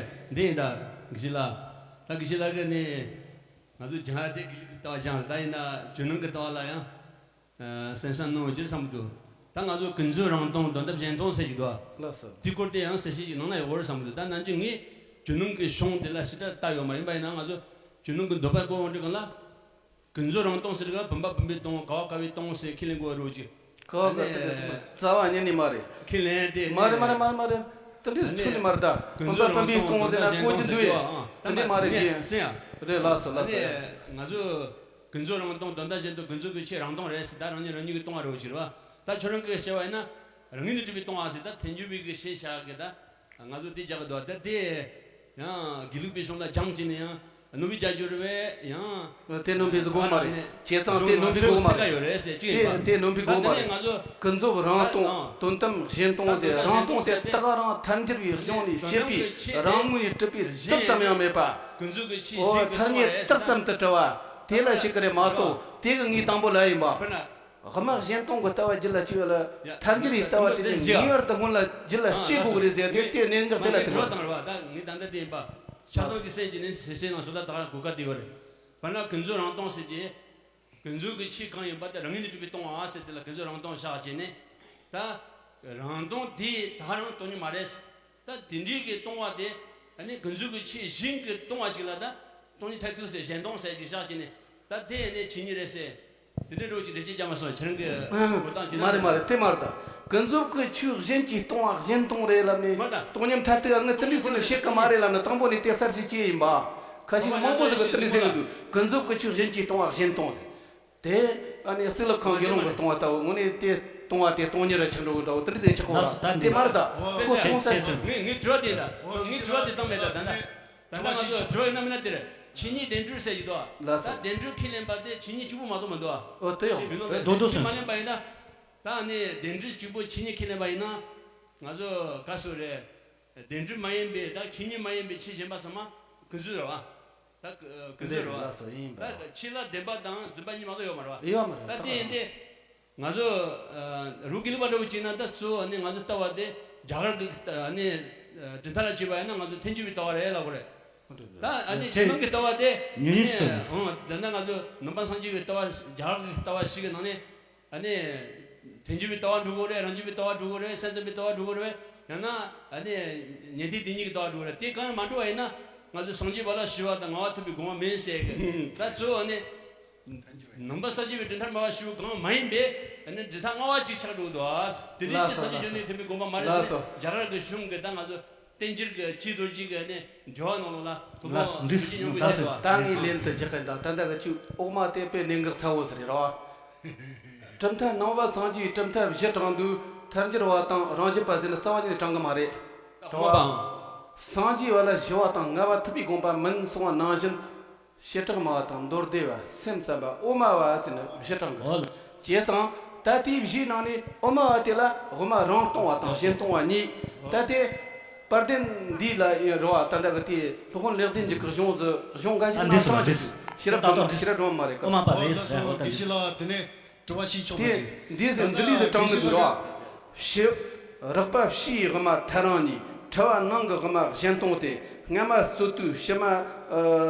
འདི་ཡིན། ད་དགེ་བཤེས་ལགས། ད་དགེ་བཤེས་ལགས་ཀྱིས་ནི་ང་ཚོ་སྦྱང་ཡ་དེ་དགེ་ལུགས་ཀྱི་ལྟ་བ་སྦྱངས་རེད། ད་ཡིན་ན་རྒྱུད་ནང་གི་ལྟ་བ་ལ་ཡང་གསན་བསམ་གནང་རྒྱུར་བསམ་གྱི་འདུག་ད་ང་ཚོ་ཀུན་རྫོབ་རང་སྟོང་དོན་དམ་གཞན་སྟོང་ཟེར་གྱི་འདུག་ལགས་སོ། དེའི་སྐོར་དེ་ཡང་གསལ་བཤད་ཅིག་གནང་ན་ཡག་པོ་རེད་བསམ་གྱི་འདུག་ད་ནམ་རྒྱུན་ངས་རྒྱུད་ནང་གི་གཞུང་དེ་ལ་ཞེ་དྲག་ལྟ་ཡོད་མ་རེད། ཡིན་པ་ཡིན་ན་ང་ཚོ་རྒྱུད་ནང་གི་འདོད་པ་སྐོར་འོང་དུས་སྒང་ལ། ཀུན་རྫོབ་རང་སྟོང་ཟེར་ག་བུམ་པ་བུམ་པའི་སྟོང་། ཀ་བ་ཀ་བའི་སྟོང་ཟེར་ཁས་ལེན་དགོས་རེད་ཅིག་ཀ་བ་ཀ་བའི་སྟོང་རྩ་བ་ཉིད་ནས་མ་རེད། ཁས་ལེན་དེ་མ་རེད་མ་རེད་མ་རེད་མ་རེད། དེ་འདྲའི་ཚུལ་ནི་མ་རེད། ད་ཀུན་རྫོབ་རང་སྟོང་དོན་དམ་གཞན་སྟོང་ཟེར་གྱི་ཡོད་ཨང་། དེ་འདྲའི་མ་རེད་ཀྱི། སེམས་ཡ། རེད་ལགས་སོ་ལགས་སོ། ང་ཚོ་ཀུན་རྫོབ་རང་སྟོང་དོན་དམ་གཞན་སྟོང་། ཀུན་རྫོབ་ཀྱི་ཆོས་རང་སྟོང་རེད་ཟེར། ད་རང་ཉིད་རང་ཉིད་ཀྱིས་སྟོང་བ་རེད་ཅིག་རེད་བ། ད་ཁྱོད་རང་གིས་བཤད་པ་ཡིན་ན་རང་ངོས་ནས་གྲུབ་པའི་སྟོང་བ་ཟེར། ད་ཐལ་འགྱུར་བའི་གི་ཤེས་བྱ་གི་ད། ང་ཚོ་དེ་རྒྱག་གི་འདུག་ད་དེ་ཡང་དགེ་ལུགས་པའི་གཞུང་ལ་སྦྱངས་བྱས་ནས་ཡང་ནོར་བུ་རྒྱ་སྒྱུར་བས་ཡང་། དེ་ནོར་བུའི་སྒོ་མ་རེད། བྱས་ཙང་དེ་ནོར་བུའི་སྒོ་མ་རེད། དེ་དེ་ནོར་བུའི་སྒོ་མ་རེད། ང་ཚོ་ཀུན་རྫོབ་རང་སྟོང་དོན་དམ་གཞན་སྟོང་ཟེར། རང་སྟོང་དེ་ད་ག་རང་ཐལ་འགྱུར་བའི་གཞུང་ནས་བཤད་པའི་རང་ངོས་ནས་གྲུབ་པའི་རྟགས་ཙམ་ཡང་མེད་པ། འོ་ཐལ་རྙེད་རྟགས་ཙམ་དུ་གྲུབ་པ་དེ་ལ་བཤད་ཀྱི་རེད་མ་གཏོགས། དེ་གི་ངས་དང་པོ་ལབ་ཡིན་པ། དབུ་མ་གཞན་སྟོང་གི་ལྟ་བ་རྒྱུད་ལ་སྐྱེ་བ་ལ། ཡ། ཐལ་འགྱུར་ཡི་ལྟ་བ་དེ་ནི་ངེས་པར་དུ་སྔོན་ལ་རྒྱུད་ལ་སྐྱེ་དགོས་རེད་ཟེར་དེ། དེ་གནད་འགག་དེ་ལ་ཐུག་པ་རེད། ད་ངས་ད་ལྟ་དེ་ཡིན་པ། ཆ་ཚང་གི་སེམས་ཀྱི་ནི་སེམས་སེམས་ནང་སོ་ད་ད་གོ་སྐབས་དེ་བ་རེད། དཔེར་ན་ཀུན་རྫོབ་རང་སྟོང་ཟེར་གྱི། ཀུན་རྫོབ་ཀྱི་ཆོས་གང་ཡིན་པ་དེ་རང་ངོས་ནས་གྲུབ་པའི་སྟོང་བ་ཟེར། དེ་ལ་ཀུན་རྫོབ་རང་སྟོང་བཞག་བྱས་ནས། ད་རང་སྟོང་དེ་ད་རང་སྟོང་ཉིད་མ་རེད། ད་དེ་འདྲའི་གི་སྟོང་བ་དེ་ཨ་ནི་ཀུན་རྫོབ་ཀྱི་ཆོས་གཞན་གྱི་སྟོང་བ་ཞིག་ལ་ད་སྟོང་ཉིད་མཐར་ཐུག་ཟེར། གཞན་སྟོང་ཟེར་ཞིག་བཞག་བྱས་ནས། ད་དེ་ཨ་ནི་ཆོས་ཉིད་རེད་ཟེར། དེ་འདྲའི་རོགས་ཀྱི་འགྲེལ་བཤད་རྒྱག་མ་སོང་། ཁྱེད་རང་གི་གོ་སྟངས་ཅི་འདྲ་མ་རེད་མ་རེད། དེ་མ་རེད། ད་ཀུན་རྫོབ་ཀྱི་ཆོས་གཞན་གྱི་སྟོང་བ་གཞན་སྟོང་རེད་ལབ་ནས། མ་རེད། ད་སྟོང་ཉིད་མཐར་ཐུག་ངས་དེ་འདྲའི་ཟེར་ནས་བཤད་ཀྱི་མ་རེད་ལབ་ནས་དང་པོ་ནས་དེ་གསལ་བཤད་བྱས་ཡིན་པ། ཁ་ཤས་མང་པོ་ཟིག་གིས་དེ་འདྲའི་ཟེར་གྱི་འདུག་ཀུན་རྫོབ་ཀྱི་ཆོས་གཞན་གྱི་སྟོང་བ་གཞན་སྟོང་ཟེར། དེ་ཨ་ནི་གཙུག་ལག་ཁང་དགེ་སློང་གི་སྟོང་བ་ལྟ་བུ། དངོས་གནས་དེ་སྟོང་བ་དེ་སྟོང་ཉིད་ར་ཆགས་འགྲོ་གི་འདྲ་བོ་དེ་འདྲ་ཟེར་ཆགས་གོ་བ། དེ་མ་རེད། ད་ཁོ་ཆུང་ས། ངས་ངས་དྲི་བ་དེ་ད་ངས་དྲི་བ་དེ་བཏང་མེད། ད་ད་ད་ད་ང་ཚོ་དྲི་བ་ཡིན་ན་མིན་ན་དེ་རེད། ཆོས་ཉིད་བདེན་གྲུབ་ཟེར་གྱི་འདུག་ལགས་སོ། ད་བདེན་གྲུབ་ཁས་ལེན་པ་དེ་ཆོས་ཉིད་གཅིག་པུ་མ་གཏོགས་མི་འདུག་ཨོ་དེ་ཡོང་། ད་དེ་མ་ལེན་པ་ཡིན་ན། ད་ནི་བདེན་གྲུབ་གཅིག་པུ་ཆོས་ཉིད་ཁས་ལེན་པ་ཡིན་ན། ང་ཚོ་ག་སུ་རེད། བདེན་གྲུབ་མ་ཡིན་པའི་ད་ཆོས་ཉིད་མ་ཡིན་པའི་ཆོས་གཞན་པ་ཚང་མ་ཀུན་རྫོབ་རེད་བ། ད་ཀུན་རྫོབ་རེད་བ། ལགས་སོ། ཡིན་པ། ད་ཆོས་ལ་བདེན་པ་དང་རྫུན་པ་གཉིས་མ་གཏོགས་ཡོད་མ་རེད་བ། ཡོད་མ་རེད། ད་དེ་ཡིན་ཏེ། ང་ཚོ་རུ་དགེ་ལུགས་པ་འདྲ་བོ་བྱས་ན་ད་གཙོ་བོ་ནི་ང་ཚོ་ལྟ་བ་དེ་རྒྱ་གར་གྱི་ནི་གྲུབ་མཐའ་ལ་བྱས་པ་ཡིན་ན་ང་ཚོ་ཐལ་འགྱུར་བའི་ལྟ་བ་རེད་ལབ་དགོས་རེད། ད་ཨ་ནི་ཆོས་ཉིད་ཀྱི་ལྟ་བ་དེ་ཉུང་ཉུང་ཞིག་ཨང་། ད་ནི་ང་ཚོ་ནང་པ་སངས་རྒྱས་པའི་ལྟ་བ། རྒྱ་གར་གྱི་ལྟ་བ་ཞིག་གི་ནང་ནས། ཨ་ནི། ཐལ་འགྱུར་བའི་ལྟ་བ་འགྲོ་གི་རེད། རང་རྒྱུད་པའི་ལྟ་བ་འགྲོ་གི་རེད། སེམས་ཙམ་པའི་ལྟ་བ་འགྲོ་གི་རེད། ཡང་ན་ཨ་ནི་ཉན་ཐོས་སྡེ་གཉིས་ཀྱི་ལྟ་བ་འགྲོ་གི་རེད། དེ་གང་ཡང་མ་འགྲོ་བ་ཡིན་ན་ང་ཚོ་སངས་རྒྱས་པ་ལ་ཞི་བ་དང་ངང་པ་ཐོབ་པའི་དགོངས་པ་མིན་ཟེར་གི། ད་གཙོ་བོ་ནི་ནང་པ་སངས་རྒྱས་པའི་གྲུབ་མཐར་སྨྲ་བ་ཞི་བ་གང་མ་ཡིན་པས། ཨ་ནི་གྲུབ་མཐའ་སྨྲ་བ་གཅིག་ཆགས་འགྲོ་གི་འདུག་ཨ། དེ་འདྲའི་ཅིག་སངས་རྒྱས་བཅོམ་ལྡན་འདས་ཐོབ་པའི་དགོངས་པ་མ་རེད་ཟེར་ནས་རྒྱ་གར་གྱི་གཞུང་གིས་ད་ང་ཚོ། བསྟན་འགྱུར་གྱི་ཆོས་རྡོ་རྗེ་གི་ནི་འགྲེལ་བ་ནང་ལོགས་ལ་ཐུགས་ལ་ལགས་སོ། འདི་ཞིག་ཉམས་ཀྱི་བཤད་འདུག་ད་ངས་ལན་དུ་ཆགས་ཀྱི་འདུག་ད་ལྟ་གི་ཆོས་འོག་མ་དེ་དཔེ་གནད་འགག་ཚ་བོ་ཟིག་རེད་རོ། གྲུབ་མཐའ་ནང་པ་སངས་རྒྱས་པའི་གྲུབ་མཐའ་བཞི་དྲངས་དུས་ཐལ་འགྱུར་བ་དང་རང་རྒྱུད་པ་ཟེར་ནས་རྩ་བ་ཉིད་ནས་དྲངས་གི་མ་རེད། རོ། སངས་རྒྱས་པ་ལ་ཞི་བ་དང་ངང་པ་ཐོབ་པའི་དགོངས་པ་མིན་གསུངས་པ་ནང་བཞིན། བྱེ་བྲག་སྨྲ་བ་དང་མདོ་སྡེ་པ། སེམས་ཙམ་པ། དབུ་མ་པ་ཟེར་ནས་བཞི་དྲངས་གི། འོ་ལགས། བྱས་ཙང་ད་དེའི་བཞིའི་ནང་ནས་དབུ་མ་པ་དེ་ལ་དབུ་མ་རང་སྟོང་བ་དང་གཞན་སྟོང་བ་གཉིས། ད་དེ་དཔལ་ལྡན་འདས་ལ་ཡིན་རོ་བ། ད་ལྟ་གི་དེ་སློབ་དཔོན་ལེགས་ལྡན་འབྱེད་ཀྱི་གཞུང་ཟིག་གཞུང་འགའ་ཞིག་ནང་ཚང་ཅིག་ཤེས་རབ་སྒྲོན། ཤེས་རབ་སྒྲོན་མ་རེད་ཀ། དབུ་མ་པ་རེད་ཟེར། འོ་ད་དགེ་བཤེས་ལགས་དེ་ནས་དྲི་བ་ཞིག་ཆོག་གི། འདི་ཟེར་འདི་ལས་ཟེར་དྲངས་ནས་འདུག་རོ། ཕྱི་རགས་པ་ཕྱིའི་དབུ་མ་ཐལ་རང་གཉིས། ཕྲི་བ་ནང་གི་དབུ་མ་གཞན་སྟོང་སྟེ། སྔ་མ་རྩོད་དུས་ཕྱི་མ། ཨ།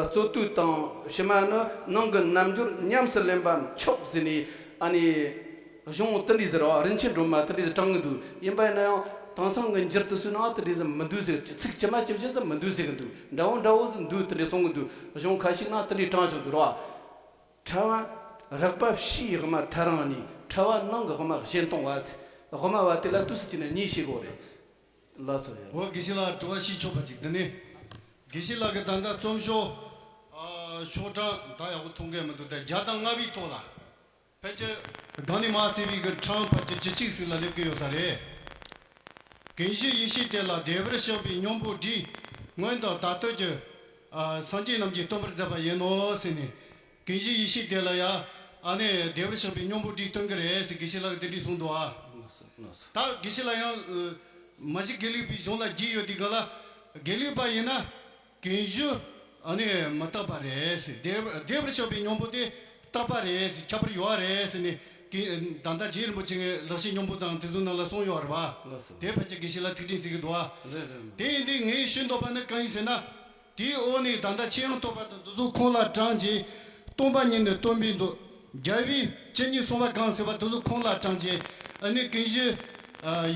རྩོད་དུས་དང་ཕྱི་མ་ནི་ནང་གི་རྣལ་འབྱོར་ཉམས་སུ་ལེན་པའམ་མཆོག་ཟེར་ནས། ཨ་ནི་ གཞུང་དེ་འདྲ་ཟེར་བ། རིན་ཆེན་སྒྲོལ་མ་དེ་འདྲ་ཟེར་དྲངས་གི་འདུག་ཡིན་པ་ཡིན་ན་ཡང་དེང་སང་གི་འགྱུར་དུ་སོང་ན་དེ་འདྲ་ཟེར་མི་འདུག་ཟེར། ཚིག་ཇི་མ་ཇི་བཞིན་ཟེར་མི་འདུག་ཟེར་གི་འདུག་འདྲ་བོ་འདྲ་བོ་ཟེར་འདུག་དེ་འདྲ་གསུང་གི་འདུག་གཞུང་ཁ་ཤས་ན་དེ་འདྲ་དྲངས་བཞག་འདུག་ར། ཕྲ་བ་རགས་པ་ཕྱིའི་དབུ་མ་ཐལ་རང་ཉིད། ཕྲ་བ་ནང་གི་དབུ་མ་གཞན་སྟོང་བ་ཟེར། དབུ་མ་བ་དེ་ལ་དུས་སུ་བྱས་ནས་གཉིས་ཤེས་དགོས་རེད། ལགས་སོ་ཡ། འོ་དགེ་བཤེས་ལགས་དྲི་བ་ཞིག་ཆོག་པ་ཅིག་དེ་ནས་དགེ་བཤེས་ལགས་ཀྱི་ད་ལྟ་རྩོམ་ཤོག་ཨ་ཤོག་གྲངས་ད་ཡག་པོ་མཐོང་གི་མི་འདུག་ད་བརྒྱ་དང་ལྔ་བའི་ཐོག་ལ། ཕལ་ཆེར་སྒང་ནས་མར་བརྩིས་པའི་གི་གྲངས་ཕལ་ཆེར་བཅུ་གཅིག་ཟིག་ལ་སླེབས་ཀྱི་ཡོད་ས་རེད། ཀུན་གཞི་ཡེ་ཤེས་དེ་ལ་བདེ་བར་གཤེགས་པའི་སྙིང་པོ་བྲིས། སྔོན་དུ་ད་ལྟར་གྱི་ཨ་སངས་རྒྱས་རྣམས་ཀྱིས་སྟོན་པར་མཛད་པ་ཡིན་ནོ་ཟེར་ནས། ཀུན་གཞི་ཡེ་ཤེས་དེ་ལ་ཡ་ཨ་ནི་བདེ་བར་གཤེགས་པའི་སྙིང་པོ་བྲིས་སྟོན་གི་རེད་ཟེར་དགེ་བཤེས་ལགས་ཀྱིས་དེ་འདྲས་གསུངས་འདུག་ཨ། ད་དགེ་བཤེས་ལགས་ཡང་མ་གཞི་དགེ་ལུགས་པའི་གཞུང་ལ་རྒྱུས་ཡོད་དུས་གང་ལ། དགེ་ལུགས་པ་ཡིན་ན། ཀུན་གཞི་ཨ་ནི་མི་རྟག་པ་རེད་ཟེར། བདེ་བར་བདེ་བར་གཤེགས་པའི་སྙིང་པོ་དེ་རྟག་པ་རེད་ཟེར། ཁྱད་པར་ཡོད་རེད་ཟེར་ནས་ཀུན་ད་ལྟ་རྗེ་རིན་པོ་ཆེ་གི་ལེགས་བཤད་སྙིང་པོ་དང་དེ་ཚོའི་ནང་ལ་གསུངས་ཡོད་རེད་པ། ལགས་སོ། དེ་ཕལ་ཆེར་དགེ་བཤེས་ལགས་ཐུགས་དྲན་ཟེར་གི་འདུག་ཨ། རེད་རེད། དེ་ཡིན་དུས་ངས་ཞུ་འདོད་པ་ནི་གང་ཡིན་ཟེར་ན། དེའི་འོག་ནས་ད་ལྟ་ཆོས་དབྱིངས་ཐོག་པ་དང་དེ་ཚོ་ཁོང་ལ་དྲངས་རྗེས། སྟོང་པ་ཉིད་ནི་སྟོན་པའི་མཛོད། རྒྱལ་བའི་བསྟན་བཅོས་གསུངས་པ་གང་ཟེར་བ་དེ་ཚོ་ཁོང་ལ་དྲངས་རྗེས། ཨ་ནི་ཀུན་གཞི་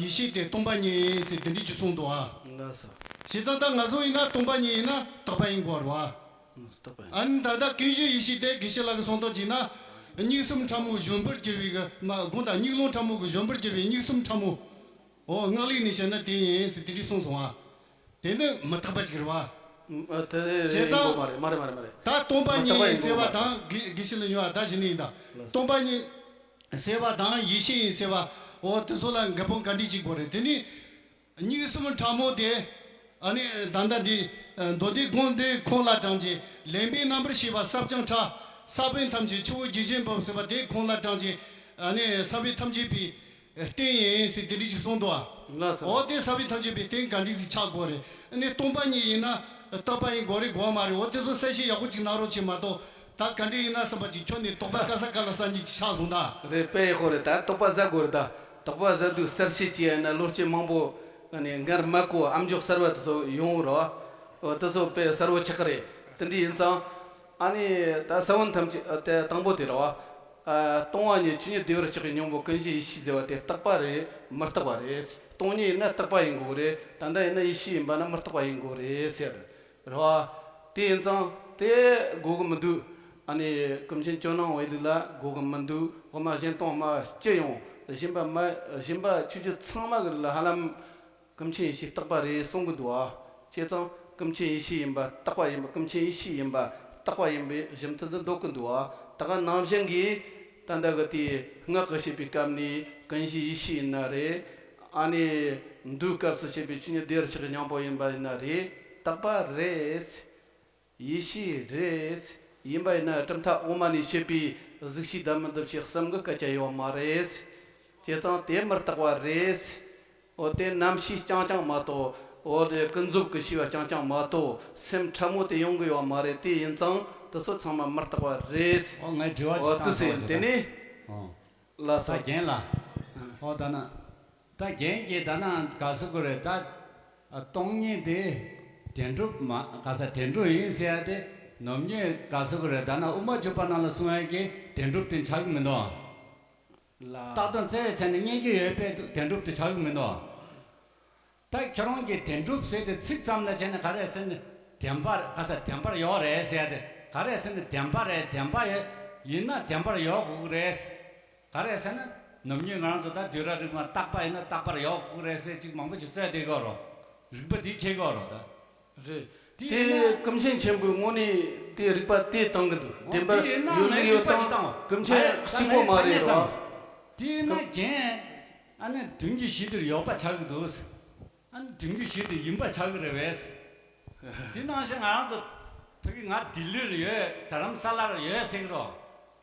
ཡེ་ཤེས་དེ་སྟོང་པ་ཉིད་ཡིན་ཟེར་དེ་འདྲས་ཅིག་གསུངས་འདུག་ཨ། ལགས་སོ། བྱས་ཙང་ད་ང་ཚོ་ཡིན་ན་སྟོང་པ་ཉིད་ཡིན་ན་རྟག་པ་ཡིན་དགོས་རེད་པ། རྟག་པ་ཡིན། ཨ་ནི་ད་ལྟ་ཀུན་གཞི་ཡེ་ཤེས་དེ་དགེ་བཤེས་ལགས་ཀྱིས་གསུངས་སྟངས་བྱས་ན། གཉིས་གསུམ་ཕྲ་མོ་བཞོན་པར་གྱུར་པའི་གི་མ་དགོངས་དག་གཉིས་ཀློང་ཕྲ་མོ་གི་བཞོན་པར་གྱུར་པའི་གཉིས་གསུམ་ཕྲ་མོ། འོ་སྔགས་ལུགས་ནས་བཤད་ན་དེ་ཡིན་ཟེར་དེ་འདྲས་གསུངས་སོང་ཨ། དེ་ནི་མི་རྟག་པ་ཅིག་རེད་པ། ཨ་དེ་བྱས་ཙང་ཡིན་དགོས་མ་རེད། མ་རེད་མ་རེད་མ་རེད། ད་སྟོང་པ་ཉིད་ཡིན་ཟེར་བ་དང་དགེ་དགེ་བཤེས་ལགས་ཉོ་བ་ད་བྱས་ནི་ཡིན་ད། སྟོང་པ་ཉིད་ཟེར་བ་དང་ཡེ་ཤེས་ཡིན་ཟེར་བ། འོ་དེ་ཚོ་ལ་འགལ་སྤོང་ག་འདྲས་ཅིག་དགོས་རེད། དེ་ནི་གཉིས་གསུམ་ཕྲ་མོ་དེ། ཨ་ནི་ད་ལྟ་འདི་མདོ་སྡེ་དགོངས་འགྲེལ་ཁོང་ལ་དྲངས་རྗེས་ལེན་པའི་རྣམ་པར་ཤེས་པ་ས་བྱང་ཁྲ། ས་བོན་ཐམས་ཅད་ཆུ་བོ་རྒྱུན་ཆེན་འབབ་ཟེར་བ་དེ་ཁོང་ལ་དྲངས་རྗེས། ཨ་ནི་ས་བོན་ཐམས་ཅད་པའི་རྟེན་ཡིན་ཟེར་དེ་འདྲ་ཞིག་གསུངས་འདུག་ཨ། ལགས་སོ། འོ་དེ་ས་བོན་ཐམས་ཅད་པའི་རྟེན་ག་འདྲ་ཞིག་ཆགས་དགོས་རེད། ཨ་ནི་སྟོང་པ་ཉིད་ཡིན་ན་རྟག་པ་ཡིན་དགོས་རེད་དགོས་མ་རེད། འོ་དེ་ཚོ་གསལ་བཤད་ཡག་པོ་ཅིག་གནང་རོགས་བྱེད་མ་གཏོགས། ད་ག་འདྲ་ཡིན་ན་བསམ་པ་ཅིག་ཁྱོན་ནས་དོགས་པ་དཀའ་ས་དཀའ་ལ་ས་གཉིས་ཅིག་ཆགས་སོང་ད། རེད། དཔེ་ཡག་པོ་རེད། ད་དོགས་པ་ཟ་དགོས་རེད་ད། དོགས་པ་ཟ་དུས་གསལ་བཤད་བྱས་ཡིན་ན་ལོ་སྐྱེས་མང་པོ་ཨ་ནི་ངར་མ་གོ་ཨ་མཆོག་གསར་བ་དེ་ཚོ་ཡོང་རོགས། འོ་དེ་ཚོ་དཔེ་གསལ་བོ་ཆགས་ཀྱི་རེད། དེ་འདྲ་ཡིན་ཙང་། ཨ་ནི་ད་ས་བོན་ཐམས་ཅད་དེ་དང་པོ་དེ་རེད་བ། ཨ་སྟོང་པ་ཉིད་ཆོས་ཉིད་བདེ་བར་གཤེགས་པའི་སྙིང་པོ་ཀུན་གཞི་ཡེ་ཤེས་ཟེར་བ་དེ་རྟག་པ་རེད་མི་རྟག་པ་རེད། སྟོང་ཉིད་ཡིན་ན་རྟག་པ་ཡིན་དགོས་རེད། ད་ལྟ་ཡིན་ན་ཡེ་ཤེས་ཡིན་པ་ན་མི་རྟག་པ་ཡིན་དགོས་རེད་ཟེར། རེད་བ། དེ་ཡིན་ཙང་དེ་དགོས་ཀྱི་མི་འདུག་ཨ་ནི་ཀུན་མཁྱེན་ཇོ་ནང་བའི་ལུགས་ལ་དགོས་ཀྱི་མི་འདུག་དབུ་མ་གཞན་སྟོང་མ་སྤྱི་ཡོངས་གཞན་པ་མ་གཞན་པ་ཆོས་བརྒྱུད་ཚང་མ་གི་ལུགས་ལ་ཧ་ལམ། ཀུན་མཁྱེན་ཡེ་ཤེས་རྟག་པ་རེད་གསུང་གི་འདུག་ཨ། བྱས་ཙང་ཀུན་མཁྱེན་ཡེ་ཤེས་ཡིན་པ་རྟག་པ་ཡིན་པ། ཀུན་མཁྱེན་ཡེ་ཤེས་ཡིན་པ་རྟག་པ་ཡིན་པའི་གཞི་མཐུན་ཚུལ་འདོད་ཀྱི་འདུག་ཨ། ད་ག་ནང་བཞིན་གྱིས་ད་ལྟ་གི་དེའི་སྔགས་ཀྱི་བཤད་པའི་སྐབས་ནས་ཀུན་གཞི་ཡེ་ཤེས་ཡིན་ན་རེད། ཨ་ནི་མདོའི་སྐབས་སུ་བཤད་པའི་ཆོས་ཉིད་བདེ་བར་གཤེགས་པའི་སྙིང་པོ་ཡིན་པ་ཡིན་ན་རེད། རྟག་པ་རེད། ཡེ་ཤེས་རེད། ཡིན་པ་ཡིན་ན་གྲུབ་མཐའ་དབུ་མ་ནས་བཤད་པའི་གཟུགས་ཤེས་ལྡན་མིན་འདུ་བྱེད་གསུམ་གྱི་སྐད་ཆ་ཡོད་མ་རེད། བྱས་ཙང་དེ་མི་རྟག་པ་རེད། འོ་དེ་རྣམ་ཤེས་རྐྱང་རྐྱང་མ་གཏོགས། འོ་དེ་ཀུན་རྫོབ་ཀྱི་ཤེས་པ་རྐྱང་རྐྱང་མ་གཏོགས་སེམས་ཕྲ་མོ་དེ་ཡོང་གི་ཡོད་མ་རེད། དེ་ཡིན་ཙང་དེ་ཚོ་ཚང་མ་མི་རྟག་པ་རེད། འོ་ངས་དྲི་བ་འོ་ཅིག་དུས་བཏང་སུ་ཡིན་ཆོག་དེ་ནི། ཨོ། ལགས་སོ། ད་རྒན་ལགས། ཨོ་ད་ན། ད་རྒན་གྱིས་ད་ན་ག་ཟེར་དགོས་རེད་ད། ཨ་སྟོང་ཉིད་དེ་བདེན་གྲུབ་མ་ག་ས་བདེན་གྲུབ་ཡིན་ཟེར་ཡ་དེ་ནོར་མྱོས་ག་ཟེར་དགོས་རེད་ད་ན་དབུ་མ་འཇུག་པ་ནང་ལ་གསུང་ཡ་གི་བདེན་གྲུབ་དེ་ཆགས་ཀྱི་མི་འདུག་ལ། བཏགས་དོན་བཙལ་བའི་ཚེ་ནི་རྙེད་ཀྱི་ཡོད་པས་བདེན་གྲུབ་དེ་ཆགས་ཀྱི་མི་འདུག་ད་ཁྱོད་རང་གིས་བདེན་གྲུབ་ཟེར་དེ་ཚིག་ཙམ་ལ་བྱས་ན་ག་རེ་ཟེར་ན་བདེན་པ་ག་ས་བདེན་པར་ཡོད་རེད་ཟེར་ཡ་དེ་ག་རེ་ཟེར་ན་བདེན་པ་རེད། བདེན་པ་ཡོད་ཡིན་ན་བདེན་པར་ཡོད་དགོས་ཀྱི་རེད། ག་རེ་ཟེར་ན། ནམ་རྒྱུན་ང་རང་ཚོ་ད་འདུས་ར་རིགས་མ་རྟག་པ་ཡིན་ན་རྟག་པར་ཡོད་དགོས་རེད་ཟེར་ཅིག་མང་པོ་ཞིག་རྩོད་བསྡད་ཀྱི་ཡོད་རོ། རིགས་པ་འདི་འཁྱེར་གྱི་ཡོད་རོ་ད། རེད། དེ་དེ་ཡིན་ན། ཀུན་མཁྱེན་ཆེན་པོའི་ངོས་ནས་དེ་རིགས་པ་དེ་བཏང་གི་འདུག་འོ་བདེན་པར་དེ་ཡིན་ན་ཡོད་ངས་ལུགས་ཡོད་རིགས་པ་ཞིག་བཏང་བ། ཀུན་མཁྱེན་ཨ་གཅིག་པོ་མ་རེད་རོ། དེ་ཡིན་ན་རྒན། ཨ་ནི་མདུན་གྱི་གཞི་དེར་ཡོད་པ་ཆགས་ཀྱི་འདུག་ཨ་ནི་མདུན་གྱི་གཞི་དེ་ཡིན་པ་ཆགས་ཀྱི་རེད་པས། དེ་ནང་བཞིན་ང་རང་ཚོ་ཕ་གི་ང་ལྡི་ལིར་ཡོད། རྡ་རམ་ས་ལར་ཡོད་ཟེར་གི་རོ།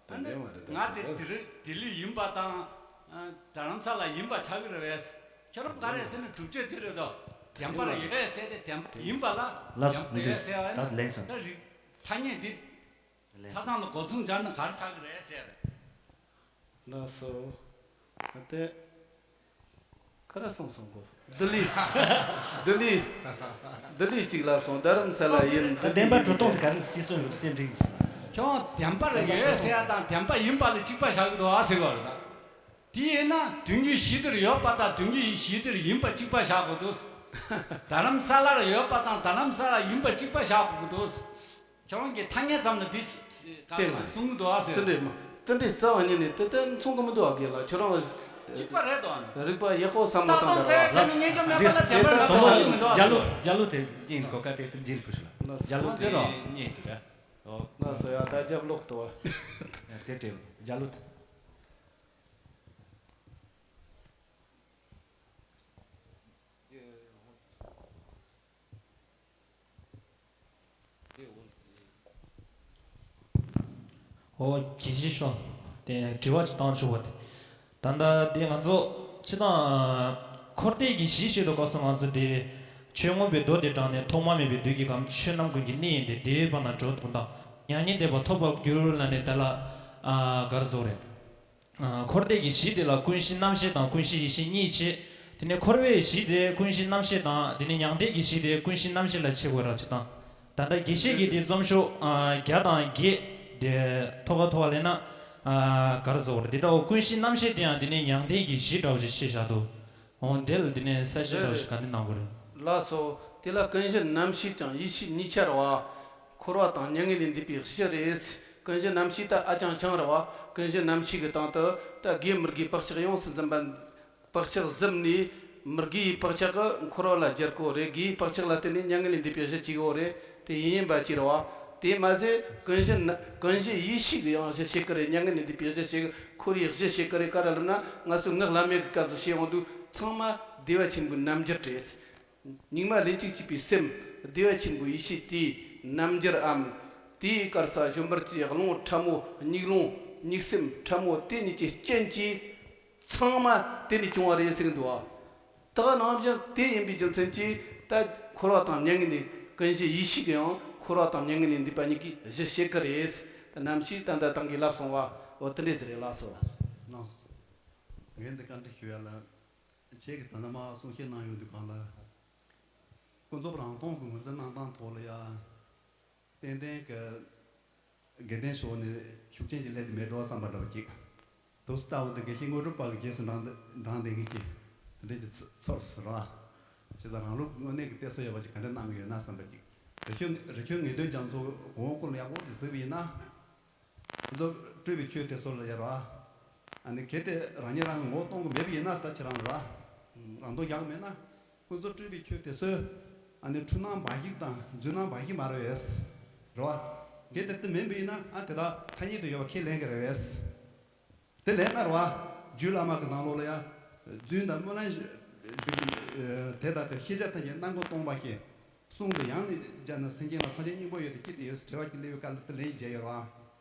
ཨ་ནི་ང་དེ་ལྡི་ལི་ལྡི་ལི་ཡིན་པ་དང་། ཨ་རྡ་རམ་ས་ལ་ཡིན་པ་ཆགས་ཀྱི་རེད་པས། ཁྱོད་རང་ག་རེ་ཟེར་ན་སྒྲུབ་བྱེད་དེ་རེད་དོ། བདེན་པར་ཡོད་ཟེར་ཏེ་བདེན་པ་ཡིན་པ་ལ་ལགས་སོ། བདེན་པར་ཡོད་ཟེར་བ་ཡིན་ན་ད་ལན་སོང་། ད་རིགས་ཐ་སྙད་འདི་ལན་ཆ་ཚང་ལ་སྒོ་མཚུངས་སྦྱར་ན་ག་རེ་ཆགས་ཀྱི་རེད་ཟེར། ལགས་སོ། ཨ་ཏེ། ག་རེ་སོང་སོང་གོ། ལྡི་ལི། ལྡི་ལི། ལྡི་ལི་གཅིག་ལབ་སོང་། རྡ་རམ་ས་ལ་ཡིན། ལྡི་ལི་བདེན་པ་གྲུབ་སྟངས་དེ་ག་རེ་སྐྱེ་སོང་ཡོད་དེ་འདྲི་ཡིན། ཁྱོད་བདེན་པར་ཡོད་ཟེར་ཡ་དང་བདེན་པ་ཡིན་པ་ལ་གཅིག་པ་བཞག་གི་འདུག་ཨ་ཟེར་བ་རེད་ད། དེ་ཡིན་ན་དོན་བརྒྱུད་ཞི་བདེར་ཡོད་པ་དང་དོན་བརྒྱུད་ཞི་བདེར་ཡིན་པ་གཅིག་པ་བཞག་དགོས་འདུག་རྡ་རམ་ས་ལར་ཡོད་པ་དང་རྡ་རམ་ས་ལར་ཡིན་པ་གཅིག་པ་བཞག་དགོས་འདུག་ཁྱོད་རང་གི་ཐ་སྙད་ཙམ་ལ་དེ་ག་དེ་ལ་གསུང་གི་འདུག་ཨ་ཟེར། དེ་འདྲས་མ། དེ་འདྲས་རྩ་བ་ཉིད་ནས་དེ་ལྟར་མཚུངས་གི་མི་འདུག་ཨ། དགེ་ལགས་ཁྱོད་རང་གཅིག་པ་རེད་དོ། རིག་པ་ཡག་པོ་བསམ་བློ་བཏང་ད་ར་བ། ལ་ངེས་ཀྱང་མེད་པ་ལ་བདེན་པར་མ་གཏོགས་ཞུ་མི་འདུག་ཨ་རྒྱ་ལོ། ཟེར། རྒྱ་ལོ་དེ་ཡིན་གོ་ཀ་དེ་དེ་འཛིན་ཕུ་ཤུ་ལ། རྒྱ་ལོ་དེ་རོ། ཉེ་དུ་ར། ཨོ། ང་སོ་ཡ་ད་རྒྱབ་ལོག་ཏུ་བ། དེ་དྲན་རྒྱ་ལོ་དེ། ཨོ། དགེ་བཤེས་ཤོ། དེ་དྲི་བ་ཅིག་བཏང་ཆོག་པ་དེ། ད་ལྟ་དེ་ང་ཚོ་སྤྱི་དང་འཁོར་འདས་ཀྱི་གཞི་བྱེད་དུ་སྐབས་སུ་ང་ཚོ་དེ་ཆོས་མངོན་པའི་མདོ་དེ་དྲངས་ནས་ཐོག་མ་མེད་པའི་དུས་ཀྱི་ཁམས་ཆོས་རྣམ་ཀུན་གྱི་གནས་ཡིན་ཏེ། དེ་བས་པ་ན་གྲོལ་དུ་དང་མྱ་ངན་འདས་པ་ཐོབ་པར་འགྱུར་ལ་ནི་དེ་ལ་ཨ་གར་བཟོ་རེད། ཨ་འཁོར་འདས་ཀྱི་གཞི་དེ་ལ་ཀུན་གཞི་རྣམ་ཤེས་དང་ཀུན་གཞི་ཡེ་ཤེས་གཉིས་བྱེད། དེ་ནས་འཁོར་བའི་གཞི་དེ་ཀུན་གཞི་རྣམ་ཤེས་དང་དེ་ནས་མྱང་འདས་ཀྱི་གཞི་དེ་ཀུན་གཞི་རྣམ་ཤེས་ལ་ཕྱེ་དགོས་ར་ཅིག་དང་། ད་ལྟ་དགེ་བཤེས་ཀྱིས་དེ་རྩོམ་ཤོག་ཨ་བརྒྱ་དང་བརྒྱད་དེ་ཐོག་ཁ་ཐོག་ལས་ན་ཨ་གར་བཟོ་བར་དེ་འདྲ་བོ་ཀུན་གཞི་རྣམ་ཤེས་དེ་ཡང་དེ་ནས་མྱང་འདས་ཀྱི་གཞི་འདྲ་བོ་ཞིག་ཤེས་བཞག་འདུག་འོ་འདི་ལ་དེ་ནས་གསལ་བཤད་འདྲ་བོ་ཞིག་ག་འདྲ་གནང་དགོས་རེད། ལགས་སོ། དེ་ལ་ཀུན་གཞི་རྣམ་ཤེས་དང་ཡེ་ཤེས་གཉིས་ཆར་བ། འཁོར་བ་དང་མྱ་ངན་ལས་འདས་པའི་གཞི་རེད། ཀུན་གཞི་རྣམ་ཤེས་ད་ཨ་ཅང་ཆང་ར་བ། ཀུན་གཞི་རྣམ་ཤེས་ཀྱི་སྟེང་དུ་ད་དགེ་མི་དགེའི་བག་ཆགས་ཡོངས་སུ་འཛིན་པ། བག་ཆགས་གཟིམ་ནས་མི་དགེའི་བག་ཆགས་ཀྱིས་འཁོར་བ་ལ་སྦྱར་གོ་རེད། དགེའི་བག་ཆགས་ལ་བརྟེན་ནས་མྱ་ངན་ལས་འདས་པའི་གཞི་བྱེད་གོ་རེད། དེ་ཡིན་ཡིན་པ་ཅི་རེད་བ། དེ་མ་ཟད་ཀུན་གཞི་ན་ཀུན་གཞི་ཡེ་ཤེས་ཀྱི་ཡང་གཞི་བྱེད་ཀྱི་རེད། མྱ་ངན་ལས་འདས་པའི་གཞི་བྱེད་ཀྱི། འཁོར་བའི་གཞི་བྱེད་ཀྱི་རེད། ག་རེ་ལབ་ན་ང་ཚོའི་སྔགས་བླ་མེད་ཀྱི་སྐབས་སུ་བཤད་ཡོང་དུས་ཚང་མ་བདེ་བ་ཆེན་པོའི་རྣམ་འགྱུར་རེད། སྙིགས་མ་ལྷན་ཅིག་སྐྱེས་པའི་སེམས་བདེ་བ་ཆེན་པོའི་ཡེ་ཤེས་དེའི་རྣམ་འགྱུར་འམ། དེའི་དཀར་ས་བཞོན་པར་གྱི་རླུང་ཕྲ་མོ་སྙིགས་རླུང་སྙིགས་སེམས་ཕྲ་མོ་དེ་གཉིས་ཀྱི་རྐྱེན་གྱིས་ཚང་མ་དེ་ནས་བྱུང་བ་རེད་ཟེར་གྱི་འདུག་བ། དེ་ག་ནང་བཞིན་དེ་ཡིན་པའི་རྒྱུ་མཚན་གྱིས་ད་འཁོར་བ་དང་མྱ་ངན་ལས། ཀུན་གཞི་ཡེ་ཤེས་ཀྱི་ཡང་འཁོར་བ་དང་མྱ་ངན་ལས་འདས་པ་གཉིས་ཀྱི་གཞི་བྱེད་ཀྱི་རེད། ད་རྣམ་ཤེས་ད་ལྟ་དང་གིས་ལབ་སོང་བ། འོ་དེ་འདྲས་ཟེར་རེད། ལགས་སོ། ལགས་སོ། ངས་འདི་བཀའ་འདྲི་ཞུ་ཡ་ལ། ཁྱེད་ཀྱིས་ད་ནི་མ་གསུང་བཤད་གནང་ཡོང་དུས་གང་ལ། ཀུན་རྫོབ་རང་སྟོང་གི་ངོས་འཛིན་གནང་སྟངས་ཐོག་ལ་ཡ། ཏན་ཏན་གྱི་དགེ་ལྡན་ཕྱོགས་ནས་ཤུགས་རྐྱེན་ཞིག་སླེབས་ཀྱི་མེད་འགྲོ་བསམ་པ་འདྲ་བོ་ཅིག་འདུག་སེ་ལྟ་བུ་འདི་དགེ་བཤེས་དངོས་གྲུབ་པ་གི་རྗེས་སུ་འབྲང་འབྲང་བསྡད་མཁན་གྱི་དེ་འདྲའི་གི་ཚོ་ཚོར་སོང་ར། བྱས་ཙང་རང་ལུགས་དངོས་གནས་ཀྱི་གཏད་སོ་ཡོད་པ་ཅིག་ག་འདྲ་གནང་གི་ཡོད་ན་བསམ་པ་ཅིག་རི་ཆོས་རི་ཆོས་ངེས་དོན་རྒྱ་མཚོ་གོང་འོག་ཀུན་ལ་ཡག་པོ་ཅིག་གཟིགས་པ་ཡིན་ན། ཀུན་རྫོབ་སྤྲོས་པའི་ཆོས་དེ་ཚོ་ལ་ཡ་ར། ཨ་ནི་གལ་ཏེ་རང་ཉིད་རང་གི་ངོ་བོ་སྟོང་གི་མེད་པ་ཡིན་ན་ད་ཁྱེད་རང་ར། རང་སྟོང་རྒྱག་མེད་ན། ཀུན་རྫོབ་སྤྲོས་པའི་ཆོས་དེ་ཚོས། ཨ་ནི་འཁྲུལ་སྣང་འབའ་ཞིག་དང་རྫུན་སྣང་འབའ་ཞིག་མ་རེད་པས། རེད་བ། གལ་ཏེ་དེ་མིན་པ་ཡིན་ན་ཨ་དེ་དག་ཐ་སྙད་དུ་ཡོད་པ་ཁས་ལེན་གྱི་རེད་པས། དེ་ལན་ལྟར་བ། རྒྱུད་བླ་མ་གི་ནང་ལོགས་ལ་ཡང་། རྫུན་དང་སྨོན་ལམ་ཞུ་དེ་དག་དེ་ཤེས་བྱ་ཐམས་ཅད་སྣ་ཀུན་སྟོང་པ་ཞེས། གསུངས་ཏེ་ཡང་ནི་སྦྱར་ན་སེམས་ཅན་ལ་སངས་རྒྱས་སྙིང་པོ་ཡོད་དེ་ཅི་སྟེ་ཡོད་ཟེར་དྲི་བ་ཅིག་སླེབས་པའི་སྐབས་ལ་དེ་ལན་བརྒྱབ་ཡོད་རེད་བ།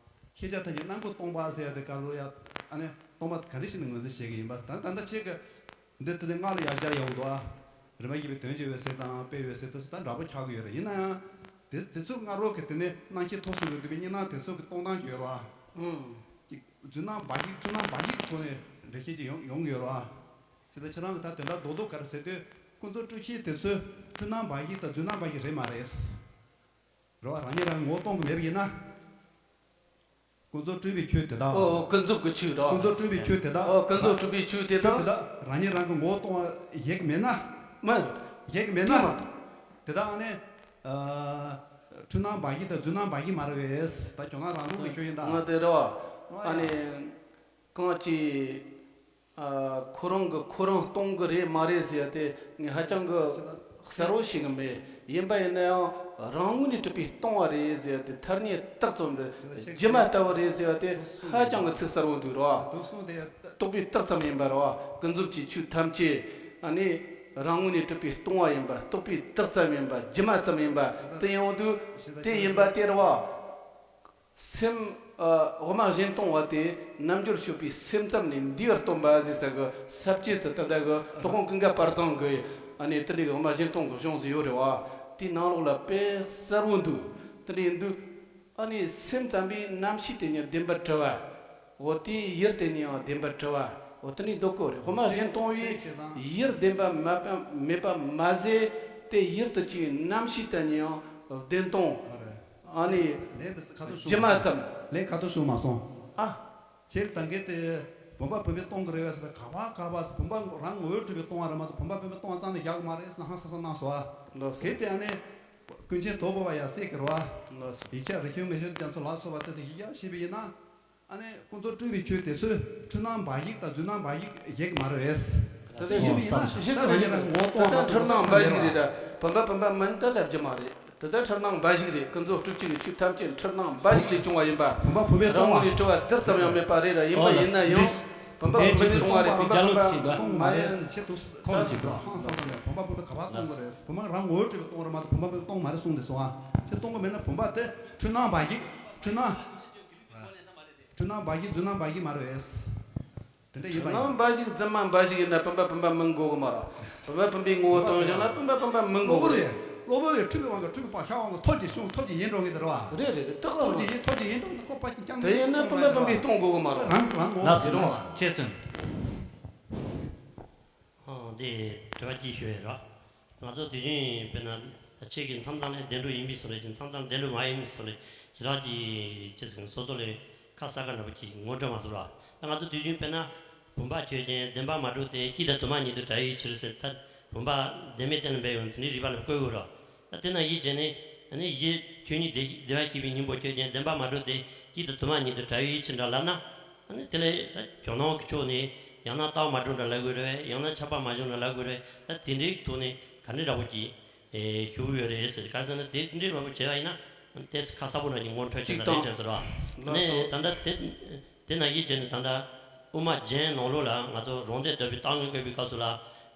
ཤེས་བྱ་ཐམས་ཅད་སྣ་ཀུན་སྟོང་པ་ཟེར་ཡ་དེ་སྐབས་ལ་ཡང་ཨ་ནི་སྟོང་པ་ག་འདྲ་ཞིག་ནས་ངོས་འཛིན་བྱེད་ཀྱི་ཡིན་པ་ད་ད་ལྟ་ཁྱེད་ཀྱི་འདི་དེ་ནས་སྔགས་ལ་ཡར་སྦྱར་ཡོང་འདུག་ཨ། རིམ་པ་བཞི་པའི་དོན་བརྗོད་པའི་ཟེར་དང་དཔེ་ཡོད་ཟེར་དུས་སུ་ད་འདྲ་པོ་ཆགས་ཀྱི་ཡོད་རེད། ཡིན་ན་ཡང་། དེ་དེ་ཚོ་སྔ་རོལ་གྱི་དེ་ནས་སྣང་ཤས་ཐོབ་སོང་གི་འདུག་པའི་གཉིས་སྣང་དེ་ཚོ་གི་སྟོང་སྟངས་ཀྱི་ཡོད་རེད་བ། ཨུམ། ཅིག་རྫུན་སྣང་འབའ་ཞིག་འཁྲུལ་སྣང་འབའ་ཞིག་གི་ཐོག་ནས་འགྲེལ་བཤད་ཅིག་ཡོང་ཡོང་གི་ཡོད་རེད་བ། དེ་ལྟར་ཁྱེད་རང་གི་ད་དོན་དག་རྡོག་རྡོག་ག་རེ་ཟེར་དུས་ཀུན་རྫོབ་སྤྲོས་བཤད་དེ་ཚོ་འཁྲུལ་སྣང་འབའ་ཞིག་དང་རྫུན་སྣང་འབའ་ཞིག་རེད་མ་རེད། རེད་བ། རང་ཉིད་རང་ངོ་བོ་སྟོང་གི་མེད་པ་ཡིན་ན། ཀུན་རྫོབ་སྤྲོས་པའི་ཆོས་དེ་དག་ཨོ་ཀུན་རྫོབ་ཀྱི་ཆོས་རེད། ཀུན་རྫོབ་སྤྲོས་པའི་ཆོས་དེ་དག་ཨོ་ཀུན་རྫོབ་སྤྲོས་པའི་ཆོས་དེ་ཆོས་དེ་དག་དག་རང་ཉིད་རང་གི་ངོ་བོ་སྟོང་བ་ཡེ་གི་མེད་ན། མིན། ཡེ་གི་མེད་ན། དེ་མ་རེད། དེ་དག་ནི། ཨ། འཁྲུལ་སྣང་འབའ་ཞིག་དང་རྫུན་སྣང་འབའ་ཞིག་མ་རེད་པས། ད་ཁྱོད་རང་རང་ལུགས་ཀྱི་ཤོད་ཡིན་ད། ང་དེ་རེད་བ། ཨ་ནི། གང་ཅི། ཨ། ཁོ་རང་གི་ཁོ་རང་སྟོང་གི་རེད་མ་རེད་ཟེར་ཡ་དེ་ངས་ཧ་ཅང་གི་གསལ་བོ་ཤེས་གི་མེད། ཡིན་པ་ཡིན་ན་ཡང་རང་ངོས་ནས་གྲུབ་པའི་སྟོང་བ་རེད་ཟེར་ཡ་དེ་ཐ་སྙད་རྟགས་ཙམ་རེད། སྒྱུ་མ་ལྟ་བུ་རེད་ཟེར་བ་དེ་ཧ་ཅང་གི་ཚིག་གསལ་བོ་འདུག་རོ། རྟོགས་པའི་རྟགས་ཙམ་ཡིན་པ་རོ། ཀུན་རྫོབ་ཀྱི་ཆོས་ཐམས་ཅད་ཨ་ནི་རང་ངོས་ནས་གྲུབ་པའི་སྟོང་བ་ཡིན་པ། རྟོགས་པའི་རྟགས་ཙམ་ཡིན་པ། སྒྱུ་མ་ཙམ་ཡིན་པ་དེ་ཡོང་དུས་དེ་ཡིན་པ་དེ་རེད་བ། སེམས། ཨ། དབུ་མ་གཞན་སྟོང་བ་དེ་རྣལ་འབྱོར་སྤྱོད་པའི་སེམས་ཙམ་ལས་འདས་པར་སྟོན་པ་ཟེར་ས་གི་ས་བཅད་དུ་ད་ལྟ་གི་སློབ་དཔོན་ཀུན་དགའ་དཔལ་བཟང་གི་ཨ་ནི་དེ་འདྲའི་དབུ་མ་གཞན་སྟོང་གི་གཞུང་ཟིག་ཡོད་རེད་བ། དེའི་ནང་ལོགས་ལ་དཔེ་གསལ་བོ་འདུག་དེ་འདྲ་ཡིན་དུས་ཨ་ནི་སེམས་ཙམ་པའི་རྣམ་ཤེས་དེ་ཉིད་བདེན་པར་གྲུབ་པ། འོ་དེའི་ཡུལ་དེ་ཉིད་ཡང་བདེན་པར་གྲུབ་པ། འོ་དེ་འདྲའི་འདོད་གོ་རེད། དབུ་མ་གཞན་སྟོང་བའི་ཡུལ་བདེན་པ་མ་མེད་པ་མ་ཟད་དེ་ཡུལ་དུ་བྱས་པའི་རྣམ་ཤེས་དེ་ཉིད་ཡང་བདེན་སྟོང་། ཨ་ནི། ལན་དེ་ཁ་ཐུག་ཞུ་སྒྱུ་མ་ཙམ། ལན་ཁ་ཐུག་ཞུ་མ་སོང་། ཨ། ཁྱེད་ད་གིན་དེ། བུམ་པ་བུམ་པས་སྟོང་གི་རེད་བས་ཟེར། ག་པ་ག་པ་ཟེར། བུམ་པ་རང་ངོ་བོས་གྲུབ་པས་སྟོང་བ་རེད་མ་གཏོགས་བུམ་པ་བུམ་པས་སྟོང་བ་རྩ་ནས་བཞག་གི་མ་རེད་ཟེར་ན་ཧང་སང་སང་གནང་སོང་ཨ། ལགས་སོ། གལ་ཏེ་ཨ་ནི་ཀུན་མཁྱེན་དོལ་པོ་པ་ཡ་སྲས་ཀྱི་རེད་བ། ལགས་སོ། ཡིག་ཆ་རི་ཁྱོན་མེ་ཁྱོན་རྒྱ་མཚོ་ལ་སོགས་པ་དེ་ཚོ་གཞི་བཞག་བཤད་པ་ཡིན་ན། ཨ་ནི་ཀུན་རྫོབ་སྤྲོས་པའི་ཆོས་དེ་ཚོས་འཁྲུལ་སྣང་འབའ་ཞིག་དང་རྫུན་སྣང་འབའ་ཞིག་བཞེད་ཀྱི་མ་རེད་བས། ད་ལྟ་ཞིབ་ཞིབ་ཡིན་ན་ད་ད་ང་ཡིན་ན་ངོ་གཏོང་ད་ལ་ད་འཁྲུལ་སྣང་འབའ་ཞིག་རེད་ད། བུམ་པ་བུམ་པ་མིན་ད་ལབ་རྒྱུ་མ་རེད། དེ་ལྟར་འཁྲུལ་སྣང་འབའ་ཞིག་རེད། ཀུན་རྫོབ་སྤྲོས་བཅས་ཀྱི་ཆོས་ཐམས་ཅད་འཁྲུལ་སྣང་འབའ་ཞིག་ལས་བྱུང་བ་ཡིན་པ། བུམ་པ་བུམ་པས་སྟོང་བ་རང་ངོས་ནས་གྲུབ་པ་དེ་ཙམ་ཡང་མེད་པ་རེད་ར། ཡིན་པ་ཡིན་ན་ཡང་། བུམ་པ་བུམ་པས་སྟོང་བ་རེད། བུམ་པ་བུམ་པ་སྟོང་མ་རེད་ཟེར། ཁྱེད་དུ་ཁོང་ལ་ཅིག་འགྲོ་ཧང་སང་སང་ནས་བུམ་པ་བུམ་པས་ག་པར་སྟོང་གི་རེད། བུམ་པ་རང་ངོ་བོས་གྲུབ་པས་སྟོང་རེད་མ་གཏོགས་བུམ་པ་བུམ་པས་སྟོང་མ་རེད་གསུངས་ཏེ་སོང་ཨ། ཁྱེད་སྟོང་གི་མེད་ན་བུམ་པ་དེ་འཁྲུལ་སྣང་འབའ་ཞིག་འཁྲུལ་སྣང་འཁྲུལ་སྣང་འབའ་ཞིག་རྫུན་སྣང་འབའ་ཞིག་མ་རེད་བས། དེ་འདྲ་ཡིན་པ་ཡིན། སྣང་འབའ་ཞིག་རྫུན་སྣང་འབའ་ཞིག་ཡིན་ན་བུམ་པ་བུམ་པ་མིན་དགོས་གི་མ་རེད། བུམ་པ་བུམ་པའི་ངོ་བོ་སྟོང་བཞག་ན་བུམ་པ་བུམ་པ་མིན་གློ་དགོས་བུར་གི་རེད། གློ་བུར་གི་འཁྲུལ་པའི་དབང་གིས་འཁྲུལ་པའི་བག་ཆགས་དབང་གིས་ཐོབ་ཀྱི་བྱུང་། ཐོབ་ཀྱི་ཡིན་འགྲོ་གི་དེ་རེད་བ། རེད་རེད་རེད། ཐག་ཐོབ་རེད། ཀྱི་ཡིན་ཐོབ་ཀྱི་ཡིན་འགྲོ་ན་ཁོ་པ་ཅིག་ཀྱང་དེ་ཡིན་ན་བུམ་པ་བུམ་པས་སྟོང་དགོས་གི་མ་རེད། རང་རང་ངོ་ལགས་སོ། ཟེར་རོ། ཅེས་གསུངས། ཨང་། འདི་དྲི་བ་གཅིག་ཞུ་ཡས་རེད། ང་ཚོ་དུས་རྒྱུན་དཔེར་ན་ཁྱེད་ཀྱིས་མཚམས་མཚམས་ལ་བདེ་འགྲོ་ཡིན་པའི་བཟོ་འདྲ་ཅིག་མཚམས་མཚམས་བདེ་འགྲོ་མ་ཡིན་པའི་བཟོ་འདྲ་ཞེ་དྲག་ཅིག་ཅི་ཟེར་སོ་སོ་ལས་ཁ་གསལ་ཁ་འདྲ་པོ་ཅིག་ངོ་འཕྲོད་མ་སོང་ར། ད་ང་ཚོ་དུས་རྒྱུན་དཔེར་ན་བུམ་པ་ཆོས་ཅན། བདེན་པར་མ་གྲུབ་སྟེ། སྐྱིད་དང་དུ་མ་ཉིད་དུ་བྲལ་བའི་ཕྱིར་ཟེར། ད་བུམ་པ་བདེན་མེད་གཏན་ལ་འབེབས་ཡོང་དེ་འདྲའི་རིགས་པ་ལ་བཀོད་དགོས་ར། ད་དེ་ན་གཞི་བྱས་ནས་ཨ་ནི་གཞི་ཆོས་ཉིད་བདེ་བདེ་བར་གཤེགས་པའི་སྙིང་པོ་ཆོས་ཅན། བདེན་པར་མ་གྲུབ་སྟེ། སྐྱིད་དང་དུ་མ་ཉིད་དུ་བྲལ་བའི་ཕྱིར་འདྲ་ལབ་ན། ཨ་ནི་དེ་ལས་ད་ཇོ་ནང་གི་ཕྱོགས་ནས་ཡང་ན་རྟགས་མ་གྲུབ་འདྲ་ལབ་དགོས་རེད། ཡང་ན་ཁྱབ་པ་མ་བྱུང་འདྲ་ལབ་དགོས་རེད། ད་དེ་འདྲའི་ཐོག་ནས་ག་འདྲ་འདྲ་པོ་ཅིག་ཨེ་ཞུ་གི་ཡོད་རེད་ཟེར། ག་རེ་ཟེར་ན་དེ་འདྲའི་འདྲ་པོ་བྱས་པ་ཡིན་ན་དེ་ཁ་གསལ་པོ་ནང་གི་ངོ་འཕྲོད་ཅིག་ད་རེད་ཅེས་ཟེར་བ། ཨ་ནི་ད་ལྟ་དེ་དེ་ནང་བཞིན་བྱས་ནས་ད་ལྟ་དབུ་མ་རྒྱན་ནང་ལོགས་ལ་ང་ཚོ་རང་སྡེ་དག་པའི་རྟག་དངོས་བཀོད་པའི་སྐབས་སུ་ལ་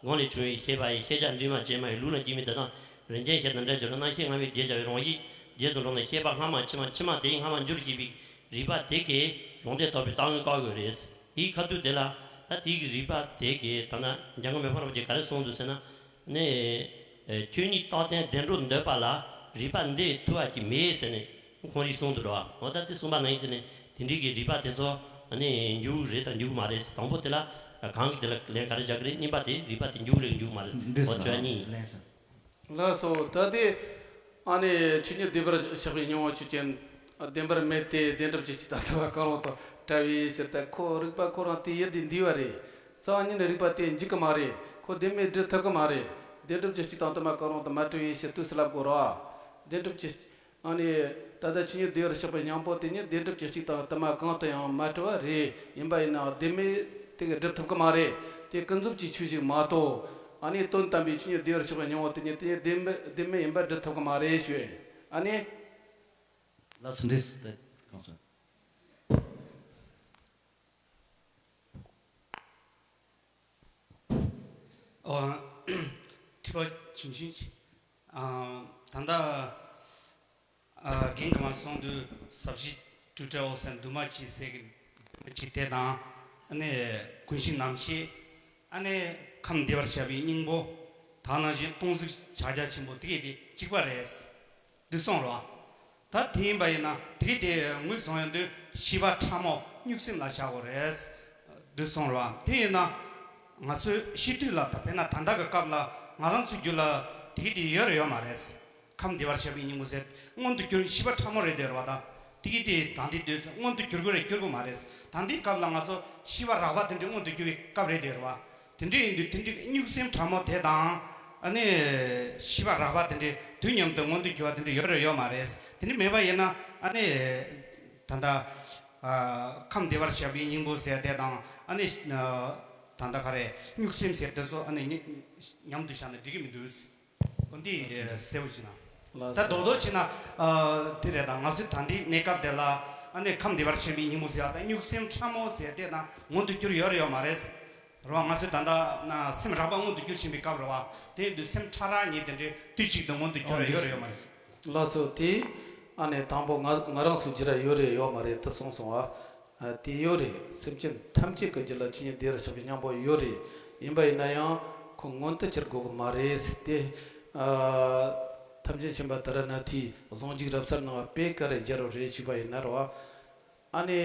སྒོམ་ལས་བྱུང་བའི་ཤེས་པ་ཡི་ཤེས་བྱ་འདུས་མ་བྱས་མ་ཡི་ལུགས་ལ་སྐྱེ་མེད་དེ་དང་རིན་ཆེན་ཤེལ་དང་འདྲ་བྱས་ན་རྣམ་ཤེས་སྔ་མའི་བརྗོད་བྱ་བའི་རང་བཞིན་རྗེས་སུ་འགྲོ་ན་ཤེས་པ་སྔ་མ་ཕྱི་མ་ཕྱི་མ་དེ་ཡི་སྔ་མ་འགྱུར་ཞེས་པའི་རིགས་པ་དེ་གས་རང་སྡེ་དག་པའི་རྟག་དངོས་བཀག་དགོས་རེད། དེའི་ཁ་ཐུག་དེ་ལ་ད་དེའི་རིགས་པ་དེ་གས་ད་ལྟ་འཇམ་མགོན་མེ་ཕག་རིན་པོ་ཆེས་ག་རེ་གསུངས་འདུག་ཟེར་ན། ནས། ཆོས་ཉིད་རྟག་བརྟན་བདེ་འགྲོར་འདོད་པ་ལ་རིགས་པ་འདི་ཐུ་བ་ཅིག་མེད་ཟེར་ནས་ཁོང་རིགས་གསུངས་འདུག་རོ། འོ་ད་དེ་གསུངས་པ་ནང་བཞིན་དེ་ནས་དེ་འདྲའི་གི་རིགས་པ་དེ་ཚོ་ནི་འཇུག་རེད་དང་འཇུག་མ་རེད། དང་པོ་དེ་ལ་གང་གི་དེ་ལ་ལན་ག་རེ་རྒྱག་གི་རེད། གཉིས་པ་དེ་རིགས་པ་དེ་འཇུག་རེད་འཇུག་མ་རེད། འོ་དྲི་བ་གཉིས། ལགས་སོ། ད་དེ་ཨ་ནི་ཆོས་ཉིད་བདེན་པར་གཤེགས་པའི་སྙིང་པོ་ཆོས་ཅན། བདེན་པར་མེད་དེ་བདེན་གྲུབ་ཅེས་བྱ་དང་ལྟ་བ་གང་རུང་དང་བྲལ་བའི་ཕྱིར་ཏེ། ཁོ་རིགས་པ་ཁོ་རང་དེ་ཡུལ་དེ་འདུས་པ་རེད། རྩ་བ་ཉིད་ནས་རིགས་པ་དེ་འཇིག་གི་མ་རེད། ཁོ་བདེན་མེད་སྒྲུབ་ཐུབ་ཀྱི་མ་རེད། བདེན་གྲུབ་ཅེས་བྱ་དང་དུ་མ་གང་རུང་དང་མ་བྲལ་བའི་ཕྱིར་དུས་སུ་ལབ་དགོས་ར། བདེན་གྲུབ་ཅེས་ཨ་ནི་ད་ལྟ་ཆོས་ཉིད་བདེན་པར་གཤེགས་པའི་སྙིང་པོ་དེ་ཉིད་བདེན་གྲུབ་ཅེས་བྱ་དང་དུ་མ་གང་དུ་ཡང་མ་བྲལ་བ་རེད། ཡིན་པ་ཡིན་ནའང་བདེན་མེད་དེ་གས་སྒྲུབ་ཐུབ་ཀྱི་མ་རེད། དེ་ཀུན་རྫོབ་ཀྱི་ཆོས་ཤིག་མ་གཏོགས། ཨ་ནི་དོན་དམ་པའི་ཆོས་ཉིད་བདེན་པར་གཤེགས་པའི་སྙིང་པོ་དེ་ཉིད་དེ་བདེན་པ་བདེན་མེད་ཡིན་པར་སྒྲུབ་ཐུབ་ཀྱི་མ་རེད་ཞུ། ཨ་ནི། ལགས་སོ། འགྲིགས་སོ། ད་གང་སོང་། ཨོ། དྲི་བ་ཆུང་ཆུང་ཅིག་ཨ། ད་ལྟ། ཨ། རྒན་གྱིས་མར་གསུངས་དུས་ཟབ་ཞི་སྤྲོས་བྲལ་འོད་གསལ་འདུས་མ་བྱས་ཟེར་གྱི་འདུས་མ་བྱས་དེ་དང་། ཨ་ནི་ཀུན་གཞི་རྣམ་ཤེས། ཨ་ནི་ཁམས་བདེ་བར་གཤེགས་པའི་སྙིང་པོ། ད་ནང་བཞིན་སྟོང་གཟུགས་ཕྱག་རྒྱ་ཆེན་པོ་དེ་གས་དེ་གཅིག་པ་རེད། འདི་གསུངས་རོ། ད་དེ་ཡིན་པ་ཡིན་ན་དེ་གས་དེ་ངོས་བཟུང་ཡོང་དུས་ཤེས་པ་ཕྲ་མོ་གཉུག་སེམས་ལ་བཞག་དགོས་རེད། འདི་གསུངས་རོ། དེ་ཡིན་ན་ང་ཚོའི་ཤེས་དུས་ལ་ད་དཔེར་ན་ད་ལྟ་གི་སྐབས་ལ་ང་རང་ཚོའི་རྒྱུད་ལ་དེ་གས་དེ་ཡོད་རེད་ཡོད་མ་རེད། ཁམས་བདེ་བར་གཤེགས་པའི་སྙིང་པོ་ཟེར་མངོན་དུ་གྱུར་ཤེས་པ་ཕྲ་མོ་རེད་དེ་རེད་བ། ད་དེ་གས་དེ་ད་འདི་དུས་སུ་མངོན་དུ་གྱུར་གྱི་རེད་གྱུར་གྱི་མ་རེད། ད་འདིའི་སྐབས་ལ་ང་ཚོ་ཤེས་པ་རགས་པ་དེ་འདྲའི་མངོན་དུ་གྱུར་བའི་སྐབས་རེད་དེ་རེད་བ། དེ་འདྲ་ཡིན་དུས་དེ་འདྲའི་གཉུག་སེམས་ཕྲ་མོ་དེ་དང་། ཨ་ནི་ཤེས་པ་རགས་པ་དེ་འདྲའི་དུས་མཉམ་དུ་མངོན་དུ་གྱུར་བ་དེ་འདྲ་ཡོད་རེད་ཡོད་མ་རེད། དེ་འདྲ་མེད་པ་ཡིན་ན་ཨ་ནི་ད་ལྟ་ཨ་ཁམས་བདེ་བར་གཤེགས་པའི་སྙིང་པོ་ཟེར་དེ་དང་། ཨ་ནི་ད་ལྟ་ག་རེ་གཉུག་སེམས་ཟེར་དེ་ཚོ་ཨ་ནི་མཉམ་དུ་བཞག་ན་འགྲིག་གི་མི་འདུག་འོ་འདི་གསལ་པོ་བྱས་ན། ལགས་ད་སོ། རྡོག་རྡོག་བྱས་ན། ཨ། དེ་རེད་ད་ང་ཚོས་ད་འདི་གནས་སྐབས་དེ་ལ་ཨ་ནི་ཁམས་བདེ་བར་གཤེགས་པའི་སྙིང་པོ་ཟེར་བ་དང་གཉུག་སེམས་ཕྲ་མོ་ཟེར་དེ་དང་མངོན་དུ་གྱུར་ཡོད་རེད་ཡོད་མ་རེད། རེད་བ། ང་ཚོས་ད་ལྟ་ན་སེམས་རགས་པ་མངོན་དུ་གྱུར་བཞིན་པའི་སྐབས་རེད་བ། དེ་ཡིན་དུས་སེམས་ཕྲ་རགས་གཉིས་དེ་འདྲའི་དུས་གཅིག་ཏུ་མངོན་དུ་གྱུར་ཡོད་རེད་ཡོད་མ་རེད། ལགས་སོ། དེ་ཨ་ནི་དང་པོ་ང་ང་རང་ཚོའི་རྒྱུད་ལ་ཡོད་རེད་ཡོད་མ་རེད་དེ་གསུངས་སོང་བ། ཨ། དེ་ཡོད་རེད། སེམས་ཅན་ཐམས་ཅད་ཀྱི་རྒྱུད་ལ་ཆོས་ཉིད་བདེ་བར་གཤེགས་པའི་སྙིང་པོ་ཡོད་རེད། ཡིན་པ་ཡིན་ན་ཡང་ཁོ་མངོན་དུ་གྱུར་དགོས་ཀྱི་མ་རེད་ཟེར་ཏེ། ཨ། ཐམས་ཅད་མཁྱེན་པ་ཏཱ་ར་ནཱ་ཐའི་གཟུངས་གཞུག་རབ་གསལ་ནང་དཔེ་ག་རེ་སྦྱར་བ་རེད་ཞུས་པ་ཡིན་ན་རེད་བ། ཨ་ནི་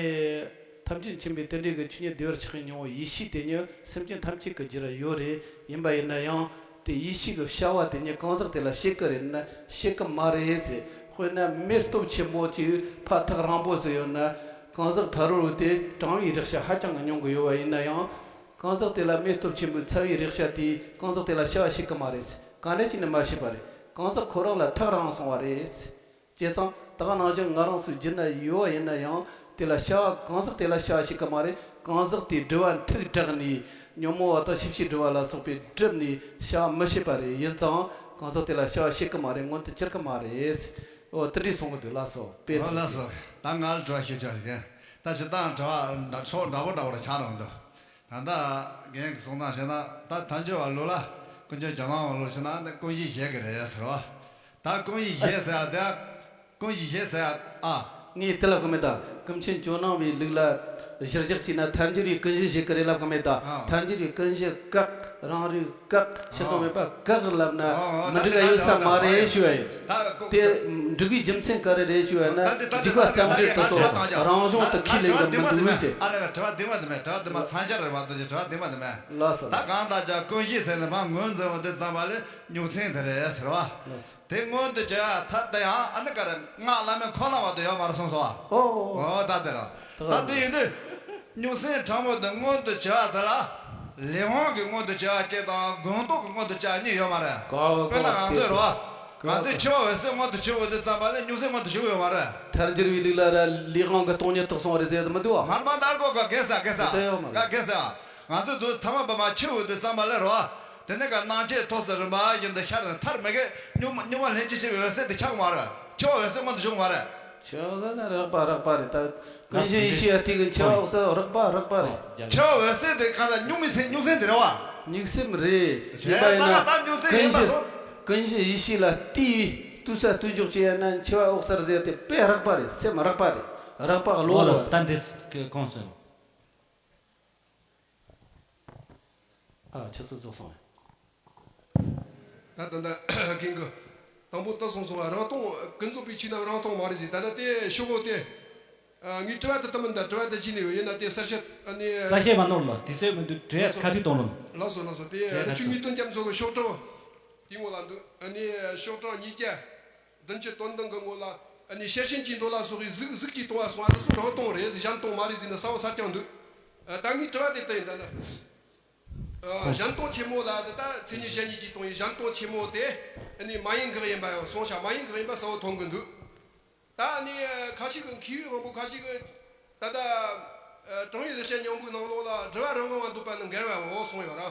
ཐམས་ཅད་མཁྱེན་པའི་རྟེན་འབྲེལ་གྱི་ཆོས་ཉིད་བདེ་བར་གཤེགས་པའི་སྙིང་པོ་ཡེ་ཤེས་དེ་ཉིད་སེམས་ཅན་ཐམས་ཅད་ཀྱི་རྒྱུད་ལ་ཡོད་རེད། ཡིན་པ་ཡིན་ན་ཡང་དེ་ཡེ་ཤེས་ཀྱི་བྱ་བ་དེ་ཉིད་གང་ཟག་དེ་ལ་བྱེད་ཀྱི་རེད་ན་བྱེད་ཀྱི་མ་རེད་ཟེར། དཔེར་ན་མེ་སྟོབས་ཆེན་པོ་ཅིག་ཕར་ཐག་རིང་པོ་ཟིག་ཡོད་ན། གང་ཟག་ཕ་རོལ་པོ་དེ་གྲང་བའི་རེག་བྱ་ཧ་ཅང་གི་མྱོང་གི་ཡོད་པ་ཡིན་ན་ཡང་། གང་ཟག་དེ་ལ་མེ་སྟོབས་ཆེན་པོའི་ཚ་བའི་རེག་བྱ་དེས་གང་ཟག་དེ་ལ་བྱ་བ་བྱེད་ཀྱི་མ་རེད། གང་འདྲ་བྱས་ནས་མ་བྱེད་པ་རེད། གང་ཟག་ཁོ་རང་ལ་ཐག་རིང་སོང་བ་རེད། བྱས་ཙང་ད་ག་ནང་བཞིན་ང་རང་ཚོའི་རྒྱུད་ན་ཡོད་པ་ཡིན་ན་ཡང་། དེ་ལ་བྱ་བ། གང་ཟག་དེ་ལ་བྱ་བ་བྱེད་ཀྱི་མ་རེད། གང་ཟག་དེའི་སྒྲིབ་པ་མཐུག་དྲགས་ནས་ཉོན་མོངས་པ་དང་ཕྱི་བྱེད་སྒྲིབ་པ་ལ་སོགས་པས་བསྒྲིབས་ནས་བྱ་བ་མི་བྱེད་པ་རེད། ཡིན་ཙང་གང་ཟག་དེ་ལ་བྱ་བ་བྱེད་ཀྱི་མ་རེད། མངོན་དུ་གྱུར་གྱི་མ་རེད། འོ་དེ་འདྲས་གསུང་གི་འདུག་ལགས་སོ། དཔེ། ཨོ་ལགས་སོ། ད་ང་ལ་དྲི་བ་ཞུ་ཆོག་གི། ད་སྤྱིར་བཏང་དྲི་བ་འདྲ་ཕྱོགས་འདྲ་པོ་འདྲ་པོ་ལ་ཆགས་འགྲོ་གི་འདུག་ད་ལྟ་རྒན་གྱིས་གསུངས་སྟངས་བྱས་ན། ད་ཐལ་འགྱུར་བ་ལོ་ལ་ཀུན་མཁྱེན་ཇོ་ནང་བ་ལོ་ཕྱིན་ན་ནི་ཀུན་གཞི་བཞེད་ཀྱི་རེད་ཟེར་བ། ད་ཀུན་གཞི་བཞེད་ཟེར་ཡ་དེ། ཀུན་གཞི་བཞེད་ཟེར་ཡ་ཨ། ངས་དེ་ལབ་གི་མེད་ད། ཀུན་མཁྱེན་ཇོ་ནང་བའི་ལུགས་ལ་གཞིར་བཞག་བྱས་ན་ཐལ་འགྱུར་བའི་ཀུན་གཞི་བཞེད་ཀྱི་རེད་ལབ་གི་མེད་ད། ཨ། ཐལ་འགྱུར་བའི་ཀུན་གཞི་བཀག་རང་རིག་བཀག་ཕྱི་དོན་མེད་པ་བཀག་ལབ་ན་ཨ་ཨ་མི་འགྲིག་པ་ཡིན་ས་མ་རེད་ཞུ་ཡ་ཡིན། ད་ཀུན་དེ་འགྲིག་པའི་རྒྱུ་མཚན་ག་རེ་རེད་ཞུ་ཡ་ན། ད་འདི་ད་འདི་འཇིགས་པ་ད་འདི་རྩོམ་འབྲས་ད་དེ་ཚོ་ད་ད་རང་གཞུང་དུ་ཁས་ལེན་གི་མི་འདུག་ཟེར། ཨ་ལས་དྲི་བ་བདེན་པ་འདི་མེད། དྲི་བ་བདེན་པ་འདི་མེད། དྲི་བ་བདེན་པ་མཚན་ཆ་རེད་བ། དེ་དྲི་བ་བདེན་པ་འདི་མེད། ལགས་སོ། ད་ལགས་སོ། གང་ལྟར་ཀྱང་ཀུན་གཞི་ཟེར་ནས་མ་ངོས་འཛིན་པ་འདི་ཙམ་པ་ལས་རྙོག་འཛིང་དེ་རེད་ཟེར་བ། ལགས་སོ། དེ་མངོན་དུ་གྱུར་ཡ་ཐབས་དེ་ཡང་ཨ་ནི་ག་རེ། སྔགས་བླ་མེད་འཁོར་ལོ་བ་དུ་ཡོད་མ་རེད་གསུངས་སོ། ཨོ། ཨོ་ད་དེ་རེད། ད་དེ་ཡིན་དུས་རྙོག་འཛིང་ཕྲ་མོ་དེ་མངོན་དུ་གྱུར་ཡ་དེ་ལ་ལས་དབང་གི་མངོན་དུ་གྱུར་ཡ་གཅིག་དང་སྒོམ་རྟོག་གི་མངོན་དུ་གྱུར་ཡ་གཉིས་ཡོད་མ་རེད། དཔེར་ན་ང་ཚོས་རེད་བ། ང་ཚོས་འཆི་བ་འོད་གསལ་མངོན་དུ་གྱུར་ཡོད་དུས་ཙམ་པ་ལས་རྙོག་འཛིང་མངོན་དུ་གྱུར་ཡོད་མ་རེད། ཐལ་འགྱུར་བའི་ལུགས་ལ་ར་ལས་དབང་གི་སྟོང་ཉིད་རྟོགས་སོང་བ་རེད་ཟེར་ཡ་དེ་མི་འདུག་བ། མར་མ་ལྟར་གོ་ག་གེ་ས་གེ་ས་དེ་ཡོད་མ་རེད། ག་གེ་ས། ང་ཚོས་དུས་ཐ་མལ་པ་མ་འཆི་འོས་དུས་ཙམ་པ་ལས་རོ། དེ་ནས་ཀ་སྣང་མཆེད་ཐོག་སེ་རིམ་པ་བཞིན་དུ་ཤར་ནས་མཐར་མི་དགེ་གཉུག་མ་གཉུག་མ་ལྷན་ཅིག་སྐྱེས་པའི་འོད་གསལ་དེ་ཁྱབ་མ་རེད། འཆི་བ་འོད་གསལ་མངོན་དུ་བྱུང་མ་རེད། འཆི་བ་ནི་རགས་པ་རགས་པ་རེད་ད། ཀུན་གཞི་ཡེ་ཤེས་ཡ་དེ་གི་འཆི་བ་འོད་གསལ་རགས་པ་རགས་པ་རེད། འཆི་བ་འོད་གསལ་དེ་གང་ལྟར་གཉུག་མའི་སེམས་གཉུག་སེམས་དེ་རེད་བ། གཉུག་སེམས་རེད། ཡིན་པ་ཡིན་ན་ད་གཉུག་སེམས་ཡིན་པ་ཀུན་གཞི་སོ། ཀུན་གཞི་ཡེ་ཤེས་ལ་ལྟོས། ལྟོས་ས་ལྟོས་འཇོག་བྱེད་ཡ་ན་འཆི་བ་འོད་གསལ་ཟེར་ཡ་དེ་དཔེ་རགས་པ་རེད། སེམས་རགས་པ་རེད། རགས་པ་གློ་བུར་བ། ད་འདི་གོང་སོང་། ཨ། ཆུ་ཚོད་རྫོགས་སོང་། ད་ད་ད་རྒན་གྱིས་དང་པོ་ད་གསུངས་སོང་བ། རང་སྟོང་། ཀུན་རྫོབ་པའི་ཆོས་རྣམས་རང་སྟོང་མ་རེད་ཟེར། ད་ལྟ་དེ་ཤོག་གུ་དེ། ཨ། ངའི་དྲི་བ་དེ་ད་མིན་ད། དྲི་བ་དེ་བྱས་ནས་ཡོད། ཡིན་ན་དེ་གསལ་བཤད་ཨ་ནི། གསལ་བཤད་མ་ནོར་ལ་དུས་ཚོད་མི་འདུག་དྲི་བ་ཁ་ཐུག་གཏོང་རོགས། ལགས་སོ་ལགས་སོ། དེ་རི་ཆོས་ངེས་དོན་རྒྱ་མཚོ་གི་ཤོག་གྲངས་དེའི་ངོ་ལ་འདུག་ཨ་ནི་ཤོག་གྲངས་ཉིས་བརྒྱ། བདུན་ཅུ་དོན་བདུན་གྱི་ངོ་ལ། ཨ་ནི་ཤེར་ཕྱིན་གྱི་མདོ་ལ་སོགས་པའི་གཟུགས། གཟུགས་ཀྱིས་སྟོང་བ་གསུངས་པ་དེ་ཚོ་རང་སྟོང་རེད་ཟེར། གཞན་སྟོང་མ་རེད་ཟེར་ན་གསལ་བོ་གསལ་རྐྱང་འདུག་ཨ། ད་ངའི་དྲི་བ་དེ་ལྟ་ཡིན། ད་ལྟ། ཨ། གཞན་སྟོང་ཆེན་མོ་ལ་དེ་ད་མཚན་ཉིད་གཞན་ཉིད་ཀྱིས་སྟོང་བའི་གཞན་སྟོང་ཆེན་མོ་དེ། ཨ་ནི་མ་ཡིན་དགག་ཡིན་པ་ཡང་གསུངས་ཤག་མ་ཡིན་དགག་ཡིན་པ་གསལ་བོ་མཐོང་གི་འདུག་ད་ཨ་ནི་ཁ་ཤས་ཀྱིས། མཁས་པའི་དབང་པོ་ཁ་ཤས་ཀྱིས་ད་ལྟ། ཨ། དྲང་བའི་ལེགས་བཤད་སྙིང་པོའི་ནང་ལོགས་ལ་སྒྲིབ་པ་རང་དབང་བ་འདོད་པ་ནི་འགལ་བའོ་གསུངས་ཡོད་ར།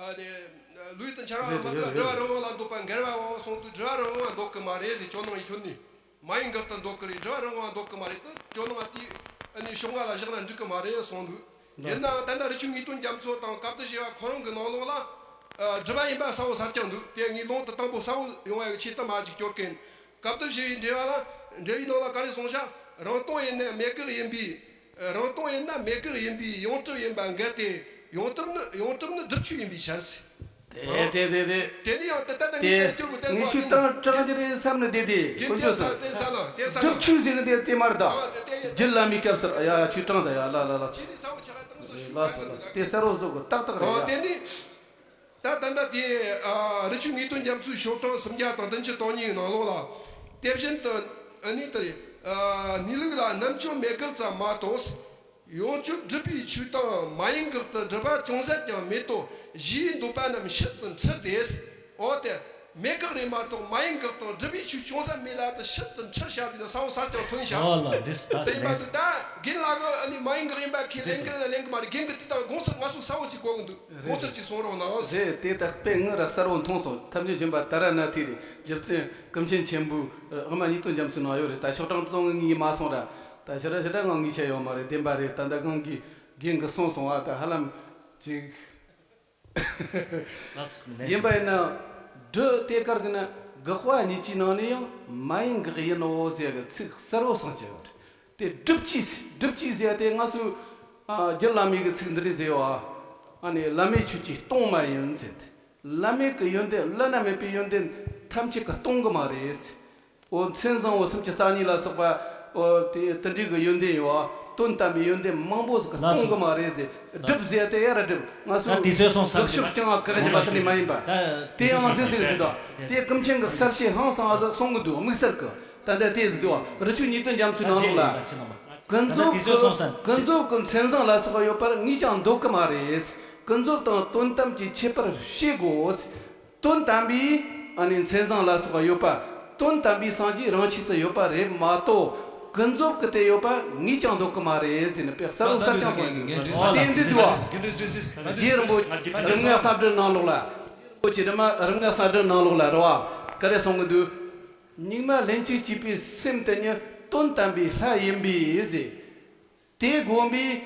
ཨ་ནི་ལུས་དང་འཆར་བ་རེད། མ་རེད། དག་རེད། སྒྲིབ་པ་རང་དབང་ལ་འདོད་པ་འགལ་བའོ་གསུངས་དུས། སྒྲིབ་པ་རང་དབང་ལ་འདོད་གི་མ་རེད་ཟེར། ཇོ་ནང་བའི་ཁྱོན་ནས། མ་ཡིན་དགག་ཏུ་འདོད་གི་རེད། སྒྲིབ་པ་རང་དབང་ལ་འདོད་གི་མ་རེད་དེ། ཇོ་ནང་བ་དེས་ཨ་ནི་ཤོག་ངོས་ལ་བཞག་ན་འགྲིག་གི་མ་རེད་གསུངས་འདུག་ཡིན་ནའང་ད་ལྟ་རི་ཆོས་ངེས་དོན་རྒྱ་མཚོ་དང་བཀའ་བསྡུ་བཞི་པ་ཁོ་རང་གི་ནང་ལོགས་ལ། ཨ། སྒྲིབ་པ་ཡིན་པ་གསལ་བོ་གསལ་རྐྱང་འདུག་དེ་ངས་ལུང་དེ་དང་པོ་གསལ་བོ་ཡོང་བ་ཡི་ཆེད་དུ་མ་ཅིག་སྐྱོར་གིན། བཀའ་བསྡུ་བཞི་པའི་འགྲེལ་པ་ལ། འགྲེལ་པའི་ནང་ལ་ག་རེ་གསུངས་ཤག་རང་སྟོང་ཡིན་ན་མེད་དགག་ཡིན་པས། རང་སྟོང་ཡིན་ན་མེད་དགག་ཡིན་པས་ཡོངས་གྲུབ་ཡིན་པ་འགལ་ཏེ། ཡོངས་གྲུབ་ནི། ཡོངས་གྲུབ་ནི་སྒྲུབ་ཆོས་ཡིན་པའི་ཕྱིར་ཟེར། དེ་དེ་དེ་དེ། དེ་ནི་ཡང་དེ་ལྟ་ནི་དེ་དེ་སྐྱོར་དགོས། དེ་དེ་ངེས་ཤེས་དང་གྲངས་ཀྱི་རེད་བསམ་ནི་དེ་དེ། དེ་དཀོན་མཆོག་ས་གསུངས། དེ་ས་ལ། དེ་ས་ལ། སྒྲུབ་ཆོས་ཟེར་གི་དེ་དེ་མ་རེད་ད། ཨ། དེ་དེ་རྒྱུད་བླ་མའི་སྐབས་སུ། ཡ་ཡ། ཆོས་དྲངས་ད། ཡ་ལ་ལ་ལ། ཆོས་ནི་གསལ་བོ་ཆགས་ག་དང་སོ་ཞུ། ལགས་སོ་ལགས་སོ། དེ་གསལ་བོ་བཟོ་དགོས། ཏག་ཏག་རེད། ཨ། ཡ། དེ་ནི། ད་ད་ལྟ་དེ། ཨ། རི་ཆོས་ངེས་དོན་རྒྱ་མཚོའི་ཤོག་གྲངས་སུམ་བརྒྱ་དང་བདུན་ཅུ་དོན་གཉིས་ནང་ལོགས་ལ། དེ་བཞིན་དུ་ཨ་ནི་དེ། ཨ། གནས་ལུགས་ལ་རྣམ་དཔྱོད་མེད་དགག་ཙམ་མ་གཏོགས། ཡོངས་གྲུབ་སྒྲུབ་པའི་ཆོས་དང་མ་ཡིན་དགག་ཏུ་སྒྲུབ་པ་ཅུང་ཟད་ཀྱང་མེད་དོ་ཞེས་འདོད་པ་རྣམས་ཕྱིར་དུ་འཁྲུལ་ཏེ། འོ་དེ། མེད་དགག་རེད་མ་གཏོགས་མ་ཡིན་དགག་དང་སྒྲུབ་པའི་ཆོས་ཅུང་ཟད་མེད་ལ་དེ་ཕྱིར་དུ་འཁྲུལ་བྱ་ཟེར་ན་གསལ་བོ་གསལ་རྐྱང་ཐོན་ཤག་ཨོ་ལ་འདི་ད་དེ་ཡིན་པ་ལེགས་སོ། དུ་ད་རྒན་ལགས་ཀྱིས་ཨ་ནི་མ་ཡིན་དགག་ཡིན་པ་ཁས་ལེན་གི་རེད་ན་ལེན་གི་མ་རེད། རྒན་གྱིས་དེ་དང་དགོངས་ཚུལ་ང་ཚོ་གསལ་བོ་ཅིག་གོ་གི་འདུག་དགོངས་ཚུལ་ཅིག་གསུང་རོགས་གནང་། རེད། དེ་ད་དཔེ་ངས་ར་གསལ་བོ་མཐོང་སོང་། ཐམས་ཅད་མཁྱེན་པ་ཏཱ་ར་ནཱ་ཐའི་རེད། རྗེ་བཙུན་ཀུན་མཁྱེན་ཆེན་པོའི་དབུ་མ་ཉིས་སྟོང་རྒྱ་མཚོའི་ནང་ཡོད་རེད། ད་ཤོག་གྲངས་བཙོང་ངས་མ་སོང་ར། ད་ཞེ་དྲག་ཞེ་དྲག་ངང་ངེས་ཆད་ཡོད་མ་རེད། བདེན་པ་རེད། ད་ད་གང་གི་རྒན་གྱིས་གསུངས་སོང་བ། ད་ཧ་ལམ་ཅིག་ཡིན་པ་ཡིན་ན། སྒྲུབ་དེ་གར་དེ་ན་དགག་པ་གཉིས་ཀྱི་ནང་ནས་ཡང་མ་ཡིན་དགག་ཡིན་ནོ་ཟེར་གི་ཚིག་གསལ་བོ་གསུངས་ཀྱི་ཡོད་རེད། དེ་སྒྲུབ་ཅེས། སྒྲུབ་ཅེས་ཟེར་དེ་ང་ཚོས། ཨ། རྒྱུད་བླ་མའི་གི་ཚིག་འདི་འདྲ་ཟེར་བ། ཨ་ནི་བླ་མེད་ཆོས་ཀྱིས་སྟོང་མ་ཡིན་ཟེར་ཏེ། བླ་མེད་ཀྱི་ཡོན་ཏན། བླ་ན་མེད་པའི་ཡོན་ཏན་ཐམས་ཅད་ཀྱིས་སྟོང་གི་མ་རེད། འོ་མཚན་བཟང་པོ་སུམ་ཅུ་རྩ་གཉིས་ལ་སོགས་པ། འོ་དེ་དེ་འདྲའི་གི་ཡོན་ཏན་ཡོད་པ། དོན་དམ་པའི་ཡོན་ཏན་མང་པོ་ཟིག་གིས་སྟོང་གི་མ་རེད་ཟེར། སྒྲུབ་ཟེར་དེ་ཡ་ར་སྒྲུབ། ང་ཚོས་ད་དེ་ཚོས་སོང་ས་དགག་ཕྱོགས་རྐྱང་བ་བཀག་བཞིན་པ་དེ་ནི་མ་ཡིན་པ། ད་དེ་ཡང་ང་ཚོས་ཟེར་གི་འདུག་དེ་ཀུན་མཁྱེན་གྱིས་གསལ་བཤད་ཧང་སང་བ་ཟིག་གསུང་གི་འདུག་དམིགས་བསལ་གྱི། ད་ལྟ་དེ་ཟེར་དུས་རི་ཆོས་ཉིས་སྟོང་རྒྱ་མཚོའི་ནང་ལོགས་ལ། ཀུན་རྫོབ་ཀྱི་ཀུན་རྫོབ་ཀྱི་མཚན་བཟང་ལ་སོགས་ཡོད་པར་ངེས་ཀྱང་འདོད་ཀྱི་མ་རེད། ཀུན་རྫོབ་དང་དོན་དམ་གྱི་ཁྱད་པར་ཤེས་དགོས། དོན་དམ་པའི་ཨ་ནི་མཚན་བཟང་ལ་སོགས་ཡོད་པ། དོན་དམ་པའི་སངས་རྒྱས་རང་ཆས་སུ་ཡོད་པ་རེད་མ་གཏོགས། ཀུན་རྫོབ་ཀྱི་དེ་ཡོད་པ་ངེས་ཀྱང་འདོད་ཀྱི་མ་རེད་ཟེར་ནས་དཔེ་གསལ་པོ་གསལ་རྐྱང་གསུངས་ཡོད། དེ་འདི་དུས་བ། རྗེ་རིན་པོ་ཆེ་རིམ་ལྔ་གསང་སྒྲུབ་ནང་ལོགས་ལ། རྗེ་རིན་པོ་ཆེ་རིམ་ལྔ་གསང་སྒྲུབ་ནང་ལོགས་ལ་རེད་བ། ག་རེ་གསུང་གི་འདུག་སྙིགས་མ་ལྷན་ཅིག་སྐྱེས་པའི་སེམས་དེ་ཉིད་དོན་དམ་པའི་ལྷ་ཡིན་པས་ཟེར། དེ་བསྒོམས་པས་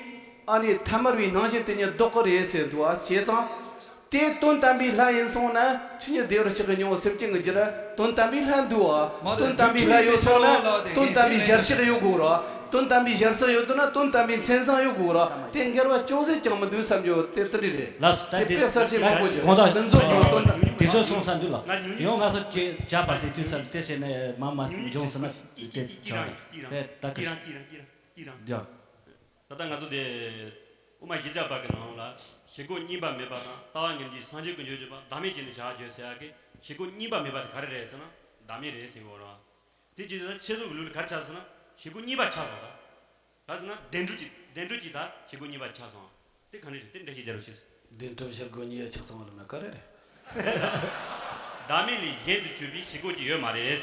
ཨ་ནི་ཐ་མལ་པའི་སྣང་ཞེན་དེ་ཉིད་ལྡོག་གི་རེད་ཟེར་འདུག་བ། བྱས་ཙང་། དེ་དོན་དམ་པའི་ལྷ་ཡིན་སོང་ན་ཆོས་ཉིད་བདེ་བར་གཤེགས་པའི་སྙིང་པོ་སེམས་ཅན་གྱི་རྒྱུད་དོན་དམ་པའི་ལྷ་འདུག་བ། དོན་དམ་པའི་ལྷ་ཡོད་སོང་ན་དོན་དམ་པའི་ཞལ་ཕྱག་ཡོད་དགོས་ར། དོན་དམ་པའི་ཞལ་ཕྱག་ཡོད་འདུག་ན་དོན་དམ་པའི་མཚན་བཟང་ཡོད་དགོས་ར། དེ་འགལ་བ་ཅུང་ཟད་ཀྱང་མི་འདུག་བསམ་རྒྱུ་དེ་དེ་འདྲ་རེད། ལགས་སོ། ད་དེ་དེ་གསལ་བཤད་མང་པོ་ཞིག་དགོངས་དག་ཀུན་རྫོབ་དང་དོན་དམ། དེ་ཚོ་སོང་ས་འདུག་ལ། ཡང་ང་ཚོ་ཅེས་བྱ་བ་ཟེར་དུས་ས་དེ་བྱས་ནས་མ་མ་འབྱུང་ཟེར་ན་དེ་ཆགས་རེད། དེ་ད་གི་ཡ། ད་ལྟ་ང་ཚོ་དེ་དབུ་མ་བཞི་བརྒྱ་པ་གི་ནང་ལ་བཞི་ཀོ་གཉིས་པ་མེད་པ་དང་ལྟ་བ་ངེས་ཀྱི་སངས་རྒྱས་ཀྱི་བརྗོད་བརྗོད་པ་བདག་མེད་ཀྱི་ནི་བྱ་བ་བརྗོད་ཟེར་ཡག་གི་བཞི་ཀོ་གཉིས་པ་མེད་པ་དེ་ག་རེ་རེད་ཟེར་ན་བདག་མེད་རེད་ཟེར་གོ་ར། དེ་ཅི་ཟེར་ན་འཆད་རྩོད་ཀྱི་ལུགས་ལ་ག་རེ་ཆགས་ཟེར་ན་བཞི་ཀོ་གཉིས་པ་ཆགས་སོང་ད། ག་ཟེར་ན་བདེན་གྲུབ་ཀྱི་བདེན་གྲུབ་ཀྱི་ད་བཞི་ཀོ་གཉིས་པ་ཆགས་སོང་། དེ་ག་ནས་རེད་དེ་འགྲེལ་བཤད་རྒྱག་རོགས་བྱེད། བདེན་གྲུབ་བཞི་ཀོ་གཉིས་པ་ཆགས་སོང་བ་ལ་ན་ག་རེ་རེད། བདག་མེད་ལས་གཞན་དུ་གྱུར་པའི་བཞི་ཀོ་ཅིག་ཡོད་མ་རེད།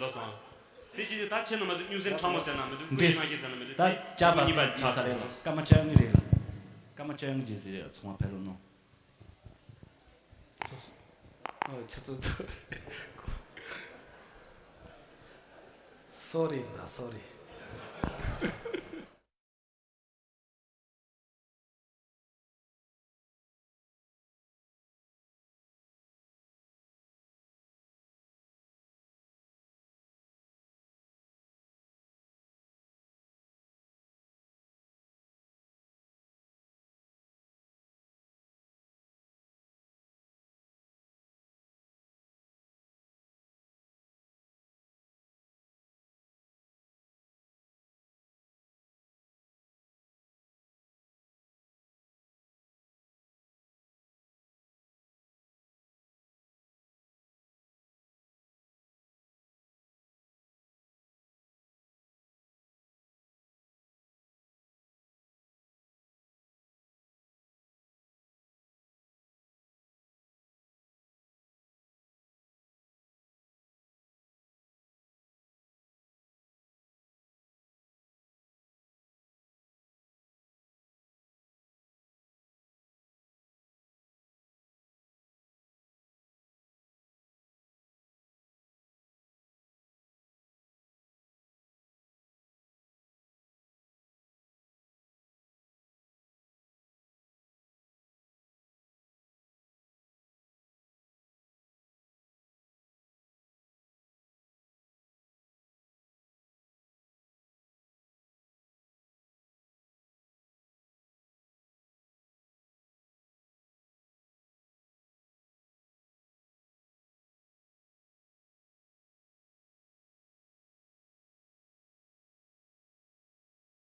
ལོ་སོང་། དེ་ཅི་ཟེར་ད་ཁྱེད་རྣམ་པ་ཚོ་སྨྱུག་སེམས་ཕྲ་མོ་ཟེར་ན་མི་འདུག་ཀུ་ཡི་སྔ་ཕྱི་ཟེར་ན་མི་འདུག་ད་དེ་བྱ་བ་ཀུ་ཡི་གཉིས་པ་ཟེར་ཆགས་ས་རེད་ལ་སོང་། སྐར་མ་བཅོ་ལྔ་རེད་ལ། སྐར་མ་བཅོ་ལྔ་རྗེས་ཟེར་ཚོང་བ་ཕེབས་རོགས་གནང་། ཨ་ཁྱེད་ཚོ་ཚོ། སོ་རི་ན་སོ་རི།